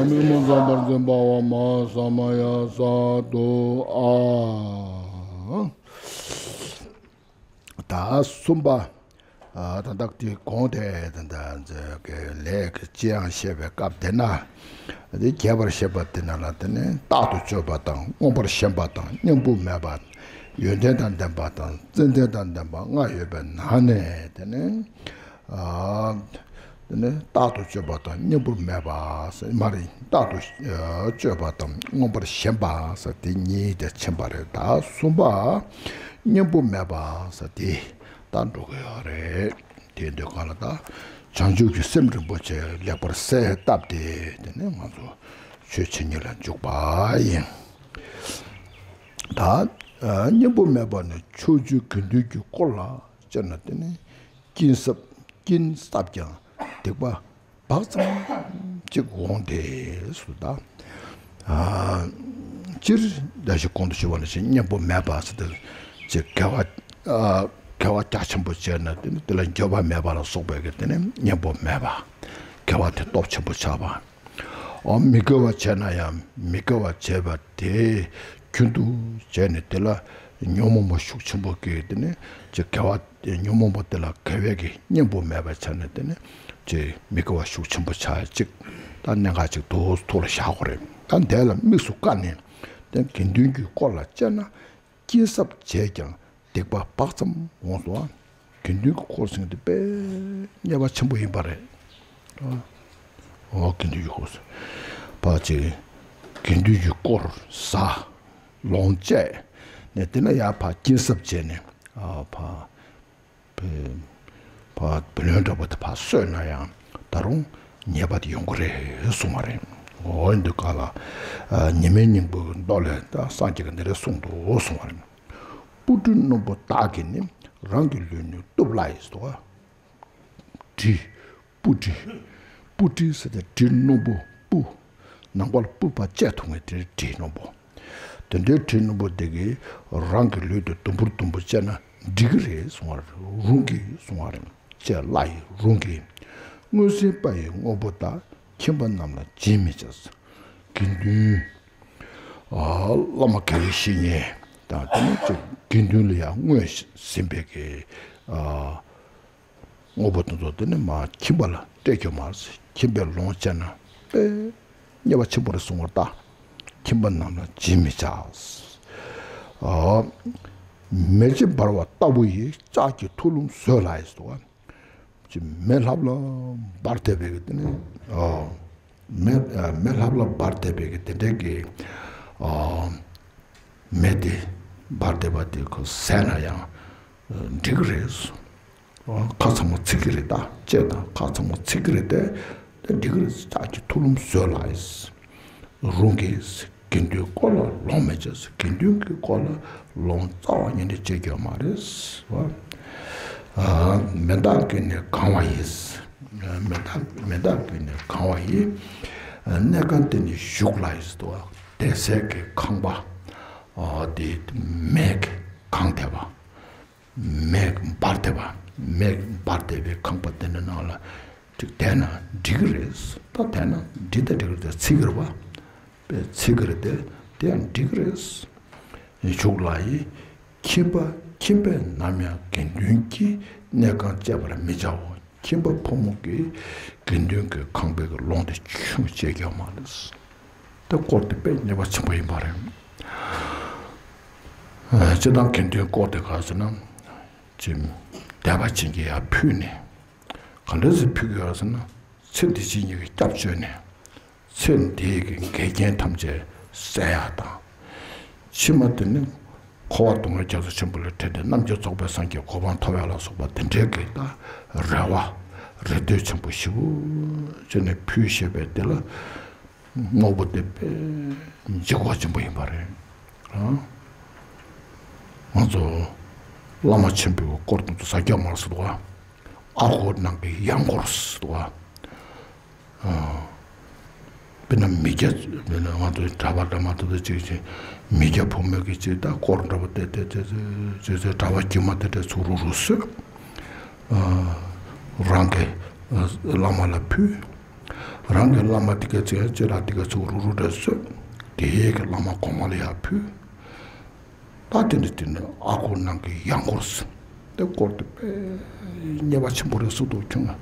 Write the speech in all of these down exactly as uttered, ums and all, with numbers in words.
མི་མ་ཚངས་པར་འཛིན་པ་བ་མ་ས་མ་ཡ་ས་དུ་ཨ། ད་གསུམ་པ། ད་ལྟ་དེ་གོང་དེ་ད་ལྟ་ལས་ཀྱི་ཅི་ཡང་བཤད་པའི་སྐབས་དེ་ན། དེ་རྒྱས་པར་བཤད་པ་དེ་ན་ལ་དེ་ནི་རྟག་ཏུ་སྤྱོད་པ་དང་མངོན་པར་ཞེན་པ་དང་གཉེན་པོ་མེད་པ། ཡོན་ཏན་དང་ལྡན་པ་དང་ཙན་དན་དང་ལྡན་པ་ལྔ་ཡོད་པའི་ནང་ནས་དེ་ནི། དེ་ནི་རྟག་ཏུ་སྤྱོད་པ་དང་གཉེན་པོ་མེད་པ། མ་རེད། རྟག་ཏུ་སྤྱོད་པ་དང་མངོན་པར་ཞེན་པ་ཟེར་དེ་གཉིས་དེ་ཕྱིན་པ་རེད། ད་གསུམ་པ་གཉེན་པོ་མེད་པ་ཟེར་དེ་ད་འགྲོ་གི་ཡོད་རེད། དེ་འདོད་ག་ལ་ད་བྱང་ཆུབ་ཀྱི་སེམས་རིན་པོ་ཆེ་ལེགས་པར་གསལ་བཏབ་སྟེ་དེ་ནས་ང་ཚོ་ཆོས་འཆད་ཉན་ལ་འཇུག་པ་ཡིན། ད་གཉེན་པོ་མེད་པ་ནི་ཕྱོགས་བཅུའི་དགེ་འདུན་གྱི་དཀོར་ལ་སྤྱད་ན་དེ་ནི་སྐྱིན་གསབ་སྐྱིན་གསབ་ཀྱང་སྡིག་པ་བག་ཙམ་ཅིག་འོང་དེ་སུ་ད། སྤྱིར་ད་ཞིག་གོང་དུ་ཞུ་བ་ནང་བཞིན་གཉེན་པོ་མེད་པ་ཟེར་དུས་ཅིག་དགེ་བ་དགེ་བ་རྒྱ་ཆེན་པོ་བྱས་ན་དེ་ནི་དེ་ལ་འགྱོད་པ་མེད་པ་ལ་སོགས་པའི་གི་དེ་ནི་གཉེན་པོ་མེད་པ། དགེ་བ་དེ་སྟོབས་ཆེན་པོ་ཆགས་པ། འོ་མི་དགེ་བ་བྱས་ན་ཡང་མི་དགེ་བ་བྱས་པ་དེ་རྒྱུན་དུ་བྱས་ནས་དེ་ལ་ཉོན་མོངས་པ་ཤུགས་ཆེན་པོ་སྐྱེས། དེ་ནི་ཅིག་དགེ་བ་ཉོན་མོངས་པ་དེ་ལ་དགེ་བའི་གི་གཉེན་པོ་མེད་པ་ཆགས་ནས་དེ་ནི་ཅིག་མི་དགེ་བ་ཤུགས་ཆེན་པོ་ཆགས་ཅིག་ད་གནད་འགག་ཅིག་ཏུ་ཐུགས་ལ་བཞག་དགོས་རེད། ད་དེ་ལ་དམིགས་སུ་བཀར་ནས་དེ་དགེ་འདུན་གྱི་དཀོར་ལ་སྤྱད་ན་སྐྱིན་གསབ་བྱས་ཀྱང་སྡིག་པ་བག་ཙམ་འོང་སོང་ཨ། དགེ་འདུན་གྱི་དཀོར་ཟེར་དེ་དཔེ་ཉེས་པ་ཆེན་པོ་ཡིན་པ་རེད། འོ་དགེ་འདུན་གྱི་དཀོར་ཟེར། ཕར་ཅིག་དགེ་འདུན་གྱི་དཀོར་ཟ། ལོངས་སྤྱད་ནས་དེ་ན་ཡར་ཕར་སྐྱིན་གསབ་བྱས་ནས་ཨ་ཕར་བུ་ལོན་འདྲ་པོ་དེ་ཕར་གསོས་ན་ཡང་ད་རུང་ཉེས་པ་དེ་ཡོང་གི་རེད་གསུངས་པ་རེད། འོ་འདི་ག་ལ་ཉི་མའི་སྙིང་པོའི་མདོ་ལས་ད་སངས་རྒྱས་ཀྱིས་འདི་འདྲ་གསུངས་འདུག་གསུངས་པ་རེད། སྤུ་གྲི་རྣོན་པོ་དག་གིས་ནི་རང་གི་ལུས་ནི་གཏུབ་སླ་ཡི་ཟེར་བ། གྲི། སྤུ་གྲི། སྤུ་གྲི་ཟེར་ཏེ་གྲི་རྣོན་པོ་སྤུ། ནང་པར་སྤུ་ཕར་བཅད་ཐུབ་མཁན་དེ་གྲི་རྣོན་པོ། དེ་འདྲའི་གྲི་རྣོན་པོ་དེ་གིས་རང་གི་ལུས་དེ་དུམ་བུར་དུམ་བུར་བཅད་ན་འགྲིག་གི་རེད་གསུང་བ་རེད། རུང་གི་གསུང་བ་རེད། བཅད་སླ་ཡི་རུང་གི། མངོན་ཟིན་དཔའ་ཡི་དངོས་པོ་དག་ཁྱིམ་པ་རྣམས་ལ་སྦྱིན་མི་བྱ། དགེ་འདུན། ཨ། བླ་མ་དགེ་བའི་བཤེས་གཉེན་དང་དེ་ནས་ཅིག་དགེ་འདུན་ལ་ཡང་མངོན་ཟིན་པའི་གི། ཨ། དངོས་པོ་དེ་ཚོ་དེ་ནི་མ་ཁྱིམ་པ་ལ་སྤྲད་རྒྱུ་མ་རེད། ཁྱིམ་པས་ལོངས་སྤྱད་ན་དཔེ་ཉེས་པ་ཆེན་པོ་རེད་གསུང་བར་ལྟ། ཁྱིམ་པ་རྣམས་ལ་སྦྱིན་མི་བྱ། ཨ། མེ་ལྕེ་འབར་བ་ལྟ་བུ་ཡིས། ལྕགས་ཀྱི་ཐུ་ལུམ་བཟོད་སླ་ཡི་ཟེར་བ། ཅི་མེ་ལྷབ་ལྷབ་འབར་བསྡད་པའི་གི་དེ་ནི། ཨ། མེ་ཨ་མེ་ལྷབ་ལྷབ་འབར་བསྡད་པའི་གི་དེ་འདྲའི་གི། ཨ། མེ་དེ་འབར་བསྡད་པ་དེ་ཁོ་ཟད་ན་ཡང་འགྲིག་གི་རེད། ཁ་ཚང་མ་ཚིག་གི་རེད་ད། ལྕེ་དང་ཁ་ཚང་མ་ཚིག་གི་རེད་དེ། དེ་འགྲིག་གི་རེད། ལྕགས་ཀྱི་ཐུ་ལུམ་བཟོད་སླ་ཡི། རུང་གི། དགེ་འདུན་དཀོར་ལ་ལོངས་མི་སྤྱད། དགེ་འདུན་གྱི་དཀོར་ལ་ལོངས་རྩ་བ་ཉིད་ནས་སྤྱད་རྒྱུ་མ་རེད། མེ་མདག་གིས་ནི་གང་བ་ཡི། མེ་མདག་མེ་མདག་གིས་ནི་གང་བ་ཡི། གནས་ཁང་དེ་ནི་བཞུགས་སླ་ཡི་ཟེར་བ། བསྡད་སའི་གི་ཁང་པ། ཨ། དེ་མེས་གང་བསྡད་པ། མེ་འབར་བསྡད་པ། མེ་འབར་བསྡད་པའི་ཁང་པ་དེ་འདྲ་ནང་ལ་ཅིག་བསྡད་ན་འགྲིག་གི་རེད། ད་བསྡད་ན་འགྲིག་ད་འགྲིག་གི་རེད། ཚིག་གི་རེད་པ། པའི་ཚིག་གི་རེད་དེ། དེ་ཡང་འགྲིག་གི་རེད། བཞུགས་སླ་ཡི། ཁྱིམ་པ་ཁྱིམ་པས་ནམ་ཡང་དགེ་འདུན་གྱི་གནས་ཁང་བཅད་པར་མི་བྱའོ། ཁྱིམ་པ་ཕོ་མོ་གིས་དགེ་འདུན་གྱི་ཁང་པའི་གི་ལོངས་དེ་ཆུང་བཅད་རྒྱུ་མ་རེད། ད་དཀོར་དེ་དཔེ་ཉེས་པ་ཆེན་པོ་ཡིན་པ་རེད། ཨ། སྤྱིར་བཏང་དགེ་འདུན་དཀོར་དེ་ག་ཟེར་ན། ཅིག་དད་པ་ཅན་གྱིས་ཡར་ཕུལ་ནས། ག་འདྲ་ཞིག་ཕུལ་གྱི་ཡོད་ཟེར་ན། ཚེ་འདི་ཕྱི་གཉིས་ཀྱི་སྐྱབས་བཅོལ་ནས། ཚེ་འདིའི་གི་འགལ་རྐྱེན་ཐམས་ཅད་སེལ་ཡག་དང་། ཕྱི་མ་དེ་ནི་འཁོར་བ་སྡུག་བསྔལ་རྒྱ་མཚོ་ཆེན་པོ་ལས་བྲལ་ཏེ་རྣམ་མཁྱེན་རྫོགས་པའི་སངས་རྒྱས་གོ་འཕང་ཐོབ་ཡག་ལ་སོགས་པ་དེ་འདྲའི་གི་ད་རེ་བ་རེ་འདོད་ཆེན་པོ་ཞེ་པོ་བྱས་ནས་ཕུལ་ཞེས་པའི་དེ་ལ། དངོས་པོ་དེ་དཔེ་འཇིགས་པ་ཆེན་པོ་ཡིན་པ་རེད། ཨ། ང་ཚོ་བླ་མ་ཆེན་པོའི་དཀོར་དེ་ཚོ་ཟ་རྒྱུ་མ་རེད་ཟེར་འདུག་ག། ཨ་ཧོ་ནང་གི་གཡང་འཁོར་ཟེར་འདུག་ག། ཨ། དཔེར་ན་མི་སྐྱ། དཔེར་ན་ང་ཚོའི་གྲྭ་པ་འདྲ་མ་འདྲ་ཅིག་ཅིག་མི་སྐྱ་ཕོ་མོ་གི་ཅིག་ད་དཀོར་འདྲ་པོ་དེ་དེ་དེ་དེ་གྲྭ་པ་དཀྱུས་མ་དེ་འདྲ་ཚུར་རུག་རུག་བཟོས། ཨ། རང་གི། ཨ། བླ་མ་ལ་ཕུལ། རང་གི་བླ་མ་དེ་ག་ཚོད་ཡང་ཅི་ལ་དེ་ག་ཚོད་རུག་རུག་འདྲ་བཟོས། དེ་ཡས་ཀྱི་བླ་མ་གོང་མ་ལ་ཡར་ཕུལ། ད་དེ་འདྲ་དེ་ནི་ཨ་སྒོར་ནང་གི་ཡང་སྒོར་ཟེར། དེ་སྒོར་དེ་དཔེ་ཉེས་པ་ཆེན་པོ་རེད་ཟེར་འདུག་ཁྱོད།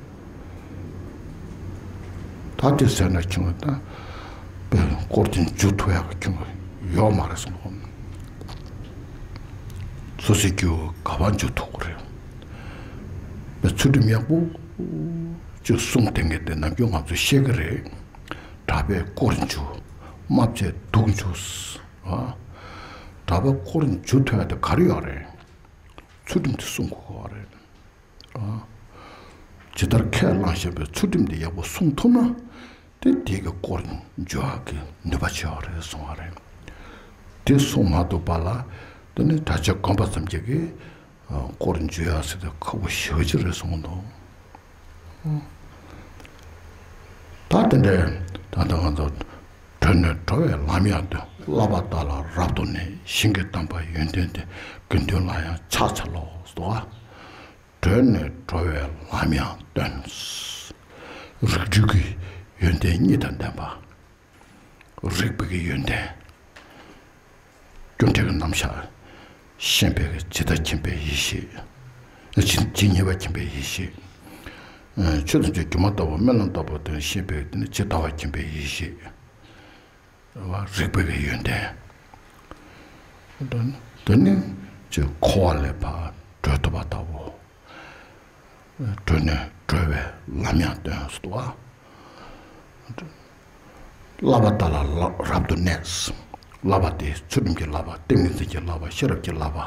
ད་དེ་ཟེར་ན་ཁྱོད་ད་དཔེ་སྒོར་དེ་འཇུ་ཐུབ་ཡག་གི་ཁྱོད་ཡོད་མ་རེད་ཟེར་འདུག་སོ་སོའི་རྒྱུ་ག་པར་འཇུ་ཐུབ་ཀྱི་རེད། དཔེ་ཚུལ་ཁྲིམས་ཡག་པོ་ཅིག་སྲུང་བསྡད་མཁན་དེ་ནམ་རྒྱུན་ང་ཚོས་བཤད་ཀྱི་རེད། གྲྭ་པས་དཀོར་འཇུ། དམག་བྱས་སྡུག་འཇུ། ཨ། གྲྭ་པ་དཀོར་འཇུ་ཐུབ་ཡག་དེ་ག་རེ་ཡོད་རེད། ཚུལ་ཁྲིམས་དེ་སྲུང་དགོས་པ་རེད། ཨ། ཇི་ལྟར་ཁས་བླངས་བཞིན་པའི་ཚུལ་ཁྲིམས་དེ་ཡག་པོ་སྲུང་ཐུབ་ན། དེ་དེ་གི་དཀོར་འཇུ་ཡག་གི་ནུས་པ་ཆེ་བ་རེད་གསུང་བ་རེད། དེ་གསུང་མ་ཐུབ་པ་ལ། དེ་ནི་གྲྭ་ཆས་གོན་པ་ཙམ་གྱིས་ཀྱི། ཨ། དཀོར་འཇུ་ཡག་ཟེར་དེ་ཁག་པོ་ཞེ་པོ་ཅིག་རེད་གསུངས་འདུག་ད་དེ་འདྲའི་ད་ལྟ་ང་ཚོ། གྲོལ་ནས་འགྲོ་བའི་ལམ་ཡང་སྟོན། བསླབ་པ་དག་ལ་རབ་ཏུ་གནས། ཞིང་གི་དམ་པ་ཡོན་ཏན་ལྡན། དགེ་འདུན་ལ་ཡང་ཕྱག་འཚལ་ལོ། ཟེར་བ། གྲོལ་ནས་འགྲོ་བའི་ལམ་ཡང་སྟོན། རིགས་རུས་ཀྱི་ཡོན་ཏན་གཉིས་དང་ལྡན་པ། རིག་པའི་གི་ཡོན་ཏན། སྐྱོན་བྲལ་གྱི་རྣམ་གཞག་ཤེས་པའི་གི་ཇི་ལྟར་མཁྱེན་པའི་ཡེ་ཤེས། ཇི་ཇི་སྙེད་པ་མཁྱེན་པའི་ཡེ་ཤེས། ཆོས་ཐམས་ཅད་སྒྱུ་མ་ལྟ་བུ་རྨི་ལམ་ལྟ་བུ་དེ་ཤེས་པའི་དེ་ནི་ཇི་ལྟ་བ་མཁྱེན་པའི་ཡེ་ཤེས། རིག་པའི་གི་ཡོན་ཏན། དེ་ནི་ཅིག་འཁོར་བ་ལས་ཕར་གྲོལ་ཐུབ་པ་ལྟ་བུ། གྲོལ་ནས་འགྲོ་བའི་ལམ་ཡང་སྟོན་སོ། བསླབ་པ་དག་ལ་རབ་ཏུ་གནས། བསླབ་པ་དེ་ཚུལ་ཁྲིམས་ཀྱི་བསླབ་པ། ཏིང་ངེ་འཛིན་གྱི་བསླབ་པ། ཤེས་རབ་ཀྱི་བསླབ་པ།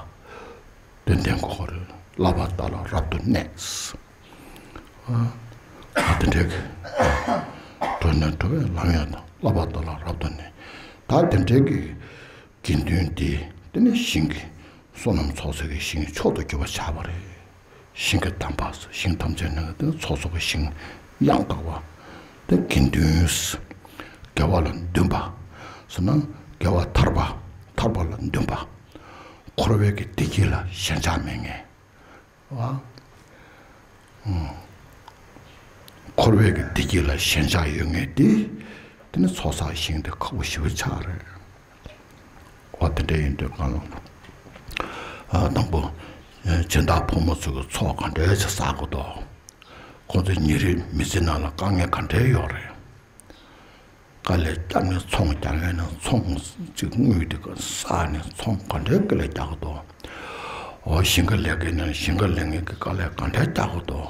དེ་ལྡན་དགོས་པ་རེད། བསླབ་པ་དག་ལ་རབ་ཏུ་གནས། ཨ། དེ་འདྲའི་གི་གྲོལ་ནས་འགྲོ་བའི་ལམ་ཡང་དང་། བསླབ་པ་དག་ལ་རབ་ཏུ་གནས། ད་དེ་འདྲའི་གི་དགེ་འདུན་དེ་དེ་ནི་ཞིང་གི་བསོད་ནམས་ཚོགས་བསགས་ཀྱི་ཞིང་མཆོག་ཏུ་གྱུར་པ་ཆགས་པ་རེད། ཞིང་གི་དམ་པ། ཞིང་ཐམས་ཅད་ནི་དེ་ཚོགས་གསོག་གི་ཞིང་ཡང་དག་པ། དེ་དགེ་འདུན། དགེ་བ་ལ་འདུན་པ། ཟེར་ན་དགེ་བ་ཐར་པ། ཐར་པ་ལ་འདུན་པ། འཁོར་བའི་གི་བདེ་སྐྱིད་ལ་ཞེན་ཆགས་མེད་མཁན། ཨ། འཁོར་བའི་གི་བདེ་སྐྱིད་ལ་ཞེན་ཆགས་ཡོད་མཁན་དེ། དེ་ནི་ཚོགས་བསགས་ཞིང་དེ་ཁག་པོ་ཞེ་པོ་ཆགས་རེད། འོ་དེ་འདྲ་ཡིན་དུས་གང་ལ། ཨ། དང་པོ། ཨ། སྦྱིན་བདག་ཕོ་མོ་ཚོ་གི་ཚོགས་ག་འདྲ་ཅིག་བསགས་དགོས་དོ། ཁོང་ཚོ་ཉིན་རེའི་མི་ཚེ་ནང་ལ་དཀའ་ངལ་ག་འདྲ་ཡོད་རེད། དཀའ་ལས་བརྒྱབ་ནས་ཚོང་རྒྱག་མཁན་ནི་ཚོང་གཅིག་དངུལ་དེ་ག་བསགས་ནས་ཚོང་ག་འདྲའི་དཀའ་ལས་རྒྱག་གི་འདུག་འོ་ཞིང་ཁ་ལས་མཁན་ནི་ཞིང་ཁ་ལས་མཁན་གྱི་དཀའ་ལས་ག་འདྲའི་རྒྱག་གི་འདུག་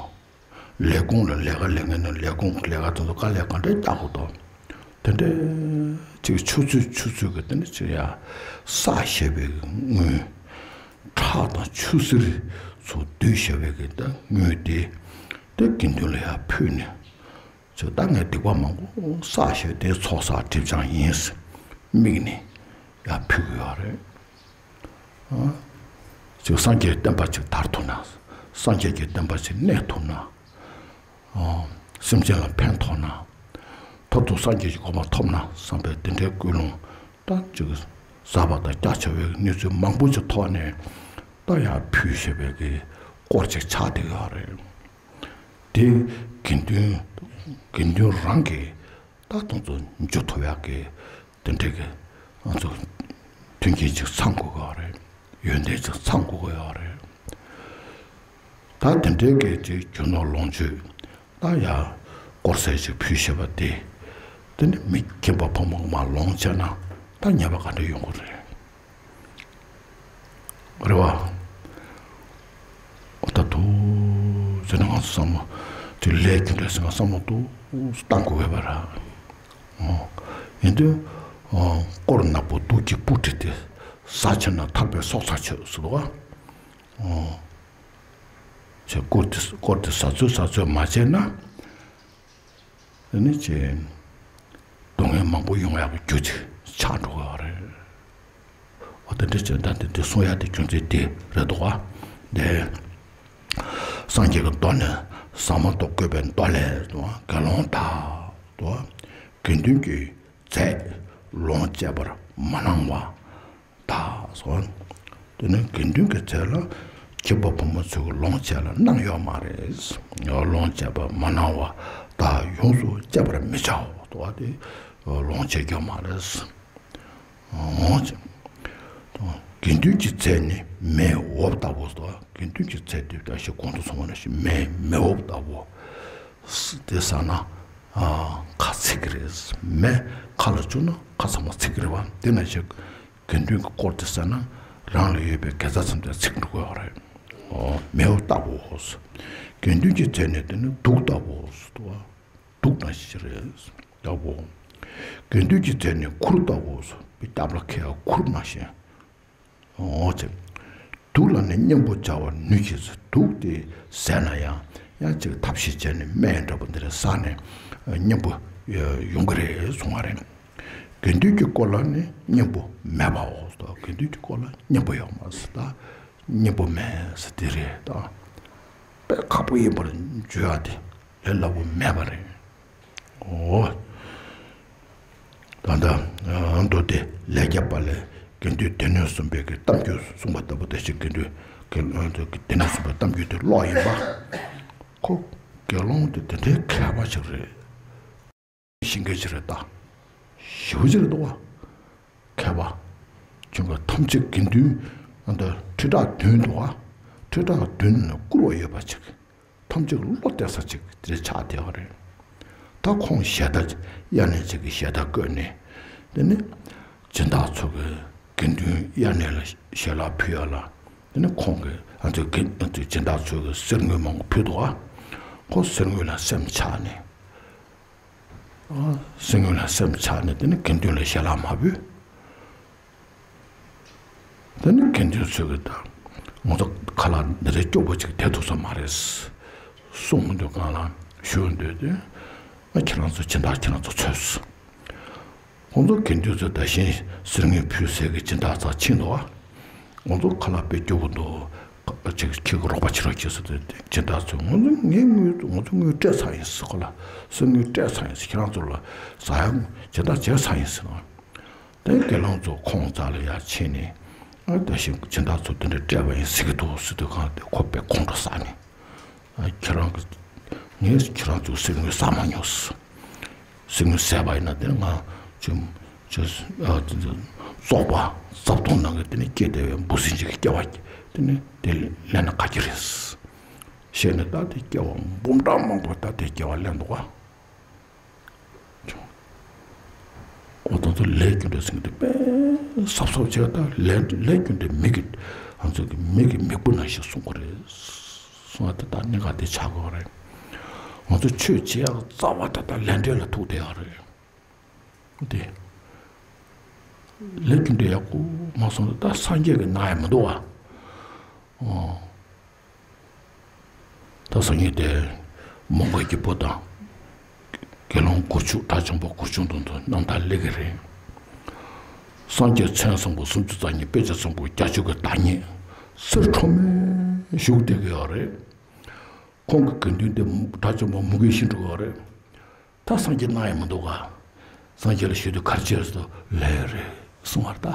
ལས་ཁུངས་ལ་ལས་ཀ་ལས་མཁན་ནི་ལས་ཁུངས་ཀྱི་ལས་ཀ་དེ་ཚོ་དཀའ་ལས་ག་འདྲའི་རྒྱག་གི་འདུག་དེ་འདྲའི་ཅིག་ཆུ་ཚོད་ཆུ་ཚོད་ཀྱི་དེ་འདྲ་ཅིག་ཡ་བསགས་བཞག་པའི་དངུལ། ཁྲག་དང་ཆུ་སེར་ཚོ་བསྡུས་བཞག་པའི་གི་ད་དངུལ་དེ། དེ་དགེ་འདུན་ལ་ཡར་ཕུལ་ནས། ཅིག་ད་ངས་སྡིག་པ་མང་པོ་བསགས་བཞག་དེ་ཚོགས་བསགས་སྒྲིབ་སྦྱང་ཡིན་ཟེར་དམིགས་ནས་ཡར་ཕུལ་གྱི་ཡོད་རེད། ཨ། ཅིག་སངས་རྒྱས་བསྟན་པ་ཅིག་དར་ཐུབ་ན། སངས་རྒྱས་ཀྱི་བསྟན་པ་ཅིག་གནས་ཐུབ་ན། ཨ། སེམས་ཅན་ལ་ཕན་ཐོགས་ན། མཐར་ཐུག་སངས་རྒྱས་ཀྱི་གོ་འཕང་ཐོབ་ན་བསམ་པའི་དེ་འདྲའི་ཀུན་སློང་ད་ཅིག་ཟབ་པ་དང་རྒྱ་ཆེ་བའི་གནས་ཚུལ་མང་པོ་ཅིག་ཐོག་ནས་ད་ཡར་ཕུལ་བཞག་པའི་གི་སྐོར་ཅིག་ཆགས་བསྡད་ཡོད་རེད། དེ་དགེ་འདུན། དགེ་འདུན་རང་གིས་ད་དེ་ཚོ་འཇུ་ཐུབ་ཡག་གི་དེ་འདྲའི་གི་ང་ཚོ་མཐུན་རྐྱེན་ཅིག་ཚང་དགོས་ཀྱི་ཡོད་རེད། ཡོན་ཏན་ཅིག་ཚང་དགོས་ཀྱི་ཡོད་རེད། ད་དེ་འདྲའི་གི་ཅིག་རྒྱུ་ནོར་ལོངས་སྤྱོད་ད་ཡར་དཀོར་ཟས་ཅིག་ཕུལ་བཞག་པ་དེ། དེ་ནི་མི་ཁྱིམ་པ་ཕོ་མོ་མར་ལོངས་སྤྱད་ན་ད་ཉེས་པ་ག་འདྲ་ཡོང་གི་རེད། རེད་བ། འོ་ད་དུ་ཟེར་ན་ང་ཚོ་བསམ་བློ་དེ་ལས་རྒྱུ་འབྲས་ཟེར་ན་བསམ་བློ་དུ་བཏང་དགོས་པས་ར། ཨོ། ཡིན་དུས། ཨོ། དཀོར་ནག་པོ་དུག་གི་སྤུ་གྲི་དེ་ཟ་བྱས་ན་ཐར་པའི་སྲོག་རྩ་ཆོད་ཟེར་བ། ཨོ། ཅེས་དཀོར་དེ་དཀོར་དེ་ཟ་ཚོད་ཟ་ཚོད་མ་བྱས་ན། དེ་ནི་ཅེས། སྡུག་བསྔལ་མང་པོ་ཡོང་ཡག་གི་རྒྱུ་ཅིག་ཆགས་འགྲོ་གི་ཡོད་རེད། འོ་དེ་འདྲ་བྱས་ན་ད་དེ་འདི་གསུང་ཡག་དེ་རྒྱུ་མཚན་དེ་རེད་འདུག་བ། དེ། སངས་རྒྱས་ཀྱི་མདོ་ནི་ཟ་མ་ཏོག་བཀོད་པའི་མདོ་ལས་དང་དགེ་སློང་དག་དང་། དགེ་འདུན་གྱི་རྫས་ལོངས་སྤྱད་པར་མ་གནང་བ། དག་སོང་། དེ་ནས་དགེ་འདུན་གྱི་རྫས་ལ་ ཁྱིམ་པ་བུ་མོ་ཚོས་ལོངས་སྤྱད་ལ་གནང་ཡོད་མ་རེད། ལོངས་སྤྱད་པ་མ་གནང་བ་དག་ཡོངས་སུ་སྤྱད་པར་མི་བྱའོ། དོ་བ་དེ་ལོངས་སྤྱད་ཀྱི་ཡོད་མ་རེད། འོ་ཅེ། དགེ་འདུན་གྱི་ཚལ་ནི་མེའི་འོབས་ལྟ་བུ་སོ། དགེ་འདུན་གྱི་ཚལ་དེ་ད་ཞིག་གོང་དུ་སོང་བ་ནང་བཞིན་མེ་མེ་འོབས་ལྟ་བུ། དེ་ཟ་ན་ཁ་ཚིག་གི་རེད། མེ་ཁ་ལ་བཅུག་ན་ཁ་ཚང་མ་ཚིག་གི་རེད་བ། དེ་ནང་བཞིན་དགེ་འདུན་གྱི་དཀོར་དེ་ཟ་ན་རང་ལ་ཡོད་པའི་དགེ་རྩ་ཚང་མ་ཚིག་འགྲོ་གི་ཡོད་རེད། འོ་མེ་འོབས་ལྟ་བུའོ། དགེ་འདུན་གྱི་ཚལ་ནི་དེ་ནི་དུག་ལྟ་བུའོ་སོ། དུག་དང་ཞིག་རེད་ལྟ་བུ། དགེ་འདུན་གྱི་ཚལ་ནི་ཁུར་ལྟ་བུ་སོ། པའི་སྟབས་ལ་ཁེལ་ཁུར་ནང་བཞིན། འོ་ཅེ། དུག་ལ་ནི་གཉེན་པོ་བྱ་བར་ནུས་ཀྱི་ཚུལ། དུག་དེ་ཟས་ན་ཡང་ཡང་ཅིག་ཐབས་ཤེས་བྱས་ནས་སྨན་འདྲ་པོ་འདི་རེ་ཟ་ནས་གཉེན་པོ་ཡོང་གི་རེད་གསུང་བ་རེད། དགེ་འདུན་གྱི་དཀོར་ལ་ནི་གཉེན་པོ་མེད་པའོ་སོ། དགེ་འདུན་གྱི་དཀོར་ལ་གཉེན་པོ་ཡོད་མ་རེད་ད། གཉེན་པོ་མེད་ཟེར་དེ་རེད་ད། དཔེ་ཁག་པོ་ཡིན་པར་བརྗོད་ཡ་དེ་ལས་སླ་པོ་མེད་པ་རེད། འོ། ད་ལྟ་མདོ་སྡེ་ལས་རྒྱ་པ་ལས་དགེ་འདུན་སྡེ་སྣོད་གསུམ་པའི་གི་གཏམ་རྒྱུད་གསུངས་པ་ལྟ་བུ་དེ་ཞིག་དགེ་འདུན་གྱི་སྡེ་སྣོད་གསུམ་པའི་གཏམ་རྒྱུད་དེ་ཀློག་ཡིན་པ། ཁོ་དགེ་སློང་དེ་དེ་འདྲའི་མཁས་པ་ཞིག་རེད། ཤེས་མཁན་ཅིག་རེད་ད། ཞེ་པོ་ཅིག་རེད་འདུག་བ། མཁས་པ། ཁྱོད་ཀྱི་ཐམས་ཅད་དགེ་འདུན་ཨ་ད་ཁྲི་ཕྲག་བདུན་འདུག་བ། ཁྲི་ཕྲག་བདུན་ནས་བཀུར་བ་ཡོད་པ་ཅིག་ཐམས་ཅད་བློ་གཏད་ས་ཅིག་དེ་ཆགས་བསྡད་པ་རེད། ད་ཁོང་ཞལ་ཏ་དབྱར་གནས་ཅིག་གི་ཞལ་ཏ་བཀོད་ནས། དེ་ནི་སྦྱིན་བདག་ཚོ་གི་དགེ་འདུན་དབྱར་གནས་ལ་ཞལ་ལག་ཕུལ་ཡ་ལ། དེ་ནི་ཁོང་གི་ཨ་ཚོ་དགེ་ཨ་ཚོ་སྦྱིན་བདག་ཚོ་གི་གསེར་དངུལ་མང་པོ་ཕུལ་འདུག་བ། ཁོ་གསེར་དངུལ་ལ་སེམས་ཆགས་ནས། སེམས་ངོས་ལ་སེམས་ཆགས་ནས་དེ་ནི་དགེ་འདུན་ལ་ཞལ་ལག་མ་ཕུལ། དེ་ནི་དགེ་འདུན་ཚོས་ཀྱི་ད་ང་ཚོ་ཁ་ལག་འདི་འདྲའི་སྐྱོ་པོ་ཅིག་བསྡད་ཐུབ་ས་མ་རེད། གསུང་མི་འདོད་གང་ལ་ཞུ་འདོད་དེ། ཨ་ཁྱེད་རང་ཚོ་སྦྱིན་བདག་ཁྱེད་རང་ཚོ་ཚོས། ཁོང་ཚོ་དགེ་འདུན་ཚོས་ད་གཞན་གསེར་དངུལ་ཕུལ་ཟེར་གི་སྦྱིན་བདག་ཚོ་ཕྱིན་འདུག་ཨ། ང་ཚོ་ཁ་ལག་དཔེ་སྐྱོ་པོ་འདུག་ཅིག་ཁྱེད་ཀྱི་རོགས་པ་བྱེད་རོགས་བྱེད་ཟེར་ཏེ་སྦྱིན་བདག་ཚོས་ང་ཚོ་ངའི་དངུལ་ང་ཚོ་དངུལ་སྤྲད་ཚར་ཡིན་ཟེར། ཁོ་ལ་གསེར་དངུལ་སྤྲད་ཚར་ཡིན་ཟེར། ཁྱེད་རང་ཚོ་ལ་ཟ་ཡང་སྦྱིན་བདག་བྱས་ཚར་ཡིན་ཟེར། དེ་དགེ་སློང་ཚོ་ཁོང་རྩ་ལ་ཡར་ཕྱིན་ནས་ཨ་ད་ཞིག་སྦྱིན་བདག་ཚོ་དེ་འདྲ་སྤྲད་པ་ཡིན་ཟེར་གི་འདུག་ཟེར་དུས་གང་དེ་ཁོ་དཔེ་ཁོང་ཁྲོ་ཟ་ནས། ཨ་ཁྱེད་རང་གི་ངས་ཁྱེད་རང་ཚོ་གསེར་དངུལ་ཟ་མ་མྱོང་ཟེར། གསེར་དངུལ་ཟས་པ་ཡིན་ན་དེ་ང་ཅུང་ཅུང་ཨ་དེ་ཚོ་བཙོག་པ་བཙག་འཐུང་ནང་གི་དེ་ནི་སྐྱེས་བསྡད་པའི་འབུ་སྲིན་ཅིག་གི་སྐྱེ་བ་དེ་ནི་དེ་ལེན་ན་ག་གི་རེད་ཟེར། བཤད་ནས་ད་དེ་སྐྱེ་བ་འབུམ་ཕྲག་མང་པོ་ད་དེ་སྐྱེ་བ་ལེན་འདུག་ག་འོ་ད་ཚོ་ལས་རྒྱུ་འབྲས་ཟེར་གི་འདུག་པས། སབ་སབ་བྱས་ད་ལས་ལས་རྒྱུ་འབྲས་མིག་གི་ང་ཚོ་གི་མིག་གི་མིག་དཔེ་ནང་བཞིན་གསུང་གི་རེད། གསུང་བ་དེ་ད་གནད་འགག་དེ་ཆགས་དགོས་རེད། ང་ཚོ་ཆོས་བྱེད་ཡག་རྩ་བ་ད་ལྟ་ལས་འབྲས་ལ་ཐུག་བསྡད་ཡག་རེད། དེ་ལས་རྒྱུ་འབྲས་ཡག་པོ་མ་སོང་ད་སངས་རྒྱས་ཀྱི་གནང་ཡ་མི་འདུག་བ། ཨོ། ད་སང་ཉིན་དེ་མོའུ་འགལ་གྱི་བུ་དང་དགེ་སློང་དགུ་བཅུ་དགྲ་བཅོམ་པ་དགུ་བཅུ་དོན་དུ་རྣམ་ཐར་སླེབས་ཀྱི་རེད། སངས་རྒྱས་མཚན་བཟང་པོ་སུམ་ཅུ་རྩ་གཉིས་དཔེ་བྱད་བཟང་པོ་བརྒྱད་ཅུ་གི་བདག་ཉིད་གསེར་ཁྲོ་མོས་བཞུགས་བསྡད་ཀྱི་ཡོད་རེད། ཁོང་གི་དགེ་འདུན་དེ་དགྲ་བཅོམ་པ་མོའུ་འགལ་ཤི་འགྲོ་གི་ཡོད་རེད། ད་སངས་རྒྱས་གནང་ཡ་མི་འདུག་ག་སངས་རྒྱས་ལ་ཞུས་དུས་ག་རེ་བྱས་སོ། ལས་རེད་གསུང་བར་ད།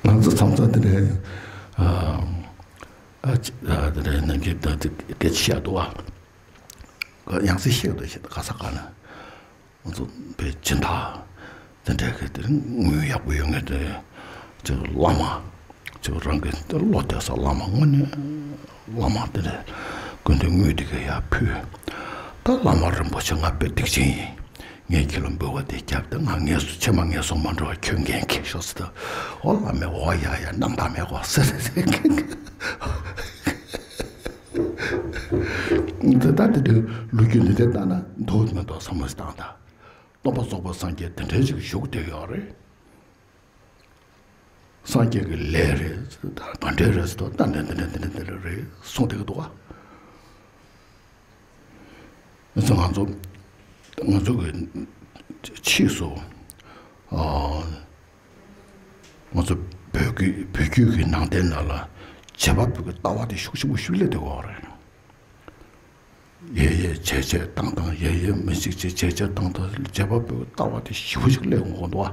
ང་ཚོ་མཚམས་མཚམས་དེ་ནས་ཨ་ཨ་ཅི་ཨ་དེ་ནས་ནམ་རྒྱུན་ད་དེ་སྐད་ཆ་བཤད་འདུག་ཨ། ཡང་སེ་བཤད་འདུག་བཤད་ག་ས་ག་ན། ང་ཚོ་བའི་སྦྱིན་བདག་དེ་འདྲ་གི་དེར་དངུལ་ཡག་པོ་ཡོད་མཁན་དེ་ཅིག་བླ་མ་ཅིག་རང་གི་བློ་གཏད་ས་བླ་མ་དངོས་གནས་བླ་མ་དེ་འདྲ་དགོན་དེ་དངུལ་དེ་ག་ཡར་ཕུལ། ད་བླ་མ་རིན་པོ་ཆེ་ང་དཔེ་སྡིག་ཅན་ཡིན། ངས་ཁྱེད་ལ་འབུལ་བ་དེ་བརྒྱབ་སྟེ་ང་ངལ་གསོ་ཕྱི་མ་ངལ་གསོ་མ་འགྲོ་བ་ཁྱོད་འགན་འཁྱེར་ཤོག་ཟེར་ཏེ། འོ་བླ་མས་འོ་ཡ་ཡ་རྣམ་དག་མེད་གོ་ཟེར་ཟེར། འདི་ལྟ་དེ་འདྲའི་ལོ་རྒྱུས་འདི་འདྲ་བལྟས་ན་འདུག་མི་འདུག་བསམ་བློ་ཞིག་བཏང་དང་། སྟོན་པ་རྫོགས་པའི་སངས་རྒྱས་དེ་འདྲའི་ཅིག་བཞུགས་བསྡད་ཡོད་རེད། སངས་རྒྱས་ཀྱི་ལས་རེད། ད་ག་འདྲའི་རེད་ཟེར་དུས་ད་འདྲ་འདྲ་འདྲ་འདྲ་འདྲ་རེད་གསུངས་བསྡད་ཀྱི་འདུག་ག་ང་ཚོ་ང་ཚོ་གི་ཕྱིས་སུ་ཨ། ང་ཚོ་བོད་ཀྱི་བོད་བརྒྱུད་ཀྱི་ནང་བསྟན་ནང་ལ་བྱེད་པ་པོ་གི་ལྟ་བ་དེ་ཤུགས་ཆེན་པོ་ཞིག་སླེབས་བསྡད་ཡོད་རེད། ཡེ་ཡེ་བྱས་བྱས་བཏང་བཏང་ཡེ་ཡེ་མི་ཤིག་བྱས་བྱས་བྱས་བཏང་བཏང་བྱེད་པ་པོའི་ལྟ་བ་དེ་ཞེ་པོ་ཞིག་སླེབས་ཡོང་གི་འདུག་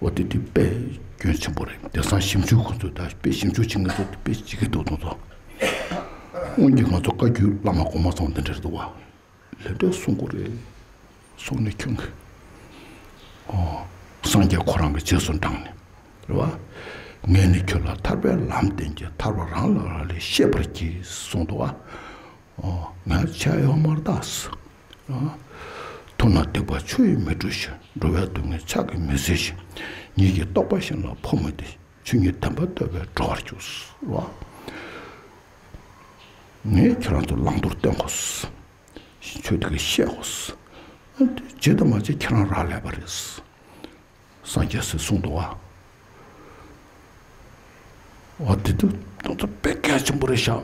བ། འོ་དེ་དེ་དཔེ་སྐྱོན་ཆེན་པོ་རེད། དེང་སང་ཞིབ་འཇུག་ཁོ་ཚོས་ད་དཔེ་ཞིབ་འཇུག་བྱེད་མཁན་ཚོ་དེ་དཔེ་བྱེད་ཀྱི་འདུག་དེ་ཚོ། སྔོན་གྱི་ང་ཚོ་བཀའ་བརྒྱུད་བླ་མ་གོང་མ་ཚོ་འདི་འདྲ་རེད་འདུག་བ། ལས་འབྲས་གསུང་གི་རེད། གསུང་ནས་ཁྱོད་ཀྱིས། ཨོ། སངས་རྒྱས་ཁོ་རང་གི་རྗེས་སུ་འབྲངས་ནས། རེད་བ། ངས་ནི་ཁྱོད་ལ་ཐར་པའི་ལམ་བསྟན་གྱི་ཐར་པ་རང་ལ་རག་ལས་ཤེས་པར་གྱིས་གསུངས་འདུག་བ། ཨོ། ངས་བྱས་ཡོད་མ་རེད་ད། ཨ། མཐོང་ན་སྡིག་པ་ཆུ་ཡིས་མི་འཁྲུ་ཞིང་། འགྲོ་བའི་སྡུག་བསྔལ་ཕྱག་གིས་མི་སེལ་ཞིང་། ཉིད་ཀྱི་རྟོགས་པ་གཞན་ལ་འཕོ་མི་བདེ། ཆོས་ཉིད་བདེན་པ་རྟོགས་པས་གྲོལ་བར་འགྱུར། རེད་བ། ངས་ཁྱེད་རང་ཚོ་བླང་དོར་བསྟན་དགོས། ཆོས་དེ་ག་བཤད་དགོས། ཨ། དེ་བྱེད་དང་མ་བྱེད་ཁྱེད་རང་རག་ལས་པ་རེད། སངས་རྒྱས་སུ་གསུངས་འདུག་བ། འོ་དེ་དུས་ད་ལྟ་དཔེ་གལ་ཆེན་པོ་རེད་ཤག།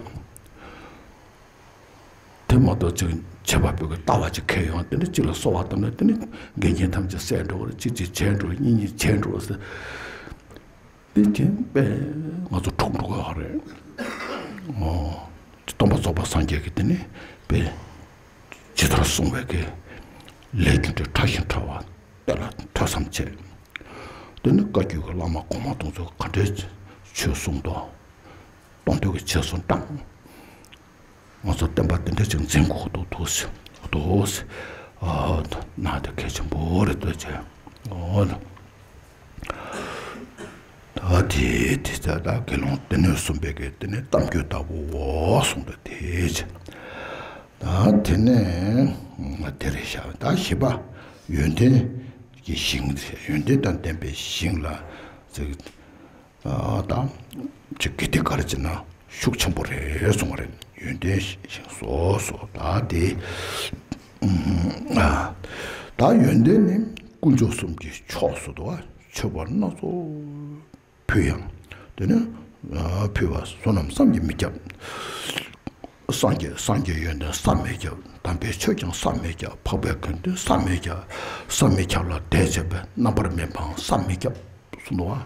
དེ་མ་གཏོགས་ཅིག་བྱེད་པ་པོ་གི་ལྟ་བ་ཅིག་འཁེལ་ཡོང་། དེ་ནི་གཅིག་ལ་གསོལ་བ་བཏབ་ན་དེ་ནི་འགལ་རྐྱེན་ཐམས་ཅད་སེལ་འགྲོ་བ་རེད། གཅིག་གཅིག་བྱས་འགྲོ་གཉིས་གཉིས་བྱས་འགྲོ་ཟེར། དེ་དེ་དཔེ་ང་ཚོ་འཁྲུག་འགྲོ་གི་ཡོད་རེད། ཨོ། སྟོན་པ་རྫོགས་པ་སངས་རྒྱས་ཀྱིས་དེ་ནི་དཔེ་ཇི་ལྟར་གསུངས་པའི་གི་ལས་རྒྱུ་འབྲས་ཕྲ་ཞིང་ཕྲ་བ་དེ་ལ་ཐོས་བསམ་བྱས། དེ་ནི་བཀའ་བརྒྱུད་ཀྱི་བླ་མ་གོང་མ་དེ་ཚོ་ག་འདྲའི་ཆོས་གསུངས་འདུག། སྟོན་པའི་གི་རྗེས་སུ་འབྲངས། ང་ཚོ་བསྟན་པ་དེ་འདྲ་ཅིག་འཛིན་དགོས་འདུག་འདུག་ཟེར། འདུག་ཟེར། ཨ། ད་ན་དེ་གལ་ཆེན་པོ་རེད་འདུག་ཅེས། ཨོ་ན། ད་དེ་དེ་ད་ད་དགེ་སློང་སྡེ་སྣོད་གསུམ་པའི་གི་དེ་ནས་གཏམ་རྒྱུད་ལྟ་བུའོ་གསུངས་ཏེ་དེ་ཅི། ད་དེ་ནས་དེ་རེད་ཤག། ད་བཞི་པ་ཡོན་ཏན་གྱི་ཞིང་། ཡོན་ཏན་དང་ལྡན་པའི་ཞིང་ལ་ཟེར། ཨ། ད་ཅིག་གི་དེ་ག་རེ་བྱས་ན་ཤུགས་ཆེན་པོ་རེད་གསུངས་པ་རེད། ཡོན་ཏན་ཞིང་སོ་སོ་ད་དེ། ཨ། ད་ཡོན་ཏན་ནི་དཀོན་མཆོག་གསུམ་གྱི་ཕྱོགས་སུ་དུ་བ་མཆོད་པ་སྣ་ཚོགས་ཕུལ་ཡང་། དེ་ནི་ཨ་ཕུལ་བ་བསོད་ནམས་བསམ་གྱིས་མི་ཁྱབ། སངས་རྒྱས་སངས་རྒྱས་ཡོན་ཏན་བསམ་མི་ཁྱབ། དམ་པའི་ཆོས་ཀྱང་བསམ་མི་ཁྱབ། འཕགས་པའི་དགེ་འདུན་བསམ་མི་ཁྱབ། བསམ་མི་ཁྱབ་ལ་དད་བྱེད་པའི་རྣམ་པར་སྨིན་པའང་བསམ་མི་ཁྱབ་གསུངས་འདུག་བ།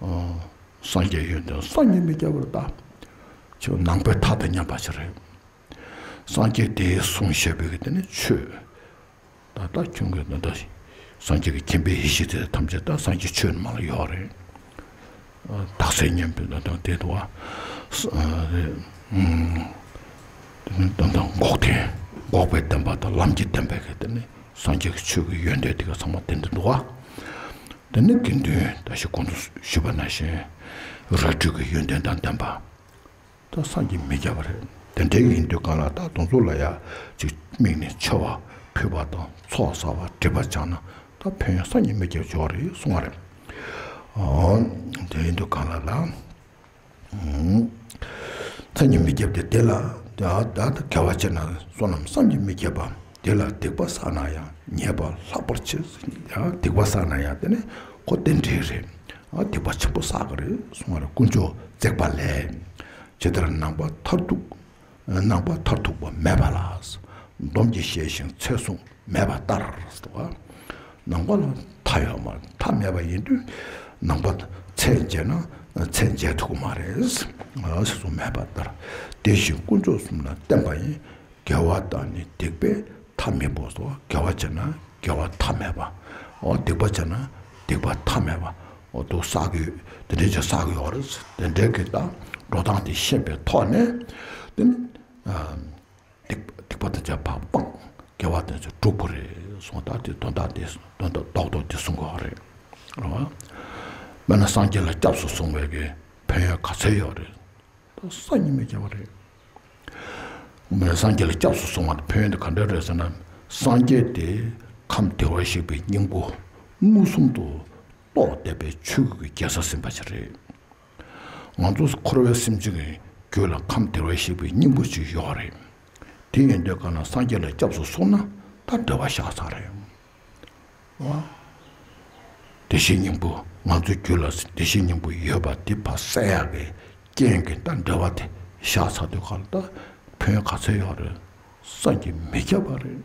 ཨ། སངས་རྒྱས་ཡོན་ཏན་བསམ་གྱིས་མི་ཁྱབ་པར་ད་ཁྱོད་ནང་པའི་མཐའ་དང་མཉམ་པ་ཞིག་རེད། སངས་རྒྱས་དེའི་གསུང་བཤད་པའི་གི་དེ་ནི་ཆོས། ད་ལྟ་ཁྱོད་ཀྱི་ད་ལྟ་སངས་རྒྱས་ཀྱི་མཁྱེན་པའི་ཡེ་ཤེས་དེ་ཐམས་ཅད་ད་སངས་རྒྱས་ཆོས་ནང་ལ་ཡོད་རེད། ཨ། དག་སེལ་སྙམ་པའི་ད་ལྟ་དེ་དུ་བ། ཨ། རེད། ཨུམ། དེ་ནི་ད་ལྟ་འགོག་བདེན། འགོག་པའི་བདེན་པ་དང་ལམ་གྱི་བདེན་པའི་གི་དེ་ནི་སངས་རྒྱས་ཀྱི་ཆོས་ཀྱི་ཡོན་ཏན་དེ་ག་ཚང་མ་དེ་འདྲ་འདུག་བ། དེ་ནི་དགེ་འདུན་ད་ཞིག་གོང་དུ་ཞུས་པ་ནང་བཞིན་རིགས་རུས་ཀྱི་ཡོན་ཏན་དང་ལྡན་པ། ད་བསམ་གྱིས་མི་ཁྱབ་པ་རེད། དེ་འདྲའི་ཡིན་དུས་གང་ལ་ད་དེ་ཚོ་ལ་ཡ་ཅིག་དམིགས་ནས་མཆོད་པ་ཕུལ་བ་དང་ཚོགས་བསགས་པ་སྒྲིབ་པ་སྦྱངས་ན་ད་ཕན་ཡོན་བསམ་གྱིས་མི་ཁྱབ་ཅིག་ཡོད་རེད་གསུང་བ་རེད། ཨོ། དེ་ཡིན་དུས་གང་ལ་ལ། ཨང་། བསམ་གྱིས་མི་ཁྱབ་སྟེ་དེ་ལ་ད་ད་དགེ་བ་བྱས་ན་བསོད་ནམས་བསམ་གྱིས་མི་ཁྱབ་པ། དེ་ལ་སྡིག་པ་བསགས་ན་ཡང་ཉེས་པ་ལྷག་པར་ཆེ། ཡང་སྡིག་པ་བསགས་ན་ཡང་དེ་ནི་ཁོ་རྟེན་འབྲེལ་རེད། ཨ། སྡིག་པ་ཆེན་པོ་བསགས་ཀྱི་རེད་གསུང་བ་རེད། དཀོན་མཆོག་བརྩེགས་པ་ལས། ཇི་ལྟར་ནམ་མཁའ་མཐར་ཐུག་ནམ་མཁའ་མཐར་ཐུག་པ་མེད་པ་ལ། འདོམ་གྱིས་བཤལ་ཞིང་ཚད་བཟུང་མེད་པ་ལྟར། ནམ་མཁའ་ལ་མཐའ་ཡོད་མ་རེད། མཐའ་མེད་པ་ཡིན་དུས་ནམ་མཁའ་ཚད་འཇལ་ན་ཚད་འཇལ་ཐུབ་ཀྱི་མ་རེད། ཚད་བཟུང་མེད་པ་ལྟར། དེ་བཞིན་དཀོན་མཆོག་གསུམ་ལ་བརྟེན་པ་ཡིན། དགེ་བ་དང་ནི་སྡིག་པའི་མཐའ་མེད་པ་སོགས། དགེ་བ་བྱས་ན་དགེ་བ་མཐའ་མེད་པ། འོ། སྡིག་པ་བྱས་ན་སྡིག་པ་མཐའ་མེད་པ། འོ། དུ་བསགས་ཀྱི་ཡོད། དེ་འདྲའི་ཅིག་བསགས་ཀྱི་ཡོད་རེད། དེ་འདྲའི་གི་ད་འགྲོ་སྟངས་དེ་ཤེས་པའི་ཐོག་ནས་དེ་ནི། ཨ། སྡིག་སྡིག་པ་དེ་ཚོ་ཕར་སྤངས། དགེ་བ་དེ་ཚོ་སྒྲུབ་དགོས་རེད་གསུངས། ད་དེ་དོན་དག་དེ་དོན་དག་རྡོག་རྡོག་དེ་གསུང་གི་ཡོད་རེད། རེད་བ། དཔེར་ན་སངས་རྒྱས་ལ་སྐྱབས་སུ་སོང་བའི་གི་ཕན་ཡོན་ག་ཚད་ཡོད་རེད། ད་བསམ་གྱིས་མི་ཁྱབ་པ་རེད། སངས་རྒྱས་ལ་སྐྱབས་སུ་སོང་བ་དེ་ཕན་ཡོན་དེ་ག་འདྲ་རེད་ཟེར་ན། སངས་རྒྱས་དེ་ཁམས་བདེ་བར་གཤེགས་པའི་སྙིང་པོ་མངོན་སུམ་དུ་རྟོགས་བསྡད་པའི་ཆོས་ཀྱི་རྒྱལ་སར་ཟིན་པ་ཞིག་རེད། ང་ཚོ་འཁོར་བའི་སེམས་ཅན་གྱི་རྒྱུད་ལ་ཁམས་བདེ་བར་གཤེགས་པའི་སྙིང་པོ་ཅིག་ཡོད་རེད། དེ་ཡིན་དུས་གང་ལ་སངས་རྒྱས་ལ་སྐྱབས་སུ་སོང་ན་ད་བདེ་བ་ཤར་ཚར་རེད། བདེ་གཤེགས་སྙིང་པོ། ང་ཚོའི་རྒྱུད་ལ་བདེ་གཤེགས་སྙིང་པོ་ཡོད་པ་དེ་ཕར་བསལ་ཡག་གི་རྐྱེན་གྱིས་ད་བདེ་བ་དེ་ཤར་ཚར་དུས་གང་ལ་ད་ཕན་ཡོན་ག་ཚོད་ཡོད་རེད། བསམ་གྱིས་མི་ཁྱབ་པ་རེད།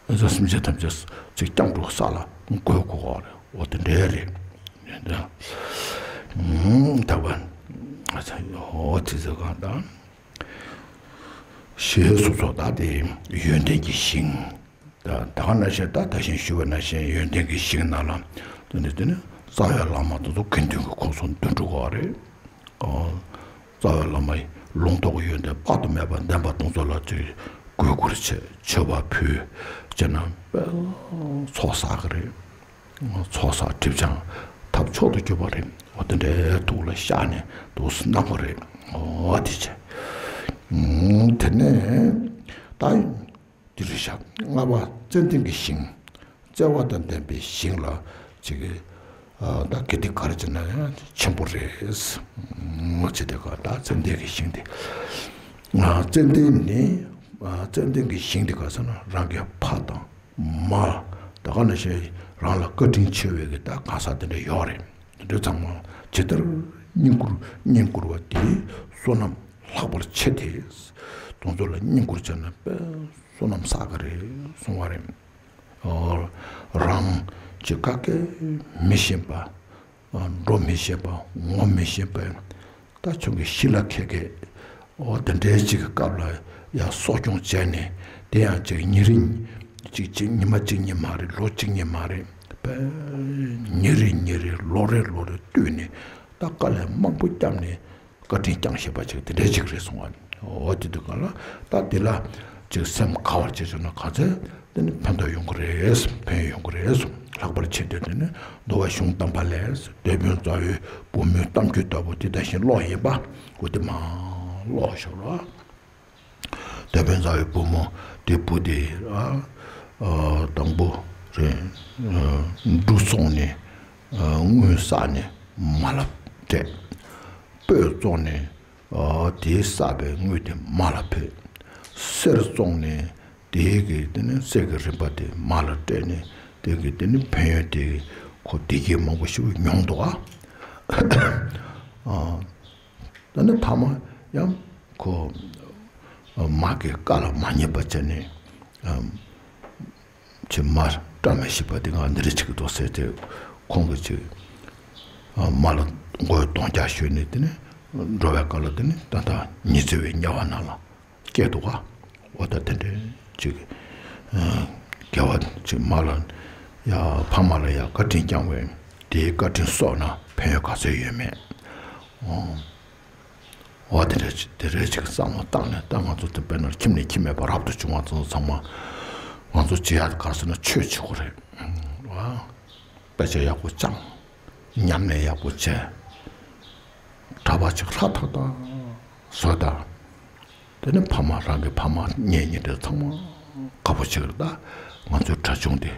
ཨ་ཙི། སེམས་ཅན་ཐམས་ཅད་ཅིག་སྐྱབས་འགྲོ་ས་ལ་འགོད་དགོས་པ་རེད། འོ་དེ་འདྲ་རེད། ད་བ། ཨ་ཙི། འོ་དེ་ཚོ་གང་དང་། ཞེས་སོགས་སོགས་ད་དེ་ཡོན་ཏན་གྱི་ཞིང་། ད་ད་ག་ནང་བཞིན་ད་ད་གིན་ཞུས་པ་ནང་བཞིན་ཡོན་ཏན་གྱི་ཞིང་ནང་ལ་དེ་ནི་དེ་ནི་རྩ་བའི་བླ་མ་དེ་ཚོ་དགེ་འདུན་གྱི་ཁོངས་སུ་འདུ་འགྲོ་གི་རེད། ཨོ། རྩ་བའི་བླ་མ་ཡི་ལུང་རྟོགས་ཀྱི་ཡོན་ཏན་དཔག་ཏུ་མེད་པ་ལྡན་པ་དེ་ཚོ་ལ་ཅིག་གུས་བཀུར་བྱས་མཆོད་པ་ཕུལ་བྱས་ན་དཔེ་ཚོགས་བསགས་ཀྱི་རེད། ཚོགས་བསགས་སྒྲིབ་སྦྱང་ཐབས་མཆོག་ཏུ་གྱུར་པ་རེད། འོ་དེ་འདྲའི་ཐུགས་ལ་བཞག་ནས་འདུག་སེ་གནང་དགོས་རེད། འོ་དེ་བྱས། དེ་ནས་ད། འདི་རེད་ཤག་ལྔ་པ་ཙན་དན་གྱི་ཞིང་། བརྩེ་བ་དང་ལྡན་པའི་ཞིང་ལ་ཅིག་ཨ་ད་གལ་ཏེ་ག་རེ་བྱས་ན་ཡང་ཆེན་པོ་རེད། ངོ་ཆེ་དེ་ག་ད་ཙན་དན་གྱི་ཞིང་དེ། ཨ་ཙན་དན་ནི་ཨ་ཙན་དན་གྱི་ཞིང་དེ་ག་ཟེར་ན་རང་གི་ཕ་དང་མ་ད་ག་ནང་བཞིན་རང་ལ་བཀའ་དྲིན་ཆེ་བའི་གི་ད་གང་ཟག་དེ་འདྲ་ཡོད་རེད། དེ་འདྲ་ཚང་མ་ཇི་ལྟར་བསྙེན་བཀུར་བསྙེན་བཀུར་བ་དེའི་བསོད་ནམས་ལྷག་པར་ཆེ་སྟེ། དེ་ཚོ་ལ་བསྙེན་བཀུར་བྱས་ན་དཔེ་བསོད་ནམས་བསགས་ཀྱི་རེད་གསུང་བ་རེད། ཨོ། རང་གི་བཀའ་བཀལ་མི་ཤེས་པ། ཨ་འགྲོ་མི་ཤེས་པ། ངོ་མི་ཤེས་པ། ད་ཁྱོད་ཀྱི་ཤི་ལ་ཁད་ཀྱི། ཨོ་དེ་འདྲའི་ཅིག་གི་སྐབས་ལ་ཡང་གསོ་སྐྱོང་བྱས་ནས་དེ་ཡང་ཅིག་ཉིན་རེ་ཅིག་ཅིག་ཉི་མ་གཅིག་གཉིས་མ་རེད། ལོ་གཅིག་གཉིས་མ་རེད། དཔེ་ཉིན་རེ་ཉིན་རེ་ལོ་རེ་ལོ་རེ་བསྟུད་ནས་ད་དཀའ་ལས་མང་པོ་བརྒྱབ་ནས། བཀའ་དྲིན་བསྐྱངས་ཤེས་པ་ཅིག་དེ་འདྲའི་ཅིག་རེད་གསུང་བ། འོ་དེ་དུས་གང་ལ་ད་དེ་ལ་ཅིག་སེམས་དགའ་བར་བྱེད་བྱུང་ན་ག་ཚད་དེ་ནི་ཕན་ཐོགས་ཡོང་གི་རེད། ཕན་ཡོན་ཡོང་གི་རེད་གསུང་། ལྷག་པར་ཆེ་དེ་དེ་ནི་འདུལ་བ་གཞུང་དམ་པ་ལས་དེད་དཔོན་རྩ་བའི་བུ་མོའི་གཏམ་རྒྱུད་ལྟ་བུ་དེ་ད་བཞིན་ཀློག་ཡིན་པ་འོ་དེ་མ་ཀློག་ཤོག་རོགས། དེད་དཔོན་རྩ་བའི་བུ་མོ་དེ་བུ་དེ་ཨ་ཨ་དང་པོ་རེད། ཨ་འབྲུ་བཙོངས་ནས་ཨ་དངུལ་བསགས་ནས་མ་ལ་སྤྲད། སྤོས་བཙོངས་ནས། ཨ་དེའི་བསགས་པའི་དངུལ་དེ་མ་ལ་ཕུལ། གསེར་བཙོངས་ནས་དེའི་གི་དེ་ནི་གསེར་གྱི་རིན་པ་དེ་མ་ལ་སྤྲད་ནས་དེ་གི་དེ་ནི་ཕན་ཡོན་དེ་ཁོ་བདེ་སྐྱིད་མང་པོ་ཞིག་མྱོང་འདུག་ཨ། ཨ་ད་ནི་ཐ་མ་ཡང་ཁོ་ཨ་མ་གི་བཀའ་ལ་མ་ཉན་པ་བྱས་ནས་ཨ། ཅིག་མ་བཀྲ་མི་ཤིས་པ་དེ་ང་འདི་རེ་བྱེད་ཀྱི་འདུག་ཟེར་ཏེ་ཁོང་གིས་ཅིག་ཨ་མ་ལ་མགོ་གདོང་རྒྱག་ཞུས་ནས་དེ་ནས་འགྲོ་བའི་སྐབས་ལ་དེ་ནས་ད་ལྟ་ཉི་ཚེ་བའི་དམྱལ་བ་ནང་ལ་སྐྱེས་འདུག་ག་འོ་ད་དེ་འདྲའི་ཅིག་ཨ་དགེ་བ་ཅིག་མ་ལ་ཡ་ཕ་མ་ལ་ཡ་བཀའ་དྲིན་བསྐྱངས་པས་དེའི་བཀའ་དྲིན་གསོག་ན་ཕན་ཡོན་ག་ཚོད་ཡོད་མེད། ཨོ། འོ་དེ་འདྲ་ཅིག་དེ་འདྲ་ཅིག་བསམ་བློ་བཏང་ནས་ད་ང་ཚོ་དེ་དཔེར་ན་ཁྱིམ་ནས་ཁྱིམ་མེད་པ་རབ་ཏུ་བྱུང་བ་ཚོ་ཚང་མ་ང་ཚོ་བྱེད་ཡག་ག་རེ་ཟེར་ན་ཆོས་བྱེད་དགོས་རེད། ཨ། དཔེ་ཆ་ཡག་པོ་སྦྱངས། ཉམས་ལེན་ཡག་པོ་བྱས། གྲྭ་པ་ཅིག་ཧྲ་ཐག་ཐག་བཟོས་དང་། དེ་ནས་ཕ་མ་རང་གི་ཕ་མ་གཉེན་ཉེ་འབྲེལ་ཚང་མ་དགའ་པོ་བྱེད་ཀྱི་རེད། ད་ང་ཚོའི་གྲྭ་ཆུང་དེ་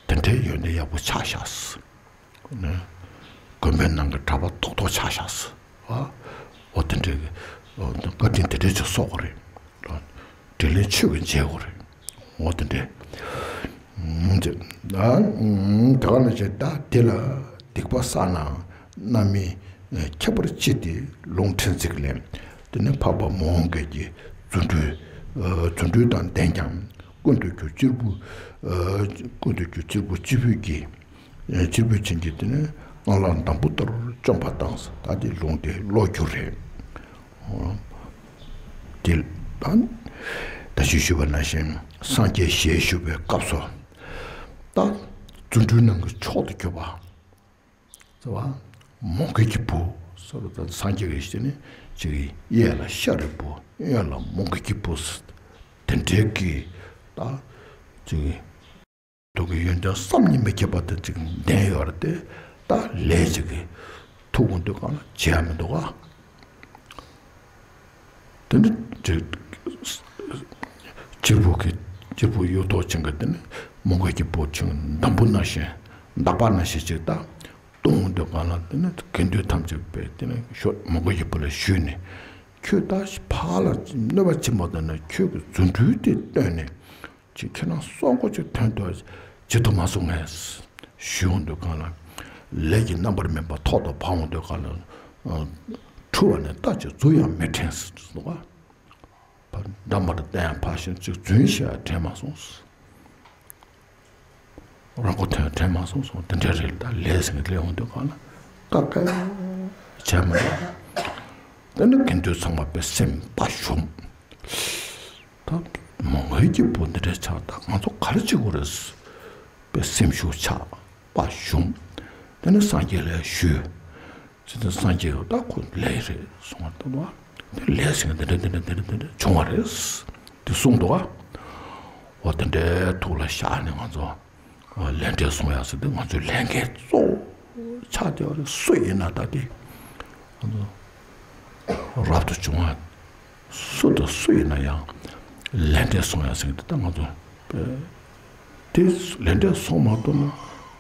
དེ་འདྲའི་ཡོན་ཏན་ཡག་པོ་ཆགས་ཤག་ནས། དགོན་པའི་ནང་གི་གྲྭ་པ་ཏོག་ཏོག་ཆགས་ཤག་ཟེར། ཨ། འོ་དེ་འདྲའི་གི་བཀའ་དྲིན་དེ་འདྲའི་ཅིག་གསོག་དགོས་རེད། དྲིན་ལན་ཆོས་ཀྱིས་འཇལ་དགོས་རེད། འོ་དེ་འདྲའི། ད་དེ་ག་ནང་བཞིན་ད་དེ་ལ་སྡིག་པ་བསགས་ན་རྣམ་སྨིན་ཁྱད་པར་ཆེ་སྟེ་ལུང་ཕྲན་ཚེགས་ལས། དེ་ནི་འཕགས་པ་མོའུ་འགལ་གྱི་རྫུ་འཕྲུལ། རྫུ་འཕྲུལ་དང་ལྡན་ཀྱང་ཀུན་ཏུ་རྒྱུ་གཅེར་བུ། ཀུན་ཏུ་རྒྱུ་གཅེར་བུ་གཅེར་བུ་གྱི། གཅེར་བུ་ཅན་གྱི་དེ་ནི་སྔགས་ལྷ་འདམ་བུ་ལྟར་བཅོམ་པ་དང་། ད་དེ་ལུང་དེ་ཀློག་རྒྱུ་རེད། དེ་ད་ད་ཞུས་ཞུས་པ་ནང་བཞིན་སངས་རྒྱས་ཞལ་བཞུགས་པའི་སྐབས་སུ་ད་རྫུ་འཕྲུལ་ནང་གི་མཆོག་ཏུ་གྱུར་པ་ཟེར་བ་མོའུ་འགལ་གྱི་བུ་ཟེར་བ་ད་སངས་རྒྱས་ཀྱི་ཞལ་ནི་ཅིག་གཡས་ལ་ཤཱ་རིའི་བུ་གཡོན་ལ་མོའུ་འགལ་གྱི་བུ་ཟེར་དེ་འདྲའི་གི་ད་ཅིག་དུ་གི་ཡོན་ཏན་བསམ་གྱིས་མི་ཁྱབ་པ་དེ་ཅིག་ལྡན་ཡོད་རེད་དེ། ད་ལས་ཅིག་གི་ཐུག་འོང་དུས་གང་ལ་བྱེད་ཡ་མི་འདུག་ག་དེ་འདྲ་ཅིག་གཅེར་བུ་གི་གཅེར་བུ་གཡུ་ཐོག་ཅན་གི་དེ་ནི་མོའུ་འགལ་གྱི་བུ་ཅིག་འདམ་བུ་ནང་བཞིན་འདག་པ་ནང་བཞིན་ཅིག་ད་ཐུག་འོང་དུས་གང་ལ་དེ་ནི་དགེ་འདུན་ཐམས་ཅད་པས་དེ་ནི་ཤོ་མོའུ་འགལ་གྱི་བུ་ལ་ཞུས་ནས་ཁྱོད་ད་ཕར་ལ་གནོད་པ་ཕྱིན་པ་དང་ན་ཁྱོད་ཀྱི་རྫུ་འཕྲུལ་དེ་བཏོན་ནས། ཅིག་ཁྱེད་རང་སྲོག་མགོ་ཅིག་ཐོན་ཏོ་ཇི་ཐུབ་མ་སོང་ངས། ཞུ་འོང་དུས་གང་ལ། ལས་ཀྱི་རྣམ་པར་སྨིན་པ་ཐོག་ཏུ་བབས་འོང་དུས་གང་ལ། ཨ་འཁྲུལ་བ་ནི་རྟ་ཅིག་རྫུ་ཡང་མི་འཐེན་ཟེར་འདུག་ག་འདྲ་མ་འདྲ་བསྟན་ཕར་ཕྱིན་ཅིག་རྫུན་བཤད་དྲན་མ་སོང་། རང་མགོ་ཐོན་དྲན་མ་སོང་སོང་དེ་འདྲ་རེད། ད་ལས་ཟིན་གྱི་ལས་འོང་དུས་གང་ལ་ཀ་ཀ་བྱས་མ་རེད། དེ་ནི་དགེ་འདུན་ཚང་མ་པའི་སེམས་པ་ཞུམ། ད་ མོའི་སྐྱེས་བུ་འདི་འདྲ་ཆགས། ད་ང་ཚོ་ག་རེ་བྱེད་དགོས་རེད། པའི་སེམས་ཤུགས་ཆག་པ་བྱུང་། དེ་ནས་སངས་རྒྱས་ལ་ཞུས། ཇི་ལྟར་སངས་རྒྱས་ཡོད་ད་ཁོ་ལས་རེད་གསུང་བ་ལྟ་བུ། དེ་ལས་ཟིན་འདི་འདྲ་འདི་འདྲ་འདི་འདྲ་འདི་འདྲ་བྱུང་བ་རེད། དེ་གསུངས་འདུག་ག་འོ་དེ་འདྲའི་ཐུགས་ལ་བཞག་ནས་ང་ཚོ་ལས་འབྲས་སྲུང་ཡ་ཟེར་དུས་ང་ཚོའི་ལས་འགན་གཙོ་བོ་ཆགས་བསྡད་པ་རེད། སུ་ཡིན་ན་ད་དེ་ང་ཚོ་རབ་ཏུ་བྱུང་བ་སུ་དང་སུ་ཡིན་ན་ཡང་ལས་འབྲས་སྲུང་ཡ་ཟེར་དུས་ད་ང་ཚོ་དེ་ལས་འབྲས་སྲུང་མ་ཐུབ་ན་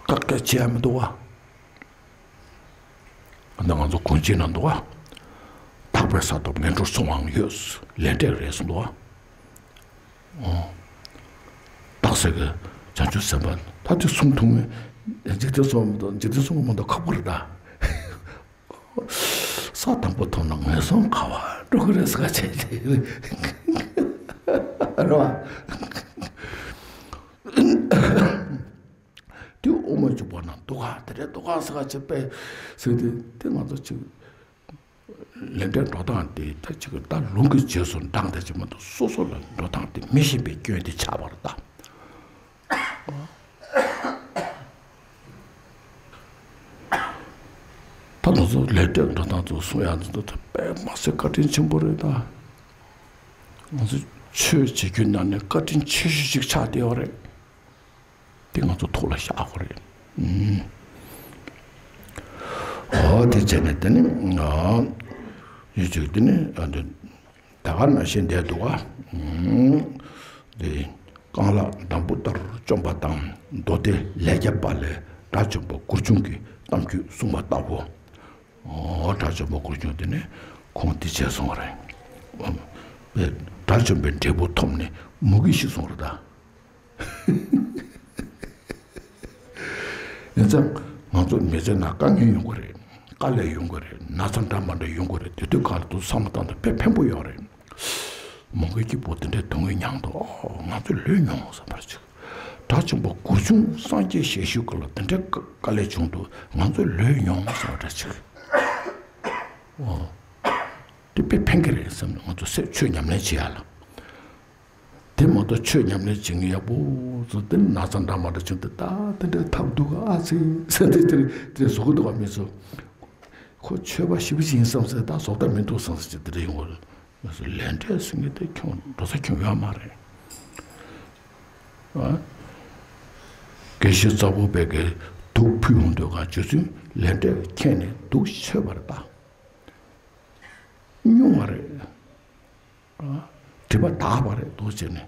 བཀག་སྐད་བྱེད་ཡ་མི་འདུག་བ། ད་ང་ཚོ་གོང་ཆེན་ནང་འདུག་བ། རྟག་པའི་ས་ཐོབ་ངན་འགྲོར་སོང་བའང་ཡོད། ལས་འབྲས་རེད་གསུངས་འདུག་བ། ཨོ། རྟག་གསལ་གྱི་བྱང་ཆུབ་སེམས་དཔའ་ད་དེ་གསུང་ཐུབ་ངེས། འཇིག་རྟེན་གསུམ་འཇིག་རྟེན་གསུམ་མ་གཏོགས་ཁག་པོ་རེད་ད། ས་དང་པོ་ཐོབ་ན་ངན་སོང་ག་བ་འགྲོ་གི་རེད་ཟེར་བ་བྱས་ཏེ། རེད་བ། དེ་དབུ་མ་འཇུག་པ་ན་འདུག་ག་དེ་འདྲའི་འདུག་ག་ཟེར་ག་བྱེད་པས་ཟེར་ཏེ་དེ་ང་ཚོ་ཅིག་ལས་འབྲས་འགྲོ་སྟངས་དེ་ད་ཅིག་ད་ལུང་གི་རྗེས་སུ་འབྲངས་ཏེ་ཅིག་མ་གཏོགས་སོ་སོ་ལ་འགྲོ་སྟངས་དེ་མི་ཤེས་པའི་སྐྱོན་དེ་ཆགས་པ་རེད་ད། ད་ང་ཚོ་ལས་འབྲས་འགྲོ་སྟངས་ཚོ་གསུང་ཡག་འདི་ཚོ་ད་དཔེ་མ་སྲིད་བཀའ་དྲིན་ཆེན་པོ་རེད་ད། ང་ཚོ་ཆོས་བྱེད་རྒྱུའི་ནང་ནས་བཀའ་དྲིན་ཆེ་ཤོས་ཤིག་ཆགས་བསྡད་ཡོད་རེད། དེ་ང་ཚོ་ཐུགས་ལ་བཞག་དགོས་རེད། ཨུམ། འོ་དེ་བྱས་ནས་དེ་ནི་ཨ་ཡུལ་ཅིག་དེ་ནི་ཨ་འདི་ད་ག་ནང་བཞིན་བསྡད་འདུག་ག་ཨུམ། དེ་རྐང་ལག་འདམ་བུ་ལྟར་བཅོམ་པ་དང་། མདོ་སྡེ་ལས་རྒྱ་པ་ལས་དགྲ་བཅོམ་པ་གུར་ཆུང་གི་གཏམ་རྒྱུད་གསུངས་པ་ལྟ་བུ། འོ་དགྲ་བཅོམ་པ་གུར་ཆུང་དེ་ནི་ཁོང་དེ་བྱས་སོང་བ་རེད། ཨུམ། དགྲ་བཅོམ་པའི་འབྲས་བུ་ཐོབ་ནས་མུ་གེ་ཤི་སོང་བ་རེད་ད། ཡིན་ཙང་ང་ཚོ་མི་ཚེ་ནང་དཀའ་ངལ་ཡོང་གི་རེད། དཀའ་ལས་ཡོང་གི་རེད། ན་ཚ་འདྲ་མ་འདྲ་ཡོང་གི་རེད། དེ་དུས་ག་ལ་འདུག་བསམ་བློ་བཏང་དུས་དཔེ་ཕན་པོ་ཡོད་རེད། མོ་གི་སྐྱིད་པོ་དེ་འདྲའི་སྡུག་བསྔལ་མྱངས་འདུག་ཨོ་ང་ཚོ་ལོས་མྱོང་བསམ་པར་ཅིག་དགྲ་བཅོམ་པ་གུར་ཆུང་སངས་རྒྱས་ཞལ་བཞུགས་སྐབས་ལ་དེ་འདྲའི་དཀའ་ལས་བྱུང་འདུག་ང་ཚོ་ལོས་མྱོང་བསམ་པ་འདྲ་ཅིག་ཨོ། དེ་དཔེ་ཕན་གི་རེད་བསམ་ནས་ང་ཚོ་སེམས་ཆོས་ཉམས་ལེན་བྱེད་ཡ་ལ། དེ་མ་གཏོགས་ཆོས་ཉམས་ལེན་བྱེད་མཁན་ཡག་པོ་ཚོ་དེ་ན་ཚ་འདྲ་མ་འདྲ་བྱུང་སྟེ་ད་དེ་འདྲའི་ཐབས་འདུག་ག་ཨ་ཙི་ཟེར་ཏེ་དེར་དེ་བཟོ་གི་འདུག་ག་མི་ཚོ། ཁོ་ཆོས་པ་ཞེ་པོ་ཅིག་ཡིན་བསམ་ཟེར། ད་བཟོ་ལྟ་མི་འདུག་བསམ་ཟེར་ཅིག་དེ་འདྲ་ཡོང་གི་རེད། ལས་འབྲས་ཟེར་མཁན་དེ་ཁྱོན་འགྲོ་ས་ཁྱོན་ཡོད་མ་རེད། ཨ། དགེ་བཤེས་རྩ་བོ་པས་ཀྱིས་དུག་ཕུལ་ཡོང་དུས་ག་རྗེ་བཙུན་ལས་འབྲས་མཁྱེན་ནས་དུག་མཆོད་པར་གདའ། སྨྱུང་བ་རེད། སྒྲིབ་པ་དག་པ་རེད་འདུག་བྱས་ནས།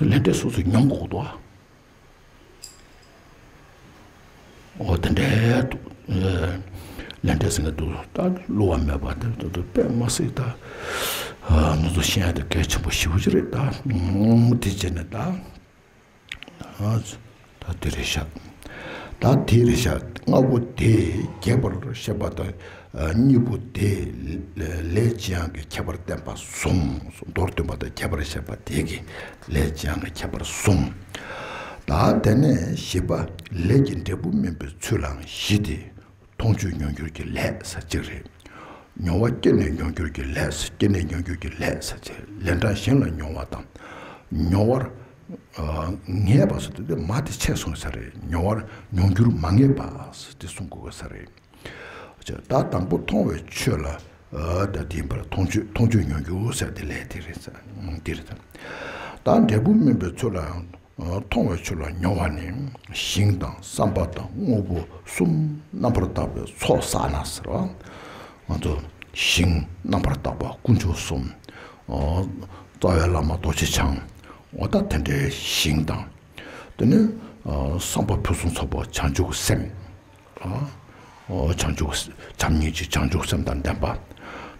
ལས་འབྲས་སོ་སོས་མྱོང་དགོས་འདུག་ཨ། འོ་དེ་འདྲའི་འདུག་ལས་འབྲས་ཟེར་ན་འདུག་ད་བསླུ་བ་མེད་པ་དེ་འདུག་དཔེ་མ་སྲིད་ད། ང་ཚོ་ཤེས་ཡ་དེ་གལ་ཆེན་པོ་ཞེ་པོ་ཅིག་རེད་ད། དེ་བྱས་ནས་ད། ད་དེ་རེད་ཤག་ད་དེ་རེད་ཤག་ལྔ་པོ་དེ་རྒྱས་པར་བཤད་པ་དང་། གཉིས་པོ་དེ་ལས་ཅི་ཡང་གི་ཁྱད་པར་བསྟན་པ་གསུམ། མདོར་བསྟན་པ་དང་ཁྱད་པར་བཤད་པ་དེ་གི་ལས་ཅི་ཡང་གི་ཁྱད་པར་གསུམ། ད་དེ་ནས་བཞི་པ་ལས་ཀྱི་འབྲས་བུ་སྨིན་པའི་ཚུལ་ལའང་བཞི་སྟེ། མཐོང་ཆོས་མྱོང་འགྱུར་གྱི་ལས་ཟེར་གཅིག་རེད། མྱོང་བ་སྐྱེས་ནས་མྱོང་འགྱུར་གྱི་ལས། སྐྱེས་ནས་མྱོང་འགྱུར་གྱི་ལས་ཟེར་གཅིག་ལན་གྲངས་གཞན་ལ་མྱོང་བ་དང་། མྱོང་བར་ངེས་པ་ཟེར་དུས་དེ་མ་དེ་ཆད་སོང་ས་རེད། མྱོང་བར་མྱོང་འགྱུར་མ་ངེས་པ་ཟེར་དེ་གསུང་དགོས་ས་རེད། ད་དང་པོ་མཐོང་བའི་ཆོས་ལ་ད་དེ་ཡིན་པར་མཐོང་ཆོས་མཐོང་ཆོས་མྱོང་འགྱུར་ཟེར་དེ་ལས་དེ་རེད་ཟེར་དེ་རེད། ད་འབྲས་བུ་སྨིན་པའི་ཚུལ་ལ་ཡང་། མཐོང་བའི་ཆོས་ལ་མྱོང་བ་ནི། ཞིང་དང་བསམ་པ་དང་དངོས་པོ་གསུམ་རྣམ་པར་དག་པའི་ཚོགས་བསགས་ན་ཟེར་བ། ང་ཚོ་ཞིང་རྣམ་པར་དག་པ་དཀོན་མཆོག་གསུམ། རྩ་བའི་བླ་མ་རྡོ་རྗེ་འཆང་། འོ་ད་དེ་འདྲའི་ཞིང་དང་། དེ་ནས་བསམ་པ་ཕུན་སུམ་ཚོགས་པ་བྱང་ཆུབ་སེམས། བྱང་ཆུབ་བྱམས་སྙིང་རྗེ་བྱང་ཆུབ་སེམས་དང་ལྡན་པ།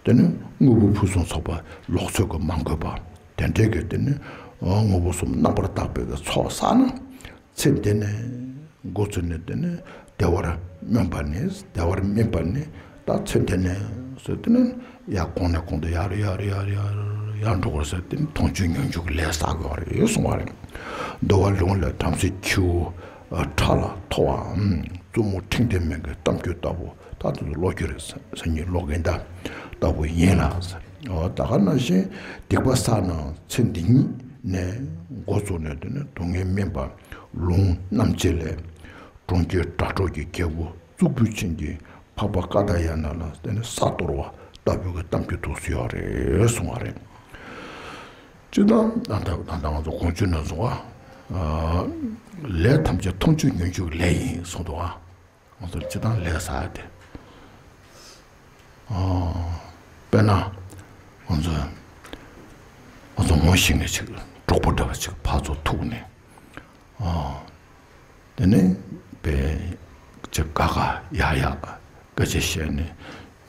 དེ་ནས་དངོས་པོ་ཕུན་སུམ་ཚོགས་པ་ལོག་འཚོ་གི་མ་འགོས་པ། དེ་འདྲའི་གི་དེ་ནི་དངོས་པོ་གསུམ་རྣམ་པར་དག་པའི་གི་ཚོགས་བསགས་ན། ཚེ་འདི་ནས་འགོ་ཚུགས་ནས་དེ་ནི་བདེ་བར་སྨོན་པ་ནི་བདེ་བར་སྨིན་པ་ནི་ད་ཚེ་འདི་ནས་ཟེར་དེ་ནི་ཡར་གོང་ནས་གོང་དུ་ཡར་ཡར་ཡར་ཡར་ཡར་འགྲོ་དགོས་ཟེར་དེ་ནི་མཐོང་ཆོས་མྱོང་འགྱུར་གྱི་ལས་བསགས་དགོས་པ་རེད་གསུངས་པ་རེད། འདུལ་བ་ལུང་ལས་བྲམ་ཟེ་ཁྱེའུ་ཁྲ་ལ་མཐོ་བའམ་བཙུན་མོ་འཕྲེང་ལྡན་མའི་གི་གཏམ་རྒྱུད་ལྟ་བུ། ད་དུ་ཀློག་རྒྱུ་རེད། སང་ཉིན་ཀློག་གིན་ད་ལྟ་བུ་ཡིན་ལ། འོ་ད་ག་ནང་བཞིན་སྡིག་པ་བསགས་ན་ཚེ་འདི་ཉིད་ནས་འགོ་བཙུགས་ནས་དེ་ནས་སྡུག་བསྔལ་སྨིན་པ་ལུང་རྣམ་འབྱེད་ལས། གྲོང་ཁྱེར་སྒྲ་སྒྲོགས་ཀྱི་རྒྱལ་པོ་གཙུག་ཕུད་ཅན་གྱི་འཕགས་པ་ཀ་ཏ་ཡ་ན་ལ་དེ་ནས་ས་གཏོར་བ་ལྟ་བུའི་གི་གཏམ་རྒྱུད་ཐུགས་སུ་ཡོད་རེད་གསུང་བ་རེད། སྤྱིར་བཏང་ད་ལྟ་ད་ལྟ་ང་ཚོ་གོང་ཆུ་ནས་གསུང་བ། ལས་ཐམས་ཅད་མཐོང་ཆོས་མྱོང་འགྱུར་ལས་ཡིན་གསུངས་འདུག་ཨ། ང་ཚོར་སྤྱིར་བཏང་ལས་ཟེར་ཡ་དེ། དཔེར་ན། ང་ཚོ། ང་ཚོ་ངོ་ཤེས་མཁན་ཅིག་གྲོགས་པོ་འདྲ་བ་ཅིག་ཕར་ཚུར་ཐུག་ནས། དེ་ནས་པས་ཅིག་དགའ་དགའ་ཡག་ཡག་སྐད་ཆ་བཤད་ནས།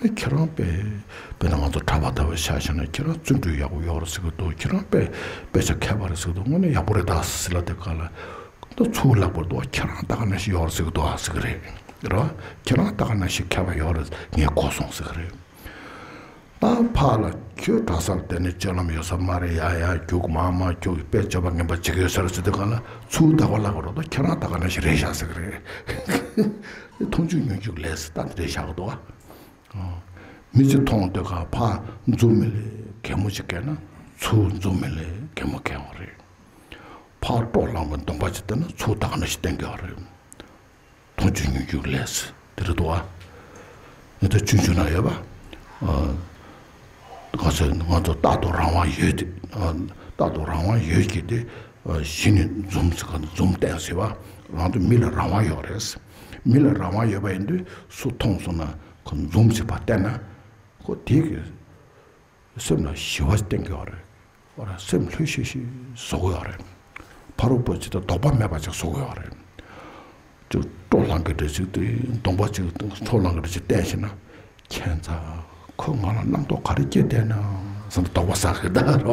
ཨེ་ཁྱེད་རང་པས་དཔེར་ན་ང་ཚོ་གྲྭ་པ་ལྟ་བུ་ཆ་བཞག་ན་ཁྱེད་རང་བརྩོན་འགྲུས་ཡག་པོ་ཡོད་རེད་ཟེར་གི་འདུག་ཁྱེད་རང་པས་དཔེ་ཆ་མཁས་པ་རེད་ཟེར་གི་འདུག་དངོས་གནས་ཡག་པོ་རེད་ད་ཟེར་ལབ་དེ་ག་ལ། ད་ཚུར་ལབ་པར་འདུག་ཁྱེད་རང་ལྟ་ག་ནང་བཞིན་ཡོད་རེད་ཟེར་གི་འདུག་ཨ་ཟེར་གི་རེད། རེད་བ། ཁྱེད་རང་ལྟ་ག་ནང་བཞིན་མཁས་པ་ཡོད་རེད་ངས་གོ་སོང་ཟེར་གི་རེད། ད་ཕར་ལ་ཁྱོད་གྲྭ་སར་བསྡད་ནས་སྤྱོད་ལམ་ཡོད་ས་མ་རེད་ཡ་ཡ་རྒྱུགས་མ་མ་རྒྱུགས་དཔེ་སྤྱོད་པ་ངན་པ་བྱེད་ཀྱི་ཡོད་ས་རེད་ཟེར་དུས་གང་ལ་ཚུར་ལྟ་བ་ལབ་དགོས་རེད་ད་ཁྱེད་རང་ལྟ་ག་ནང་བཞིན་རེད་ཤག་ཟེར་གི་རེད། མཐོང་ཆོས་མྱོང་འགྱུར་ལས་ད་རེད་ཤག་འདུག་ཨ། མི་གཅིག་མཐོང་དུས་ག་ཕར་འཛུམ་མི་ལས་གད་མོ་ཅིག་བགད་ན་ཚུར་འཛུམ་མི་ལས་གད་མོ་བགད་ཡོང་རེད། ཕར་སྤྲོ་ལངས་པའི་གདོང་པ་ཅིག་བསྟན་ན་ཚུར་ལྟ་ག་ནང་བཞིན་བསྟན་གི་ཡོད་རེད། མཐོང་ཆོས་མྱོང་འགྱུར་ལས་དེ་རེད་འདུག་ཨ། ངས་ད་ཆུང་ཆུང་ན་ཡོད་པ། ག་ཚོད་ང་ཚོ་རྟག་ཏུ་རང་དབང་ཡོད་དེ། རྟག་ཏུ་རང་དབང་ཡོད་ཀྱི་དེ། གཞི་ནས་འཛུམ་ཟེར་ག་འཛུམ་བསྟན་ཟེར་བ། རང་དུ་མི་ལ་རང་དབང་ཡོད་རེད། མི་ལ་རང་དབང་ཡོད་པ་ཡིན་དུས་སུ་མཐོང་སོང་ན་ཁོ་འཛུམ་ཟེར་བ་བསྟན་ན། ཁོ་དེ་གི་སེམས་ལ་ཞི་བ་བསྟན་གི་ཡོད་རེད། འོ་ར་སེམས་ལྷོད་ཤིག་ཤིག་བཟོ་གི་ཡོད་རེད། ཕ་རོལ་པོ་ཅིག་དང་དོགས་པ་མེད་པ་ཅིག་བཟོ་གི་ཡོད་རེད། ཅིག་སྤྲོ་ལངས་གི་འདྲ་ཅིག་དེ་གདོང་པ་ཅིག་སྤྲོ་ལངས་གི་འདྲ་ཅིག་བསྟན་ཤེ་ན། ཁྱད་མཚར། ཁོ་ང་ལ་རྣམ་རྟོག་ག་རེ་སྐྱེས་བསྡད་ན་བསམ་དོགས་པ་ཟ་གི་ད་རེད་བ།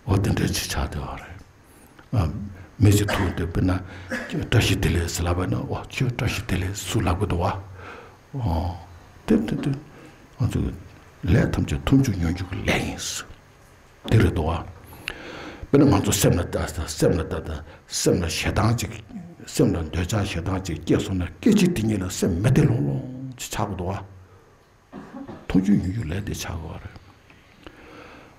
འོ་དེ་འདྲ་ཅིག་ཆགས་བསྡད་ཡོད་རེད། མི་ཞིག་ཐུག་དུས་དཔེར་ན། བཀྲ་ཤིས་བདེ་ལེགས་ཟེར་ལབ་པ་ན་འོ་ཁྱོད་བཀྲ་ཤིས་བདེ་ལེགས་སུ་ལབ་གི་འདུག་བ། འོ། དེ་དེ་དེ། ང་ཚོ། ལས་ཐམས་ཅད་མཐོང་ཆོས་མྱོང་འགྱུར་གྱི་ལས་ཡིན། དེ་རེད་འདུག་བ། དཔེར་ན་ང་ཚོ་སེམས་ལ་ལྟ་ལྟ་སེམས་ལ་ལྟ་ལྟ་སེམས་ལ་ཞེ་སྡང་ཅིག་སེམས་ལ་འདོད་ཆགས་ཞེ་སྡང་ཅིག་སྐྱེས་སོང་ན་སྐད་ཅིག་དེ་ཉིད་ལ་སེམས་མི་བདེ་ལོང་ལོང་ཅིག་ཆགས་གི་འདུག་བ། མཐོང་ཆོས་མྱོང་འགྱུར་ལས་དེ་ཆགས་དགོས་རེད།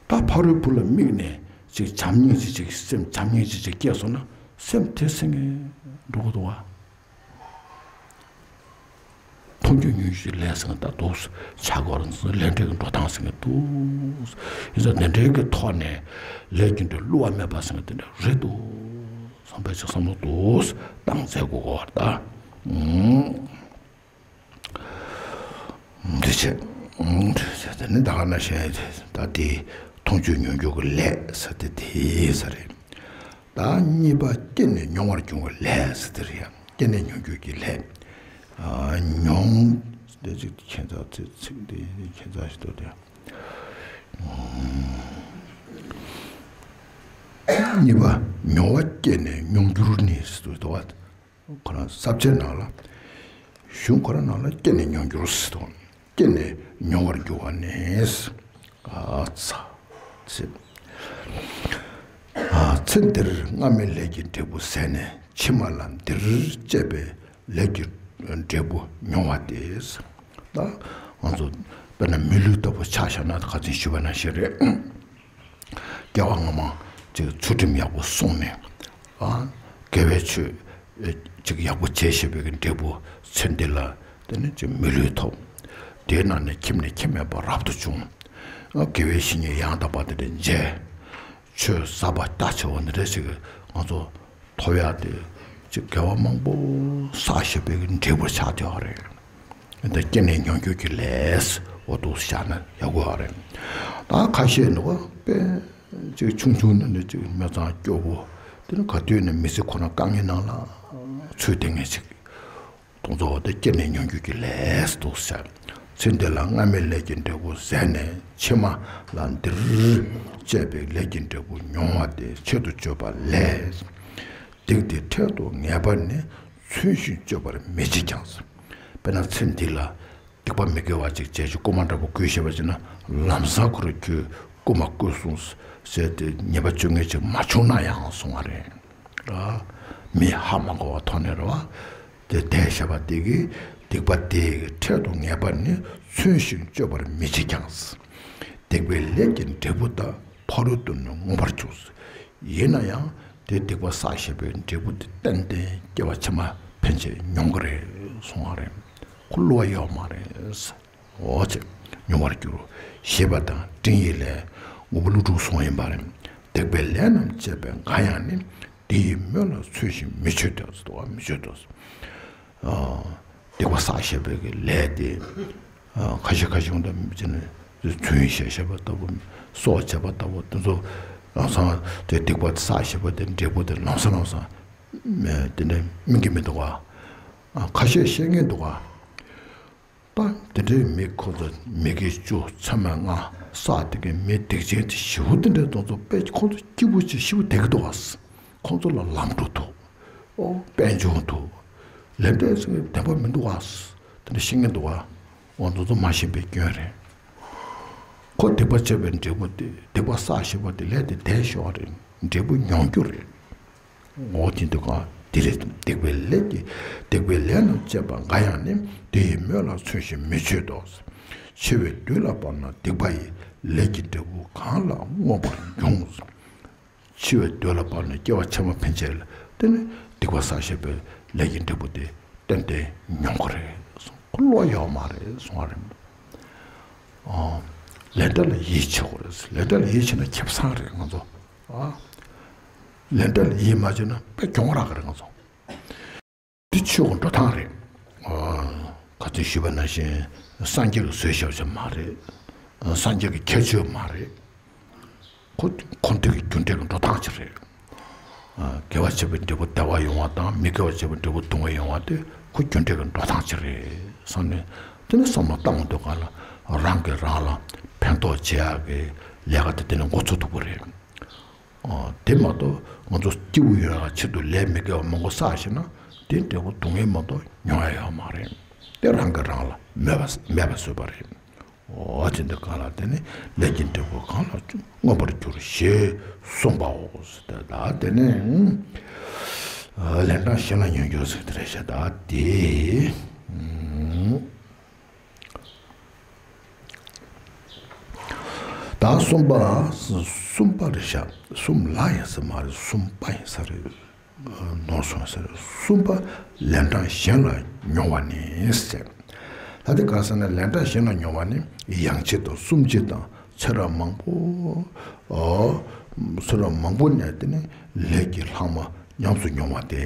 ད་ཕ་རོལ་པོ་ལ་དམིགས་ནས་ཅིག་བྱམས་སྙིང་རྗེ་ཅིག་སེམས་བྱམས་སྙིང་རྗེ་ཅིག་སྐྱེས་སོང་ན་སེམས་དེ་སེང་ངེ་འགྲོ་གི་འདུག་བ། མཐོང་ཆོས་མྱོང་འགྱུར་ལས་སེང་ད་འདུག་ཆགས་དགོས་རེད། ལས་འབྲས་ཀྱི་འགྲོ་སྟངས་སེང་ངེ་འདུག་ཡིན་ཙང་དེ་འདྲའི་གི་ཐོག་ནས་ལས་རྒྱུ་འབྲས་བསླུ་བ་མེད་པ་སེང་ངེ་དེ་འདྲ་རེད་འདུག་བསམ་པའི་ཅིག་བསམ་བློ་འདུག་བཏང་མཛད་དགོས་གོ་ད། འདི་བྱས། འདི་བྱས་ནི་ད་ག་ན་བཤད་ད་དེ་མཐོང་ཆོས་མྱོང་འགྱུར་གྱི་ལས་ཟེར་ཏེ་དེ་ས་རེད། ད་གཉིས་པ་སྐྱེས་ནས་མྱོང་བར་འགྱུར་བའི་ལས་ཟེར་དེ་རེད་ཡ། སྐྱེས་ནས་མྱོང་འགྱུར་གྱི་ལས། མྱོང་། དེ་ཅིག་ཁྱད་མཚར་ཚིག་ཚིག་དེ་ཁྱད་མཚར་ཞིག་འདུག་སྟེ། གཉིས་པ་མྱོང་བ་སྐྱེས་ནས་མྱོང་འགྱུར་ནི་ཟེར་དུ་འདུག་བ། ཁོ་རང་ས་བཅད་ནང་ལ། གཞུང་ཁོ་རང་ནང་ལ་སྐྱེས་ནས་མྱོང་འགྱུར་ཟེར་དང་། སྐྱེས་ནས་མྱོང་བར་འགྱུར་བ་ནི། ཨ་ཚ། ཚེ། ཨ་ཚེ་འདིར་སྔ་མའི་ལས་ཀྱི་འབྲས་བུ་ཟད་ནས་ཕྱི་མ་ལ་འདིར་སྐྱེས་པའི་ལས་ཀྱི་འབྲས་བུ་མྱོང་བ་སྟེ། ད་ང་ཚོ་དཔེར་ན་མི་ལུས་ལྟ་བུ་ཆ་བཞག་ན་ཁ་ཚིག་ཞུས་པ་ནང་བཞིན་རེད། སྐྱེ་བ་སྔ་མ་ཅིག་ཚུལ་ཁྲིམས་ཡག་པོ་བསྲུངས་ནས། ཨ། དགེ་བའི་ཆོས་ཅིག་ཡག་པོ་བྱས་ཞེས་པའི་འབྲས་བུ་ཚེ་འདི་ལ་དེ་ནི་ཅིག་མི་ལུས་ཐོབ། དེའི་ནང་ནས་ཁྱིམ་ནས་ཁྱིམ་མེད་པར་རབ་ཏུ་བྱུང་། ཨ། དགེ་བའི་བཤེས་གཉེན་ཡང་དག་པ་དེ་འདྲ་མཇལ། ཆོས་ཟབ་པ་རྟ་ཆེ་བ་འདི་འདྲ་ཞིག་ང་ཚོ་ཐོབ་ཡག་དེ་ཅིག་དགེ་བ་མང་པོ་བསགས་ཞེས་པའི་འབྲས་བུ་ཆགས་བསྡད་པ་རེད། འདི་སྐྱེས་ནས་མྱོང་འགྱུར་གྱི་ལས་འོ་འདུག་བཞག་ན་ཡག་པོ་ཡོད་རེད། ད་ཁ་ཤས་ནི་བ་དཔེ་ཅིག་ཆུང་ཆུང་ནས་ནི་ཅིག་མི་ཚང་སྐྱོ་བོ། དེ་ནི་ག་དུས་ནས་མི་ཚེ་ཁོ་ན་དཀའ་ངལ་ནང་ལ་ཚུད་བསྡད་མཁན་ཅིག་དེ་ཚོ་འོ་དེ་སྐྱེས་ནས་མྱོང་འགྱུར་གྱི་ལས་འདུག་ཟེར། ཚེ་འདི་ལ་སྔ་མའི་ལས་ཀྱི་འབྲས་བུ་ཟད་ནས་ཕྱི་མ་ལ་འདིར་སྐྱེས་པའི་ལས་ཀྱི་འབྲས་བུ་མྱོང་བ་སྟེ་ཆེད་དུ་བརྗོད་པ་ལས། སྡིག་དེ་འཕྲལ་དུ་ངེས་པར་ནི་ཚུལ་བཞིན་སྤྱོད་པར་མི་བྱེད་ཀྱང་། དཔེར་ན་ཚེ་འདི་ལ་སྡིག་པ་མི་དགེ་བ་ཅིག་བྱས་ཀྱི་རྐུན་མ་འདྲ་པོ་རྐུས་ཤེས་པ་ཅིག་ན་ལམ་སང་ཁོ་རང་ཁྱོད་རྐུན་མ་རྐུས་སོང་ཟེར་ཏེ་ཉེས་པ་བཅོ་ལྔ་ཅིག་མ་བྱུང་ན་ཡང་གསུང་བ་རེད། ར། མི་ཧ་མ་གོ་བ་ཐོག་ནས་ར་བ། དེ་དེ་བྱས་པ་དེ་གིས་ སྡིག་པ་དེ་ཡི་འཕྲལ་དུ་ངེས་པ་ནི། མཚོན་བཞིན་གཅོད་པར་མི་བྱེད་ཀྱང་། སྡིག་པའི་ལས་ཀྱི་འབྲས་བུ་དག །ཕ་རོལ་ཏུ་ནི་མངོན་པར་འཇུག །ཡིན་ན་ཡང་དེ་སྡིག་པ་བསགས་བཞག་པའི་འབྲས་བུ་དེ་ཏན་ཏན་སྐྱེ་བ་ཕྱི་མ་ཕན་ཆད་མྱོང་གི་རེད་གསུང་བ་རེད། ཁོ་བསླུ་བ་ཡོད་མ་རེད། འོ་ཅེ། མྱོང་བར་འགྱུར། ཞེས་པ་དང་། འབྲིང་ཡིག་ལས། དངོས་པོ་ཀླུ་སྒྲུབ་གསུངས་ཡིན་པ་རེད། སྡིག་པའི་ལས་རྣམས་བྱས་པའི་འགའ་ཡང་ནི། དེ་ཡི་མོད་ལ་མཚོན་བཞིན་མི་ཆོད་དོ། མི་ཆོད་དོ། སྡིག་པ་བསགས་བཞག་པའི་གི་ལས་དེ། ཁ་ཤས་ཁ་ཤས་ཀྱང་ད་མི་བྱེད་ནས་ཚུལ་བཞག་བཞག་པ་ལྟ་བུ། སྲོག་བཅད་པ་ལྟ་བུ་དེ་ཚོ། ལམ་སང་དེ་སྡིག་པ་བསགས་བཞག་པ་དེ་འབྲས་བུ་དེ་ལམ་སང་ལམ་སང་། དེ་འདྲ་སྨིན་གྱི་མི་འདུག་ག་ཁ་ཤས་བཤད་མཁན་འདུག་ག་ད་དེ་འདྲའི་མི་ཁོ་ཚོ་མི་དགེ་བཅུ་མཚམས་མེད་ལྔ་བསགས་དེ་གའི་མི་སྡིག་ཅན་དེ་ཞེ་པོ་དེ་འདྲའི་དེ་ཚོ་དཔེ་ཁོ་ཚོ་སྐྱིད་པོ་ཅིག་ཞེ་པོ་བསྡད་ཀྱི་འདུག་ག་ཁོ་ཚོ་ལ་ལམ་འགྲོ་འདུག་ཨོ་དཔལ་འབྱོར་འདུག་ལས་འབྲས་ཟེར་བདེན་པ་མི་འདུག་ག་དེ་འདྲ་ཤེས་མཁན་འདུག་ག་འོ་དེ་ཚོ་མ་ཤེས་པའི་སྐྱོན་རེད། ཁོ་སྡིག་པ་བྱས་པའི་འབྲས་བུ་དེ་སྡིག་པ་བསགས་བཞག་པ་དེ་ལས་དེ་འདས་ཤོག་རེད། འབྲས་བུ་མྱོང་རྒྱུ་རེད། འོ་དེ་འདུག་ག་དེ་རེད། སྡིག་པའི་ལས་ཀྱི། སྡིག་པའི་ལས་རྣམས་བྱས་པ་འགའ་ཡང་ནི། དེ་ཡི་མོད་ལ་མཚོན་བཞིན་མི་ཆོད་དོ། འཆི་བའི་དུས་ལ་བབ་ན་སྡིག་པ་ཡི། ལས་ཀྱི་འབྲས་བུ་གང་ལ་མངོན་པར་འབྱུང་། འཆི་བའི་དུས་ལ་བབ་ན་སྐྱེ་བ་ཕྱི་མ་ཕན་ཆད་ལ་དེ་ནི་སྡིག་པ་བསགས་བཞག་པའི་ལས་ཀྱི་འབྲས་བུ་དེ་ཏན་ཏན་མྱོང་གི་རེད། ཁོ་བསླུ་བ་ཡོད་མ་རེད་གསུང་བ་རེད། ཨོ། ལས་འབྲས་ལ་ཡིད་ཆེས་དགོས་རེད། ལས་འབྲས་ལ་ཡིད་ཆེས་ན་ཁེ་བཟང་རེད་ང་ཚོ། ཨ། ལས་འབྲས་ལ་ཡིད་མ་ཆེས་ན་དཔེ་གྱོང་རག་གི་རེད་ང་ཚོ། འདི་ཆོས་ཀྱི་འགྲོ་སྟངས་རེད། ཨ། ཁ་སང་ཞུས་པ་ནང་བཞིན་སངས་རྒྱས་ཀྱིས་བཟོས་བཞག་པ་མ་རེད། སངས་རྒྱས་ཀྱི་ཁྱད་ཆོས་མ་རེད། ཁོ་ཁོ་འདི་གི་རྒྱུ་འབྲས་ཀྱི་འགྲོ་སྟངས་ཅིག་རེད། ཨ། དགེ་བ་བྱས་པའི་འབྲས་བུ་བདེ་བ་ཡོང་བ་དང་མི་དགེ་བ་བྱས་པའི་འབྲས་བུ་སྡུག་བསྔལ་ཡོང་བ་དེ་ཁོ་རྒྱུ་འབྲས་ཀྱི་འགྲོ་སྟངས་ཅིག་རེད་བསམ་ནས། དེ་ནི་བསམ་བློ་བཏང་མི་འདུག་ག་ལ། རང་གིས་རང་ལ་ཕན་ཐོགས་བྱེད་ཡག་གི་ལས་ཀ་དེ་དེ་ནི་འགོ་ཚུགས་ཐུབ་ཀྱི་རེད། ཨ། དེ་མ་གཏོགས་ང་ཚོ་སྐྱིད་པོ་ཡོང་ཡག་ཆེད་དུ་ལས་མི་དགེ་བ་མང་པོ་བསགས་ཤེ་ན་དེ་འབྲས་བུ་སྡུག་བསྔལ་མ་གཏོགས་མྱོང་ཡག་ཡོད་མ་རེད། དེ་རང་གིས་རང་ལ་མེད་པ་མེད་པ་བཟོས་པ་རེད། འོ་དེ་འདི་ག་ལ་དེ་ནི་ལས་ཀྱི་འབྲས་བུ་གང་ལ་མངོན་པར་འགྱུར་ཞེས་གསུངས་པའོ། ད་དེ་ནི་ལན་གྲངས་གཞན་ལ་ཉོན་འགྱུར་ཟེར་དེ་རེད་ཤག་ད་དེ། ད་གསུམ་པ། གསུམ་པ་རེད་ཤག་གསུམ་ལ་ཡིན་ས་མ་རེད། གསུམ་པ་ཡིན་ས་རེད། ནོར་སོང་ཟེར། གསུམ་པ་ལན་གྲངས་གཞན་ལ་མྱོང་བ་ནི་ཟེར། ད་དེ་ག་ཟེར་ན་ལན་གྲངས་གཞན་ལ་མྱོང་བ་ནི་ཡང་ཕྱིར་དང་གསུམ་ཕྱིར་དང་ཚེ་རབས་མང་པོ། ཨོ། ཚེ་རབས་མང་པོ་ནས་དེ་ནི་ལས་ཀྱི་ལྷག་མ་ཉམས་སུ་མྱོང་བ་སྟེ།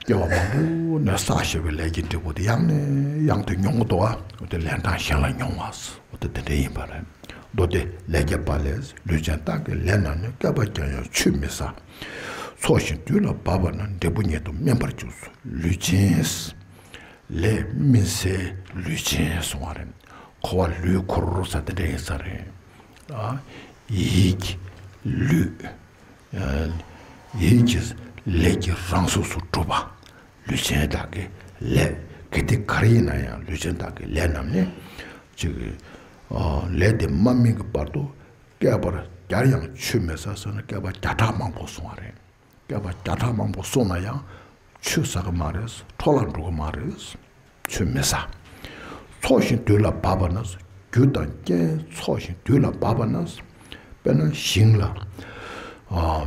སྐྱེ་བ་མང་པོ་ནས་བསགས་བཞག་པའི་ལས་ཀྱི་འབྲས་བུ་དེ་ཡང་ནས་ཡང་དུ་མྱོང་གི་འདུག་བ། འོ་དེ་ལན་གྲངས་གཞན་ལ་མྱོང་བ། འོ་དེ་དེ་འདྲ་ཡིན་པ་རེད། མདོ་སྡེ་ལས་རྒྱས་པ་ལས། ལུས་ཅན་དག་གི་ལས་རྣམས་ནི། བསྐལ་པ་བརྒྱ་ཡང་ཆུད་མི་ཟ། འཚོ་ཞིང་དུས་ལ་བབ་པ་ན། འབྲས་བུ་ཉིད་དུ་སྨིན་པར་འགྱུར། ལུས་ཅན། ལས་སྨིན་སའི་ལུས་ཅན་གསུང་བ་རེད། འཁོར་བ་ལུས་འཁོར་ས་དེ་འདྲ་ཡིན་ས་རེད། ཨ། ཡིད་ཀྱི་ལུས། ཡིད་ཀྱི་ལས་ཀྱི་རང་གཟུགས་སུ་གྲུབ་པ། ལུས་ཅན་དག་གི་ལས་གལ་ཏེ་ག་རེ་ཡིན་ན་ཡང་ལུས་ཅན་དག་གི་ལས་རྣམས་ནི། གཅིག་གི། ཨ། ལས་དེ་མ་སྨིན་གྱི་བར་དུ་བསྐལ་པར་བརྒྱར་ཡང་ཆུད་མི་ཟ་ཟེར་ན་བསྐལ་པ་བརྒྱ་ཕྲག་མང་པོ་སོང་བ་རེད། བསྐལ་པ་བརྒྱ་ཕྲག་མང་པོ་སོང་ན་ཡང་ཆུད་ཟ་གི་མ་རེད། འཕྲོ་བརླག་འགྲོ་གི་མ་རེད། ཆུད་མི་ཟ། འཚོ་ཞིང་དུས་ལ་བབ་པ་ན། རྒྱུ་དང་རྐྱེན་འཚོ་ཞིང་དུས་ལ་བབ་པ་ན། དཔེར་ན་ཞིང་ལ། ཨ།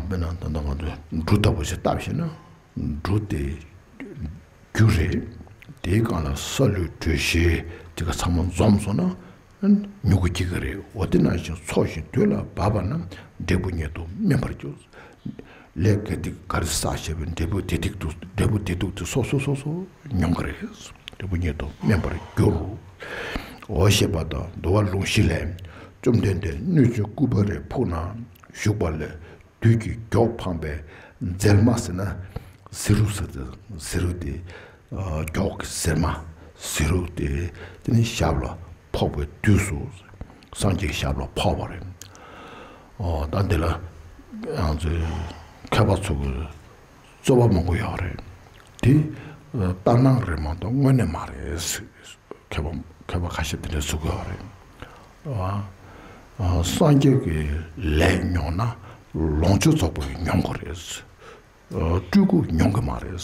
དཔེར་ན་ད་ལྟ་ང་ཚོས་འབྲུ་ལྟ་བུ་ཞིག་བཏབ་ཤེ་ན། འབྲུ་དེ་རྒྱུ་རེད། དེའི་སྒང་ལ་ས་ལུད་དྲོད་གཤེར་དེ་ག་ཚང་མ་འཛོམས་སོང་ན་མྱུ་གུ་སྐྱེ་གི་རེད། འོ་དེ་ནང་བཞིན་འཚོ་ཞིང་དུས་ལ་བབ་པ་ན་འབྲས་བུ་ཉིད་དུ་སྨིན་པར་འགྱུར། ལས་ག་དེ་ག་རེ་བསགས་བཞག་པའི་འབྲས་བུ་དེ་ཐིག་ཏུ་འབྲས་བུ་དེ་ཐུག་དེ་སོ་སོ་སོ་སོ་མྱོང་གི་རེད། འབྲས་བུ་ཉིད་དུ་སྨིན་པར་འགྱུར། འོ་ཞེས་པ་དང་། འདུལ་བ་ལུང་གཞི་ལས། བཅོམ་ལྡན་འདས་གནོད་སྦྱིན་ཀུ་བེ་རའི་ཕུག་ན་བཞུགས་པ་ལས། བདུད་ཀྱི་མགྱོགས་འཕངས་པའི་མཛེར་མ་ཟེར་ན། ཟེ་རུ་ཟེར་ཏེ་ཟེ་རུ་དེ། ཨ། མགྱོགས་ཀྱི་ཟེར་མ། ཟེ་རུ་དེ་དེ་ནི་ཞབས་ལ་ཕོག་པའི་དུས་སུ། སངས་རྒྱས་ཞབས་ལ་ཕོག་པ་རེད། ཨོ། ད་འདི་ལ་ང་ཚོས་མཁས་པ་ཚོ་གི་རྩོད་པ་མང་པོ་ཡོད་རེད། དེ་ལྟར་སྣང་རེད་མ་གཏོགས་དངོས་གནས་མ་རེད། མཁས་པ་མཁས་པ་ཁ་ཤས་དེ་འདྲ་ཚོ་གི་ཡོད་རེད། ཨ། ཨ། སངས་རྒྱས་ཀྱི་ལས་མྱོང་ན་ལོངས་སྤྱོད་རྫོགས་པ་མྱོང་དགོས་རེད། ཨ། སྤྲུལ་སྐུ་མྱོང་གི་མ་རེད།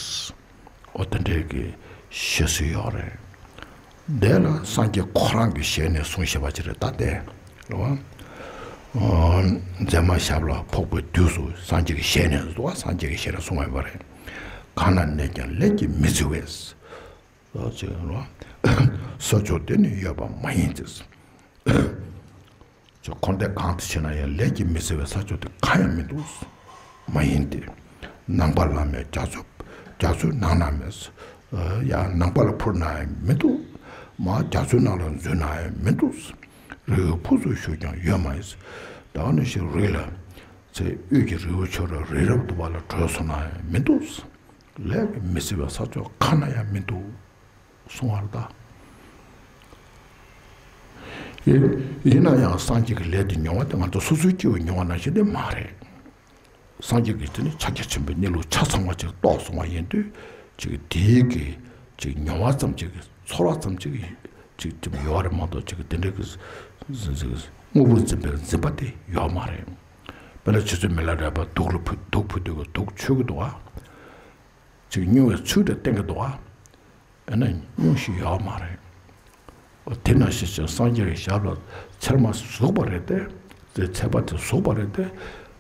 འོ་དེ་འདྲའི་གི་བཤད་སྲོལ་ཡོད་རེད། དེ་ལ་སངས་རྒྱས་ཁོ་རང་གི་ཞལ་ནས་གསུངས་བཞག་པ་ཅིག་རེད་ད་དེ། རེད་བ། ཨོ། མཛེས་མ་ཞབས་ལ་ཕོག་པའི་དུས་སུ་སངས་རྒྱས་ཀྱི་ཞལ་ནས་འདུག་བ། སངས་རྒྱས་ཀྱི་ཞལ་ནས་གསུངས་པ་ཡིན་པ་རེད། གང་ན་གནས་ཀྱང་ལས་ཀྱིས་མི་བརྫི་བས། ཨོ་ཅེས་རེད་བ། ས་ཕྱོགས་དེ་ནི་ཡོད་པ་མ་ཡིན་ཏེ། ཅོ་འཁོར་འདས་གང་དུ་ཕྱིན་ན་ཡང་ལས་ཀྱིས་མི་བརྫི་བའི་ས་ཕྱོགས་དེ་གང་ཡང་མི་འདུག་མ་ཡིན་ཏེ། ནང་པ་བླ་མའི་རྒྱ་མཚོ། རྒྱ་མཚོའི་ནང་ན་མེད། ཡང་ནང་པ་ལ་འཕུར་ན་ཡང་མི་འདུག་མར་རྒྱ་མཚོའི་ནང་ལ་འཛུལ་ན་ཡང་མི་འདུག་རི་བོའི་ཕུག་ཏུ་བཞུགས་ཀྱང་ཡོད་མ་ཡིན། ད་ནི་ཞིག་རི་ལ། ཚེ་དབུས་ཀྱི་རི་བོ་ཆེ་རུ་རི་རབ་ཏུ་བ་ལ་བྲོས་སོང་ན་ཡང་མི་འདུག་ལས་ཀྱིས་མི་བརྫི་བའི་ས་ཕྱོགས་གང་ན་ཡང་མི་འདུག་གསུང་བར་གདའ། ཡིན་ན་ཡང་སངས་རྒྱས་ཀྱི་ལས་དེ་མྱོང་བ་དེ་ང་ཚོ་སོ་སོའི་སྐྱེ་བོས་མྱོང་བ་ནང་བཞིན་དེ་མ་རེད། སངས་རྒྱས་ཀྱིས་དེ་ནི་ཕྱག་རྒྱ་ཆེན་པོའི་གནས་ལུགས་ཆ་ཚང་བ་ཅིག་རྟོགས་སོང་བ་ཡིན་དུས་ཅིག་དེའི་གི་ཅིག་མྱོང་བ་ཙམ་ཅིག་གི་ཚོར་བ་ཙམ་ཅིག་གི་ཅིག་ཅིག་ཡོད་རེད་མ་གཏོགས་ཅིག་དེ་འདྲའི་གི་དངོས་པོར་འཛིན་པའི་འཛིན་པ་དེ་ཡོད་མ་རེད། དཔེར་ན་ཆུ་ཚོད་མི་ལ་རས་པ་དུག་ལ་ཕུ་དུག་ཕུ་དུས་གི་དུག་མཆོད་ཀྱི་འདུག་ཨ། ཅིག་སྨྱུང་བའི་ཚུལ་དེ་བསྟན་གྱི་འདུག་ཨ། ཨེ་ན་སྨྱུང་ཞིག་ཡོད་མ་རེད། དེ་ནང་བཞིན་ཅིག་སངས་རྒྱས་ཀྱི་ཞབས་ལ་ཚེར་མ་ཟུག་པ་རེད་དེ། དེ་ཚེར་པ་དེ་ཟུག་པ་རེད་དེ།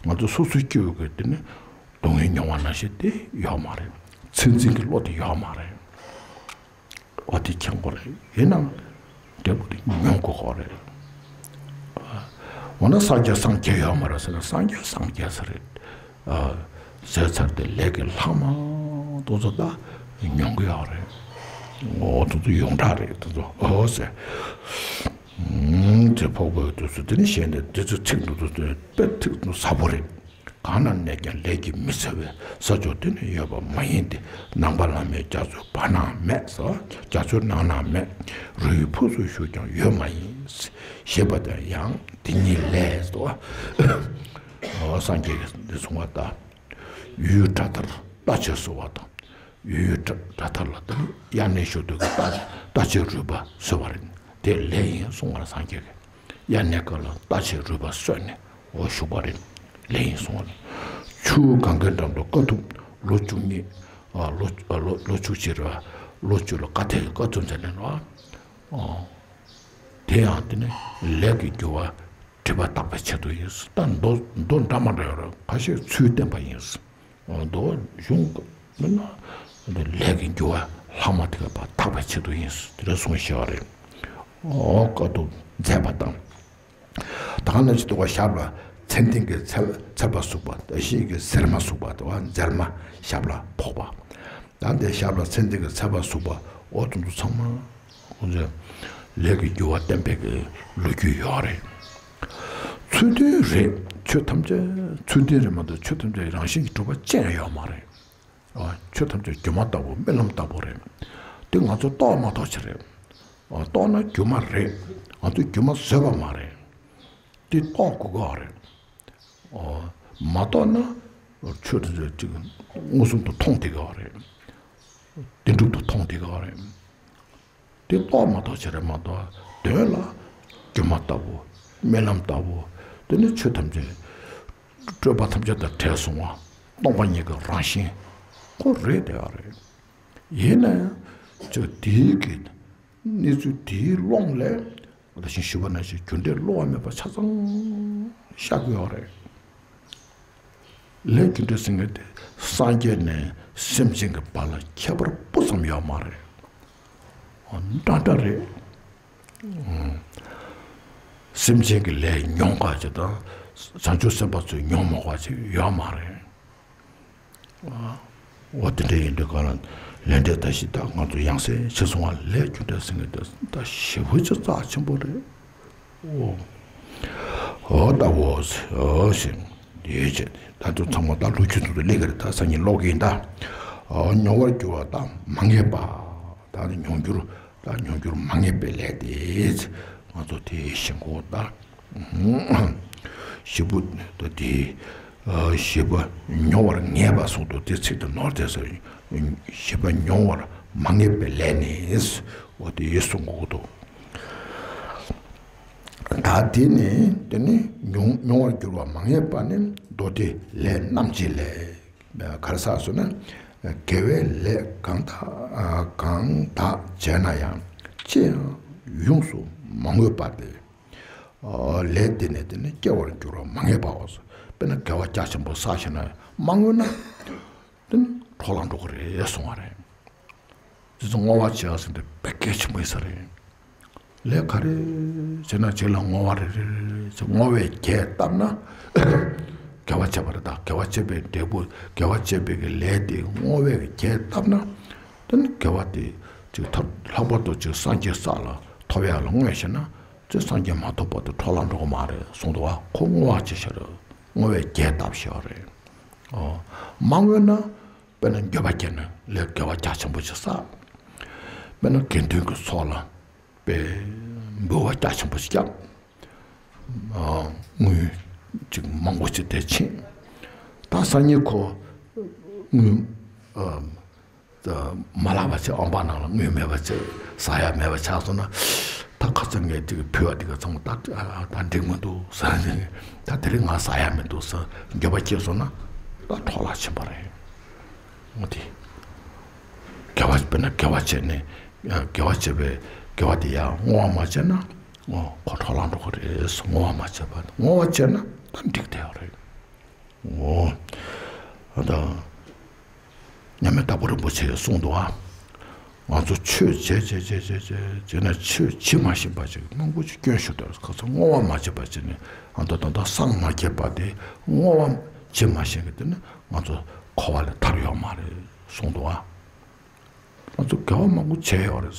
ང་ཚོ་སོ་སོའི་སྐྱེ་བོ་གི་དེ་ནི་སྡུག་བསྔལ་མྱོང་བ་ནང་བཞིན་དེ་ཡོད་མ་རེད། མཚན་འཛིན་གྱི་བློ་དེ་ཡོད་མ་རེད། འོ་དེ་མཁྱེན་དགོས་རེད། ཡིན་ནའང་འབྲས་བུ་དེ་མྱོང་དགོས་ཀྱི་རེད། འོ་ན་སངས་རྒྱས་སངས་རྒྱས་ཡོད་མ་རེད་ཟེར་ན་སངས་རྒྱས་སངས་རྒྱས་ཟེར་རེད། ཟེར་ཚར་ཏེ་ལས་ཀྱི་ལྷག་མ་དེ་ཚོ་ད་མྱོང་གི་ཡོད་རེད། འོ་དེ་ཚོ་ཡོངས་གྲགས་རེད་དེ་ཚོ་འོ་ཟེར། དེ་ཕོག་པའི་དུས་སུ་དེ་ནི་གཞན་དེ་དེ་ཚོ་ཚིག་འདུག་དེ་ཚོ་དཔེ་ཚིག་འདུག་ཟབ་པོ་རེད། གང་ན་གནས་ཀྱང་ལས་ཀྱིས་མི་བརྫི་བའི་ས་ཕྱོགས་དེ་ནི་ཡོད་པ་མ་ཡིན་ཏེ། ནང་པ་བླ་མའི་རྒྱ་མཚོའི་བར་ན་མེད་ཟེར། རྒྱ་མཚོའི་ནང་ན་མེད། རི་ཡི་ཕུག་སུ་བཞུགས་ཀྱང་ཡོད་མ་ཡིན། ཞེས་པ་དང་ཡང་དེ་ཉིད་ལས་སོ། སངས་རྒྱས་ཀྱིས་འདི་གསུངས་པ་ལྟར། ཡུལ་དགྲ་ལྟར་རྟ་ཆས་གསོལ་བ་དང་། ཡུལ་དགྲ་ལྟར་ལ་དང་དབྱར་གནས་བཞུགས་དུས་ཀྱི་རྟ་རྟ་ཆས་རུལ་པ་གསོལ་བ་རེད། དེ་ལས་ཡིན་གསུང་བར་སངས་རྒྱས་ཀྱིས། དབྱར་གནས་སྐབས་ལ་རྟ་ཆས་རུལ་པ་གསོལ་ནས་འོ་བཞུགས་པ་རེད། ལས་ཡིན་གསུང་བ་རེད། ཆུ་བོ་གངྒཱའི་འགྲམ་དུ་དཀའ་ཐུབ་ལོ་བཅུ་གཉིས། ཨ་ལོ་ཨ་ལོ་ལོ་བཅུ་གཅིག་རེད་བ། ལོ་བཅུ་ལ་དཀའ་ཐུབ་དཀའ་ཐུབ་མཛད་ནས་རེད་བ། ཨོ། དེ་ཡང་དེ་ནི་ལས་ཀྱི་རྒྱུ་བ་སྒྲིབ་པ་དག་པའི་ཆེད་དུ་ཡིན། ད་མདོ་མདོ་འདྲ་མ་འདྲ་ཡོད་རེད། ཁ་ཤས་ཚུལ་བསྟན་པ་ཡིན། མདོ་གཞུང་མིན་ན་ལས་ཀྱི་རྒྱུ་བ་ལྷག་མ་དེ་ག་པ་དག་པའི་ཆེད་དུ་ཡིན། དེ་འདྲ་གསུངས་བཞག་པ་རེད། ཨོ་དཀའ་ཐུབ་མཛད་པ་དང་། ད་ག་ནང་བཞིན་དུ་བ་ཞབས་ལ་མཚན་ལྡན་གྱི་ཚལ་ཚལ་པ་ཟུག་པ་ད་ཤིང་གི་ཟེར་མ་ཟུག་པ་དུ་བ་མཛེར་མ་ཞབས་ལ་ཕོག་པ། ད་འདི་ཞབས་ལ་མཚན་ལྡན་གྱི་ཚལ་པ་ཟུག་པ་འོ་དེ་ཚོ་ཚང་མ། ཁོང་ཚོས་ལས་ཀྱི་རྒྱུ་བ་བསྟན་པའི་གི་ལོ་རྒྱུས་ཡོད་རེད། ཚུལ་ལྡན་རེད། ཆོས་ཐམས་ཅད་ཚུལ་ལྡན་རེད་མ་གཏོགས་ཆོས་ཐམས་ཅད་རང་བཞིན་གྱིས་གྲུབ་པ་ཅན་ཡོད་མ་རེད། ཨ། ཆོས་ཐམས་ཅད་སྒྱུ་མ་ལྟ་བུ་རྨི་ལམ་ལྟ་བུ་རེད། དེ་ང་ཚོ་རྟོགས་མ་ཐུབ་ཅིག་རེད། ཨ། རྟོགས་ན་སྒྱུ་མ་རེད། ང་ཚོས་སྒྱུ་མ་བཟོས་པ་མ་རེད། དེ་རྟོགས་དགོས་ཀྱི་རེད། ཨ། མ་རྟོགས་ན་ཆོས་ཐམས་ཅད་ཅིག་མངོན་སུམ་དུ་མཐོང་བསྡད་ཀྱི་རེད། བདེན་གྲུབ་ཏུ་མཐོང་བསྡད་ཀྱི་རེད། དེ་རྟོགས་མ་ཐུབ་ཅིག་རེད་མ་གཏོགས་དོན་ལ་སྒྱུ་མ་ལྟ་བུ་རྨི་ལམ་ལྟ་བུ། དེ་ནི་ཆོས་ཐམས་ཅད་སྤྲོས་པ་ཐམས་ཅད་དང་བྲལ་སོང་བ་སྟོང་པ་ཉིད་ཀྱི་རང་བཞིན་ཁོ་རེད་བསྡད་ཡོད་རེད། ཡིན་ན་ཡང་ཅིག་དེའི་གི་གནས་ཚུལ་དེའི་ཀློང་ལས་ད་ཅི་ཞུས་པ་ནང་བཞིན་རྒྱུ་འབྲས་བསླུ་བ་མེད་པ་ཆ་ཚང་ཤར་གྱི་ཡོད་རེད། ལས་རྒྱུ་འབྲས་ཟེར་མཁན་དེ་སངས་རྒྱས་ནས་སེམས་ཅན་གྱི་བར་ལ་ཁྱད་པར་སྤུ་ཙམ་ཡོད་མ་རེད། འདྲ་འདྲ་རེད། སེམས་ཅན་གྱི་ལས་མྱོང་དཀའ་ཅིག་དང་བྱང་ཆུབ་སེམས་དཔའ་ཚོས་མྱོང་མ་དཀའ་ཅིག་ཡོད་མ་རེད། འོ་དེ་འདྲ་ཡིན་དུས་ག་ལ་ལས་འབྲས་ད་ཞིག་ད་ང་ཚོ་ཡང་སེ་ཆེ་སོང་བ་ལས་རྒྱུ་འབྲས་ཟེར་མཁན་དེ་ད་ཞེ་པོ་ཅིག་རྩ་ཆེན་པོ་རེད། འོ། འོ་ད་འོ་ཟེར་འོ་ཞེས་ཡོད་ཅེས་ད་དུང་ཚང་མ་ད་ལོ་རྒྱུས་ཚོ་ལས་ཀ་རེད། ད་སང་ཉིན་ཀློག་གི་ཡིན་ད། འོ་མྱོང་བར་འགྱུར་བ་ད་མ་ངེས་པ། ད་ནི་མྱོང་འགྱུར་ད་མྱོང་འགྱུར་མ་ངེས་པའི་ལས་དེ་ང་ཚོ་དེ་ཤེས་དགོས་ད། ཞེ་པོ་ད་དེ་ཞེས་པ་མྱོང་བར་ངེས་པ་གསུངས་འདུག་དེ་ཚིག་དེ་ནོར་བསྡད་ཟེར། ཞེས་པ་མྱོང་བར་མ་ངེས་པའི་ལས་ནི་འོ་དེ་གསུང་དགོས་འདུག་ད་དེ་ནི་དེ་ནི་མྱོང་མྱོང་བར་འགྱུར་བ་མ་ངེས་པ་ནི་མདོ་སྡེ་ལས་རྣམ་འབྱེད་ལས། ག་རེ་ཟེར་ན། དགེ་བའི་ལས་གང་དག་གང་དག་བྱས་ན་ཡང་ཅི་ཡང་ཡོངས་སུ་མ་བསྔོས་པ་སྟེ། ལས་དེ་ནི་དེ་ནི་སྐྱེ་བར་འགྱུར་བ་མ་ངེས་པའོ། དཔེར་ན་དགེ་བ་རྒྱ་ཆེན་པོ་བསགས་ཤིང་ན་མ་བསྔོས་ན་དེ་ནི་འཕྲོ་བརླག་འགྲོ་གི་རེད་གསུང་བ་རེད། དེ་ཚོ་བསྔོ་བ་བྱེད་ཟེར་དེ་དཔེ་གལ་ཆེན་པོ་ཡིན་ས་རེད། ལས་ག་རེ་བྱས་ན་གཅིག་ལ་བསྔོ་བ་རེ་རེ་རེ་རེ་བྱས་བསྔོ་བས་རྒྱས་བཏབ་ན། དགེ་བ་བྱས་པ་རེད་ད། དགེ་བ་བྱས་པའི་འབྲས་བུ། དགེ་བ་བྱས་པའི་གི་ལས་དེ་བསྔོ་བས་རྒྱས་བཏབ་ན། དེ་ནི་དགེ་བ་དེ་ཅིག་ཐོབ། ལྷག་པར་དུ་ཅིག་སངས་རྒྱས་ས་ལ་ཐོབ་ཡག་ལ་བསྔོས་ཤེ་ན་ཅིག་སངས་རྒྱས་མ་ཐོབ་བར་དུ་འཕྲོ་བརླག་འགྲོ་གི་མ་རེད་གསུངས་འདུག་བ། ཁོ་བསྔོ་བ་བྱས་ཤེ་རེད། བསྔོ་བས་རྒྱས་བཏབ་ཤེ་བ་རེད། ཨོ། མ་བསྔོས་ན། དཔེར་ན་འགྱོད་པ་སྐྱེས་ན་ལས་དགེ་བ་རྒྱ་ཆེན་པོ་ཞིག་བསགས། དཔེར་ན་དགེ་འདུན་གྱི་ཚོགས་ལ་དཔེ་འབུལ་བ་རྒྱ་ཆེན་པོ་ཞིག་བརྒྱབ། དངུལ་ཅིག་མང་པོ་ཅིག་དེ་ཕྱིན། ད་སང་ཉིན་ཁོ་དངུལ་མ་ལྷག་པ་ཅིག་ཨམ་བག་ནང་ལ་དངུལ་མེད་པ་ཅིག་ཟ་ཡག་མེད་པ་ཆགས་སོང་ན། ད་ཁ་སང་ངས་དེ་གི་ཕུལ་བ་དེ་ག་ཚང་མ་ད་ད་འགྲིག་མི་འདུག་ཟེར་ནས། ད་དེ་རིང་ང་ཟ་ཡག་མི་འདུག་ཟེར་འགྱོད་པ་སྐྱེས་སོང་ན་ད་འཕྲོ་བརླག་ཕྱིན་པ་རེད། འོ་དེ། དགེ་བ་དཔེར་ན་དགེ་བ་བྱས་ནས་དགེ་བ་བྱས་པའི་དགེ་བ་དེ་ཡང་བསྔོ་བ་མ་བྱས་ན་ཁོ་འཕྲོ་བརླག་འགྲོ་གི་རེད། བསྔོ་བ་མ་བྱས་པ་བསྔོ་བ་བྱས་ན་ད་འགྲིག་བསྡད་ཡོད་རེད། འོ། ད་མཉམ་མེད་དྭགས་པོ་རིན་པོ་ཆེས་གསུངས་འདུག་ཨ། ང་ཚོ་ཆོས་བྱས་བྱས་བྱས་བྱས་བྱས་བྱས་ནས་ཆོས་བྱེད་མ་ཤེས་པ་ཅིག་མང་པོ་ཅིག་སྐྱོན་ཞུགས་དུས་ཁ་སང་བསྔོ་བ་མ་བྱས་པ་བྱས་ནས་ཨ་ད་ད་ད་སངས་མ་རྒྱས་པ་དེ་བསྔོ་བ་བྱེད་མ་ཤེས་མཁན་དེ་ནི་ང་ཚོ་འཁོར་བ་ལས་ཐར་ཡོད་མ་རེད་གསུངས་འདུག་ཨ། ང་ཚོ་དགེ་བ་མང་པོ་བྱས་ཡོད་རེད།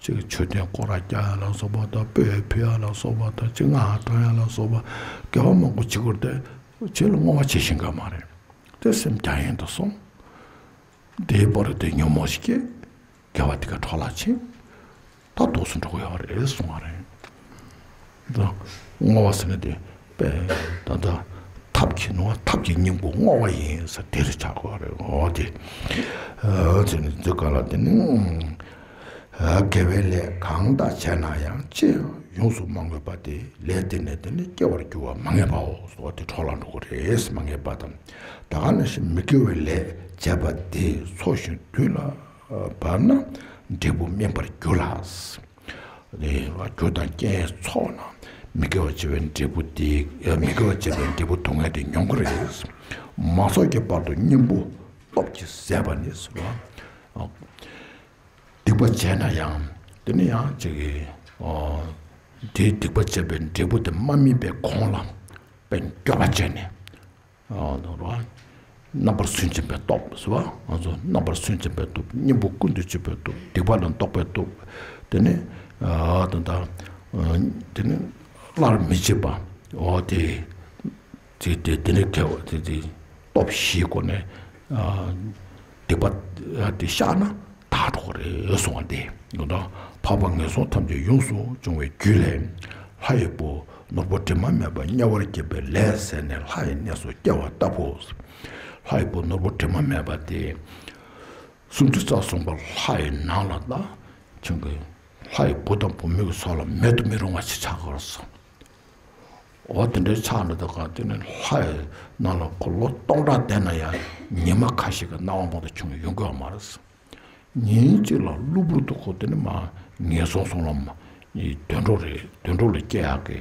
གཅིག་མཆོད་རྟེན་སྐོར་ར་རྒྱག་ཡ་ལ་སོགས་པ་དང་སྤོས་ཕུལ་ཡ་ལ་སོགས་པ་དང་གཅིག་སྔགས་བགྲང་ཡ་ལ་སོགས་པ་དགེ་བ་མང་པོ་བྱེད་དགོས་རེད་དེ། ཆོས་ལ་བསྔོ་བ་བྱེད་ཤེས་མཁན་མ་རེད། དེ་སེམས་རྒྱ་ཡན་དུ་སོང་། དེའི་བར་དུ་ཉོན་མོངས་ཤིག་སྐྱེས། དགེ་བ་དེ་ག་འཕྲོ་བརླག་ཕྱིན། ད་དུས་སུ་འགྲོ་གི་ཡོད་རེད་གསུང་བ་རེད། ད་བསྔོ་བ་ཟེར་ན་དེ་དཔེ་ད་ལྟ་ཐབས་ཀྱི་ནོ་ཐབས་ཀྱི་སྙིང་པོ་བསྔོ་བ་ཡིན་ཟེར་དེ་རེད་ཆགས་དགོས་རེད། འོ་དེ་ཨ་ཟེར་ནས་འདི་ག་ལ་དེ་ནི་དགེ་བའི་ལས་གང་དག་བྱས་ན་ཡང་ཅི་ཡང་ཡོངས་སུ་མ་བསྔོས་པ་དེ་ལས་དེ་ནི་དེ་ནི་སྐྱེ་བར་འགྱུར་བ་མ་ངེས་པའོ། འོ་དེ་འཕྲོ་བརླག་འགྲོ་གི་རེད། མ་ངེས་པ་དང་ད་ག་ནང་བཞིན་མི་དགེ་བའི་ལས་བྱས་པ་དེ་འཚོ་ཞིང་དུས་ལ་བབ་ན་འབྲས་བུ་སྨིན་པར་འགྱུར་ལ། རྒྱུ་དང་རྐྱེན་ཚོགས་ན་མི་དགེ་བ་བྱས་པའི་འབྲས་བུ་དེ། མི་དགེ་བ་བྱས་པའི་འབྲས་བུ་སྡུག་བསྔལ་དེ་མྱོང་གི་རེད། མ་འཚོགས་ཀྱི་བར་དུ་གཉེན་པོ་སྟོབས་ཀྱིས་ཟད་པ་ནི་ཟེར་བ། སྡིག་པ་བྱས་ན་ཡང་དེ་ནི་ཡང་ཅིག་གིས་དེའི་སྡིག་པ་བྱས་པའི་འབྲས་བུ་དེ་མ་སྨིན་པའི་གོང་ལ་དཔེ་འགྱོད་པ་བྱས་ནས། རྣམ་པར་སུན་འབྱིན་པའི་སྟོབས་ཟེར་བ། ང་ཚོ་རྣམ་པར་སུན་འབྱིན་པའི་སྟོབས། གཉེན་པོ་ཀུན་ཏུ་སྤྱོད་པའི་སྟོབས། སྡིག་པ་ལ་ལྡོག་པའི་སྟོབས། དེ་ནས་ད་ལྟ་དེ་ནས་སླར་མི་བྱེད་པ། འོ་དེ་དེ་དེ་དེ་ནས་དགེ་བ་དེ་དེ་སྟོབས་བཞིའི་སྒོ་ནས་སྡིག་པ་དེ་བཤགས་ན་དག་འགྲོ་གི་རེད་གསུང་བ་འདི། འོ་ད་འཕགས་པ་ངན་སོང་ཐམས་ཅད་ཡོངས་སུ་སྦྱོང་བའི་རྒྱུད་ལས། ལྷ་ཡི་བུ་ནོར་བུ་དྲི་མ་མེད་པ་དམྱལ་བར་སྐྱེས་པའི་ལས་ཟད་ནས་ལྷ་ཡི་གནས་སུ་སྐྱེ་བ་ལྟ་བུ། ལྷ་ཡི་བུ་ནོར་བུ་དྲི་མ་མེད་པ་དེ་སུམ་ཅུ་རྩ་གསུམ་པ་ལྷ་ཡི་ནང་ལ་ད་ཁྱོད་ཀྱི་ལྷ་ཡི་བུ་དང་བུ་མོའི་ཚོགས་ལ་མེད་དུ་མི་རུང་བ་ཞིག་ཆགས་དགོས་སོ། འོ་དེ་འདྲའི་ཆགས་ནས་ད་ག་དེ་ནས་ལྷ་ཡི་ནང་ལ་ཁོ་ལོ་སྟོང་ཕྲག་བསྡད་ན་ཡང་ཉི་མ་ཁ་ཤས་ཀྱི་སྣང་བ་མང་དུ་བྱུང་ཡོང་གི་ཡོད་མ་རེད། ཉིན་གཅིག་ལ་གློ་བུར་དུ་ཁོ་དེ་ནི་མ་ངན་སོང་གསུམ་ལ་མ་དུད་འགྲོ་རེད། དུད་འགྲོ་ལ་སྐྱེ་ཡག་གི་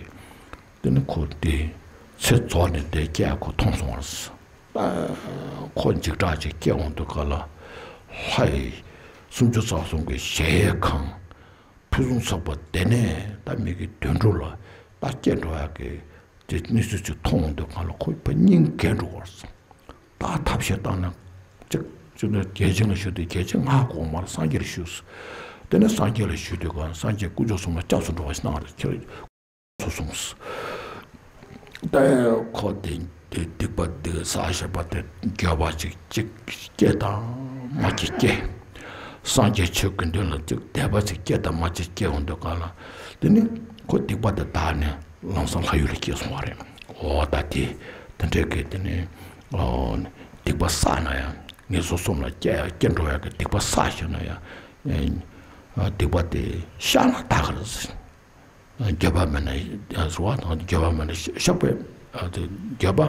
དེ་ནི་ཁོ་དེ་ཚེ་རྫོགས་ནས་དེ་སྐྱེ་ཡག་ཁོ་མཐོང་སོང་བ་རེད། ཁོ་འཇིགས་སྐྲག་ཅིག་སྐྱེ་འོང་དུས་ག་ལ་ལྷ་ཡི་སུམ་ཅུ་རྩ་གསུམ་གྱི་གཞལ་ཡས་ཁང་ཕུན་སུམ་ཚོགས་པ་དེ་ནས་ད་མི་གི་དུད་འགྲོ་ལ་ད་སྐྱེ་འགྲོ་ཡག་གི་དེ་གནས་ཚུལ་ཅིག་མཐོང་འོང་དུས་ག་ལ་ཁོ་ཕར་སྙིང་གས་འགྲོ་བར་སོང་། ད་ཐབས་ཤེས་བཏང་ན། གཅིག་གཅིག་ནི་རྒྱལ་ཆེན་ལ་ཞུ་དུས་རྒྱལ་ཆེན་ང་དགོངས་མར་སངས་རྒྱས་ལ་ཞུས། དེ་ནས་སངས་རྒྱས་ལ་ཞུ་དུས་གང་སངས་རྒྱས་དཀོན་མཆོག་གསུམ་ལ་སྐྱབས་སུ་འགྲོ་བ་ཞིག་གནང་རེད་ཁྱེད་ཚོ་གསུངས། ད་ཁོ་དེ་དེ་སྡིག་པ་འདི་བསགས་བཞག་པ་དེ་འགྱོད་པ་ཅིག་ཅིག་སྐྱེ་དང་མ་སྐྱེ་སྐྱེ། སངས་རྒྱས་ཆོས་ཀྱི་མདུན་ལ་ཅིག་དད་པ་ཅིག་སྐྱེ་དང་མ་སྐྱེ་སྐྱེ་འོང་དུས་གང་ལ། དེ་ནི་ཁོ་སྡིག་པ་དེ་དག་ནས་ལམ་སང་ལྷ་ཡུལ་ལ་སྐྱེས་སོང་བ་རེད། འོ་ད་དེ་དེ་འདྲའི་གི་དེ་ནི་སྡིག་པ་བསགས་ན་ཡང་ངན་སོང་གསུམ་ལ་སྐྱེ་སྐྱེ་འགྲོ་ཡག་གི་སྡིག་པ་བསགས་ཤེ་ན་ཡང་སྡིག་པ་དེ་བཤགས་ན་དག་གི་རེད། འགྱོད་པ་མེད་ན་རུ་བ་དང་འགྱོད་པ་མེད་ན་བཤགས་པས་འགྱོད་པ་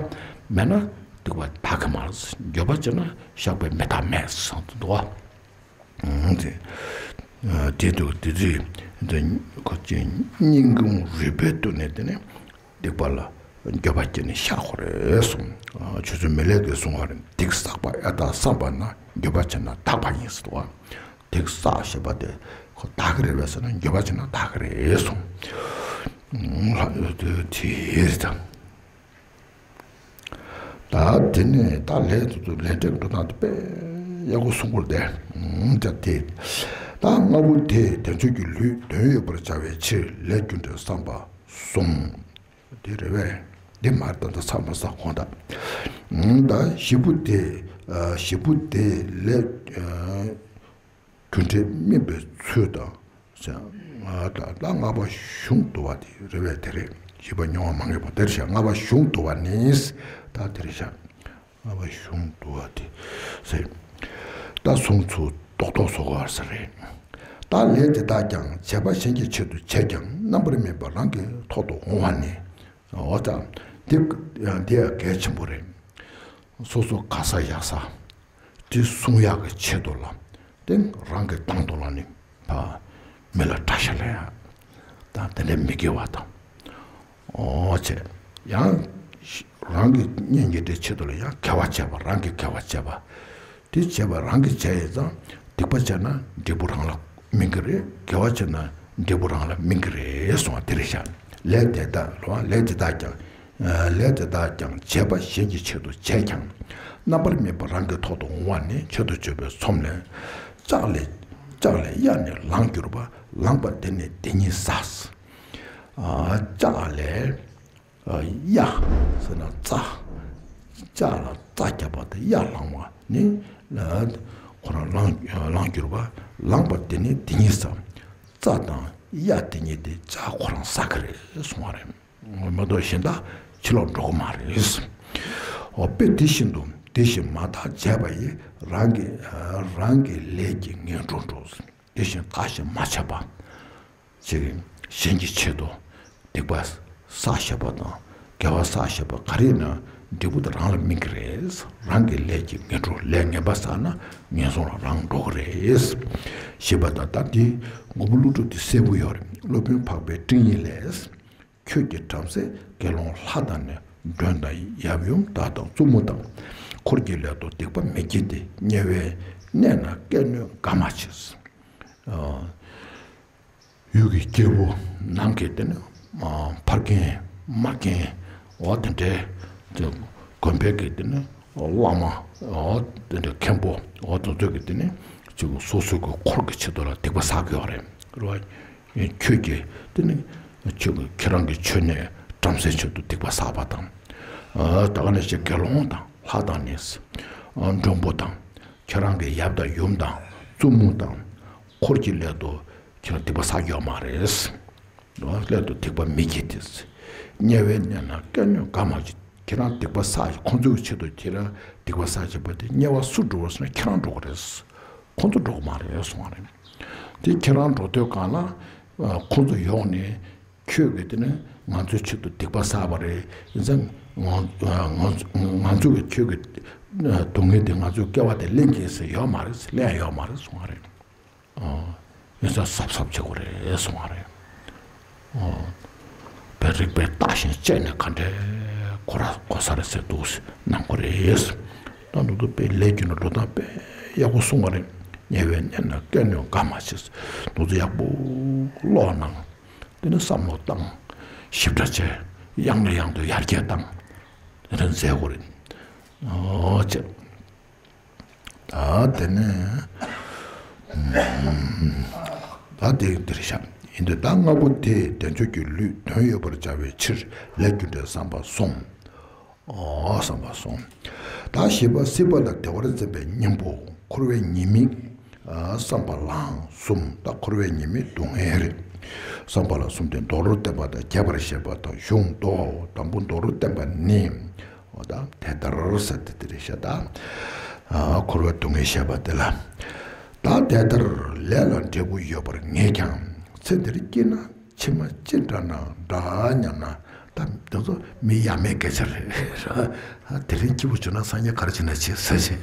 མེད་ན་ སྡིག་པ་དག་གི་མ་རེད། འགྱོད་པ་བྱས་ན་བཤགས་པའི་མི་རྟག་མེད་ཟེར་དུ་འདུག་བ། དེ་དེ་དུས་དེ་དུས་ཁོ་ཅིག་སྙིང་ཁུང་རུས་པའི་གཏིང་ནས་དེ་ནས་སྡིག་པ་ལ་འགྱོད་པ་སྐྱེས་ནས་བཤགས་དགོས་རེད་གསུངས། ཆོས་ཚུལ་མི་ལེགས་ཀྱིས་གསུངས་པ་རེད། སྡིག་བསགས་པ་ཨེ་དག་བསམ་པ་ན། འགྱོད་པ་བྱས་ན་དག་པ་ཡིན་ཟེར་བ། སྡིག་བསགས་ཞེས་པ་དེ་ཁོ་དག་གི་རེད་པས་ཟེར་ན། འགྱོད་པ་བྱས་ན་དག་གི་རེད་གསུངས། ལྷ་དེ་རེད་ད། ད་དེ་ནས་ད་ལས་དེ་ཚོ་ལས་འབྲས་འགྲོ་སྟངས་དེ་དཔེ་ཡག་པོ་གསུང་གི་རེད་དེ། ད་དེ་ད་ལྔ་པོ་དེས་དལ་འབྱོར་གྱི་ལུས་དོན་ཡོད་པར་བྱ་བའི་ཕྱིར་ལས་རྒྱུ་འབྲས་བསམ་པ་གསུམ། དེ་རེད་པས། འདི་མར་ད་ལྟ་ཚར་མ་ཚར་གོང་ད། ད་བཞི་པོ་དེ། བཞི་པོ་དེ་ལས། རྒྱུ་འབྲས་སྨིན་པའི་ཚུལ་དང་། ད་ལྔ་པ་གཞུང་བསྡུ་བ་དེ་རེད་པས། དེ་རེད། བཞི་པ་མྱོང་བ་མ་ངེས་པ་དེར་བཞག། ལྔ་པ་གཞུང་བསྡུ་བ་ནི། ད་དེར་བཞག། ལྔ་པ་གཞུང་བསྡུ་བ་དེ་ཟེར། ད་གསུང་ཚུལ་རྡོག་རྡོག་བཟོ་དགོས་པ་ཟེར་རེད། ད་ལས་དེ་དག་ཀྱང་བྱས་པ་གཞན་གྱི་ཆེད་དུ་བྱས་ཀྱང་རྣམ་པར་སྨིན་པ་རང་གི་ཐོག་ཏུ་འོང་བ་ནི། འོ་ད་འདི་འདི་ཡང་གལ་ཆེན་པོ་རེད། སོ་སོ་དགའ་ས་ཡག་ས་དེ་སྲུང་ཡག་གི་ཆེད་དུ་ལ། དེ་རང་གི་དང་དུ་ལ་ནི་ཕ་མི་ལ་དགྲ་ཤ་ལེན་ཡག་དང་དེ་འདྲའི་མི་དགེ་བ་དང་། འོ་བྱས་ཡང་རང་གི་གཉེན་གྱི་འབྲེལ་ཆེད་དུ་ལ་ཡང་དགེ་བ་བྱས་པ། རང་གི་དགེ་བ་བྱས་པ། དེ་བྱས་པ་རང་གིས་བྱས་ཡིན་ཙང་། སྡིག་པ་བྱས་ན་འབྲས་བུ་རང་ལ་སྨིན་གྱི་རེད། དགེ་བ་བྱས་ན་འབྲས་བུ་རང་ལ་སྨིན་གྱི་རེད་གསུངས་པ་དེ་རེད་ཤག། ལས་དེ་དག་ལོ། ལས་དེ་དག་ཀྱང་། ལས་དེ་དག་ཀྱང་བྱས་པ་གཞན་གྱི་ཆེད་དུ་བྱས་ཀྱང་། རྣམ་པར་སྨིན་པ་རང་གི་ཐོག་ཏུ་འོང་བ་ནི་ཆེད་དུ་བརྗོད་པའི་ཚོམས་ལས། ལྕགས་ལས། ལྕགས་ལས་གཡའ་ནི་ལངས་གྱུར་པ། ལངས་པ་དེ་ནི་དེ་ཉིད་ཟ། ལྕགས་ལས། གཡའ་ཟེར་ན་རྩྭ། ལྕགས་ལ་རྩྭ་བརྒྱབ་པ་དང་གཡའ་ལངས་པ་ནི། ཁོ་རང་ལངས་ལངས་གྱུར་པ། ལངས་པ་དེ་ནི་དེ་ཉིད་ཟ། རྩྭ་དང་གཡའ་དེ་ཉིད་དེ་ལྕགས་ཁོ་རང་ཟ་གི་རེད་གསུང་བ་རེད། མ་གཏོགས་གཞན་དག་ཕྱི་ལོགས་འགྲོ་གི་མ་རེད། འོ་དཔེ་དེ་བཞིན་དུ་དེ་བཞིན་མ་དག་བྱས་པ་ཡིས། རང་གི་རང་གི་ལས་ཀྱི་ངན་འགྲོར་འགྲོ། དེ་བཞིན་བདག་གིས་མ་བྱས་པ། ཅིག་གཞན་གྱི་ཆེད་དུ་སྡིག་པ་བསགས་བཞག་པ་དང་དགེ་བ་བསགས་བཞག་པ་ག་རེ་ཡིན་ན་འབྲས་བུ་དེ་རང་ལ་སྨིན་གྱི་རེད། རང་གི་ལས་ཀྱི་ངན་འགྲོ། ལས་ངན་པ་བསགས་ན་ངན་སོང་ལ་རང་འགྲོ་གི་རེད། ཞེས་པ་དང་། ད་འདི་མགོན་པོ་ཀླུ་སྒྲུབ་འདི་གསལ་པོ་ཡོད་རེད། སློབ་དཔོན་འཕགས་པའི་སྤྲིང་ཡིག་ལས། ཁྱོད་ཀྱི་བྲམ་ཟེ་དགེ་སློང་ལྷ་དང་ནི། མགྲོན་དང་ཡབ་ཡུམ་དག་དང་བཙུན་མོ་དང་། འཁོར་གྱི་ལས་དང་སྡིག་པ་མི་བགྱིད་དེ། དམྱལ་བའི་གནས་ན་བསྐལ་གནོན་དགའ་མ་བྱེད། ཡུལ་གྱི་སྐྱེ་བོ་ནང་གི་དེ་ནི་ཕ་རྒན་མ་རྒན། འོ་དེ་འདྲའི་དེ་དགོན་པའི་གི་དེ་ནི་བླ་མ། འོ་དེ་འདྲའི་མཁན་པོ། འོ་དེ་ཚོ་གི་དེ་ནི་ཅིག་སོ་སོ་གི་འཁོར་གྱི་ཆེད་དུ་ལ་སྡིག་པ་བསགས་ཀྱི་ཡོད་རེད། རེད་བ། ཁྱོད་ཀྱིས་དེ་ནི་ཁྱོད་ཁྱེད་རང་གི་མཆོད་གནས་བྲམ་ཟེའི་ཆེད་དུ་སྡིག་པ་བསགས་པ་དང་། ད་ག་ནང་བཞིན་དགེ་སློང་དང་ལྷ་དང་ནི། མགྲོན་པོ་དང་། ཁྱེད་རང་གི་ཡབ་དང་ཡུམ་དང་བཙུན་མོ་དང་། འཁོར་གྱི་སླད་དུ་ཁྱེད་རང་སྡིག་པ་བསགས་ཡོད་མ་རེད། སླད་དུ་སྡིག་པ་མི་བགྱིད་དེ། དམྱལ་བའི་གནས་ན་བསྐལ་གནོན་དགའ་མ་བྱེད། ཁྱེད་རང་སྡིག་པ་བསགས། ཁོང་ཚོའི་ཆེད་དུ་ཁྱེད་རང་སྡིག་པ་བསགས་བྱས་པ་དེ་དམྱལ་བ་སུ་འགྲོ་བ་ཟེར་ན་ཁྱེད་རང་འགྲོ་གི་རེད། ཁོང་ཚོ་འགྲོ་གི་མ་རེད་གསུང་བ་རེད། དེ་ཁྱེད་རང་འགྲོ་དུས་གང་ལ་ཁོང་ཚོ་ཡོང་ནས་ཁྱོད་ཀྱིས་དེ་ནི་ང་ཚོའི་ཆེད་དུ་སྡིག་པ་བསགས་པ་རེད། ཡིན་ཙང་ང་ང་ང་ང་ཚོ་གིས་ཁྱོད་ཀྱི་སྡུག་བསྔལ་དེ་ང་ཚོའི་སྐྱེ་བ་དེ་ལེན་གྱིས་ཟེར་ཡོད་མ་རེད། ལེན་ཡོད་མ་རེད་གསུང་བ་རེད། ཨོ། ཡིན་ཙང་གཟབ་གཟབ་བྱེད་དགོས་རེད་གསུང་བ་རེད། ཨོ། བོད་རིག་པའི་རྟགས་ཤིག་བཅད་ནས་ག་འདྲའི་གོ་ར་གོ་ས་རེད་ཟེར་འདུག་གནང་དགོས་རེད། ད་འདུག་ཏུ་དཔེ་ལས་རྒྱུ་ན་འགྲོ་སྟངས་དཔེ་ཡག་པོ་གསུང་བ་རེད། དམྱལ་བའི་གནས་ན་བསྐལ་གནོན་དགའ་མ་བྱེད། འདུག་ཏུ་ཡག་པོ་ཀློག་གནང་། དེ་ནས་བསམ་བློ་བཏང་། ཞིབ་ཕྲ་བྱས། ཡང་ནས་ཡང་དུ་ཡར་རྒྱས་བཏང་། དེ་འདྲ་མཛད་དགོས་རེད། ཨོ་ཅེ། ད་དེ་ནས། ད་དེ་འདིར་བཞག། ཡིན་ཏེ་ད་ལྔ་པོ་དེས་དལ་འབྱོར་གྱི་ལུས་དོན་ཡོད་པར་བྱ་བའི་ཕྱིར་ལས་རྒྱུ་འབྲས་བསམ་པ་གསུམ། ཨོ་བསམ་པ་གསུམ། ད་བཞི་པ་སྲིད་པ་ལ་བདེ་བར་འཛིན་པའི་གཉེན་པོ། འཁོར་བའི་ཉེས་དམིགས་བསམ་པ་ལའང་གསུམ། ད་འཁོར་བའི་ཉེས་དམིགས་སྡུག་བསྔལ་རེད། བསམ་པ་ལ་གསུམ་སྟེ། མདོར་བསྟན་པ་དང་རྒྱས་པར་བཤད་པ་དང་གཞུང་མདོ། དང་པོ་མདོར་བསྟན་པ་ནི། འོ་ད་དེ་ལྟར་ཟེར་ཏེ་དེ་རེད་ཤག་ད། ཨ་འཁོར་བའི་སྡུག་བསྔལ་བཤད་པ་དེ་ལ། ད་དེ་ལྟར་ལས་ལ་འབྲས་བུ་ཡོད་པར་ངེས་ཀྱང་། ཚེ་འདིར་སྐྱེས་ན་ཕྱི་མ་ཅི་འདྲ་ན་འདྲ་སྙམ་ན། ད་ དེ་ཚོ་མི་ཡ་མེད་སྐད་ཆ་རེད། དེ་རིང་སྐྱིད་པོ་བྱུང་ན་སང་ཉིན་ག་རེ་བྱེད་ན་བྱེད་ཟེར་བྱས།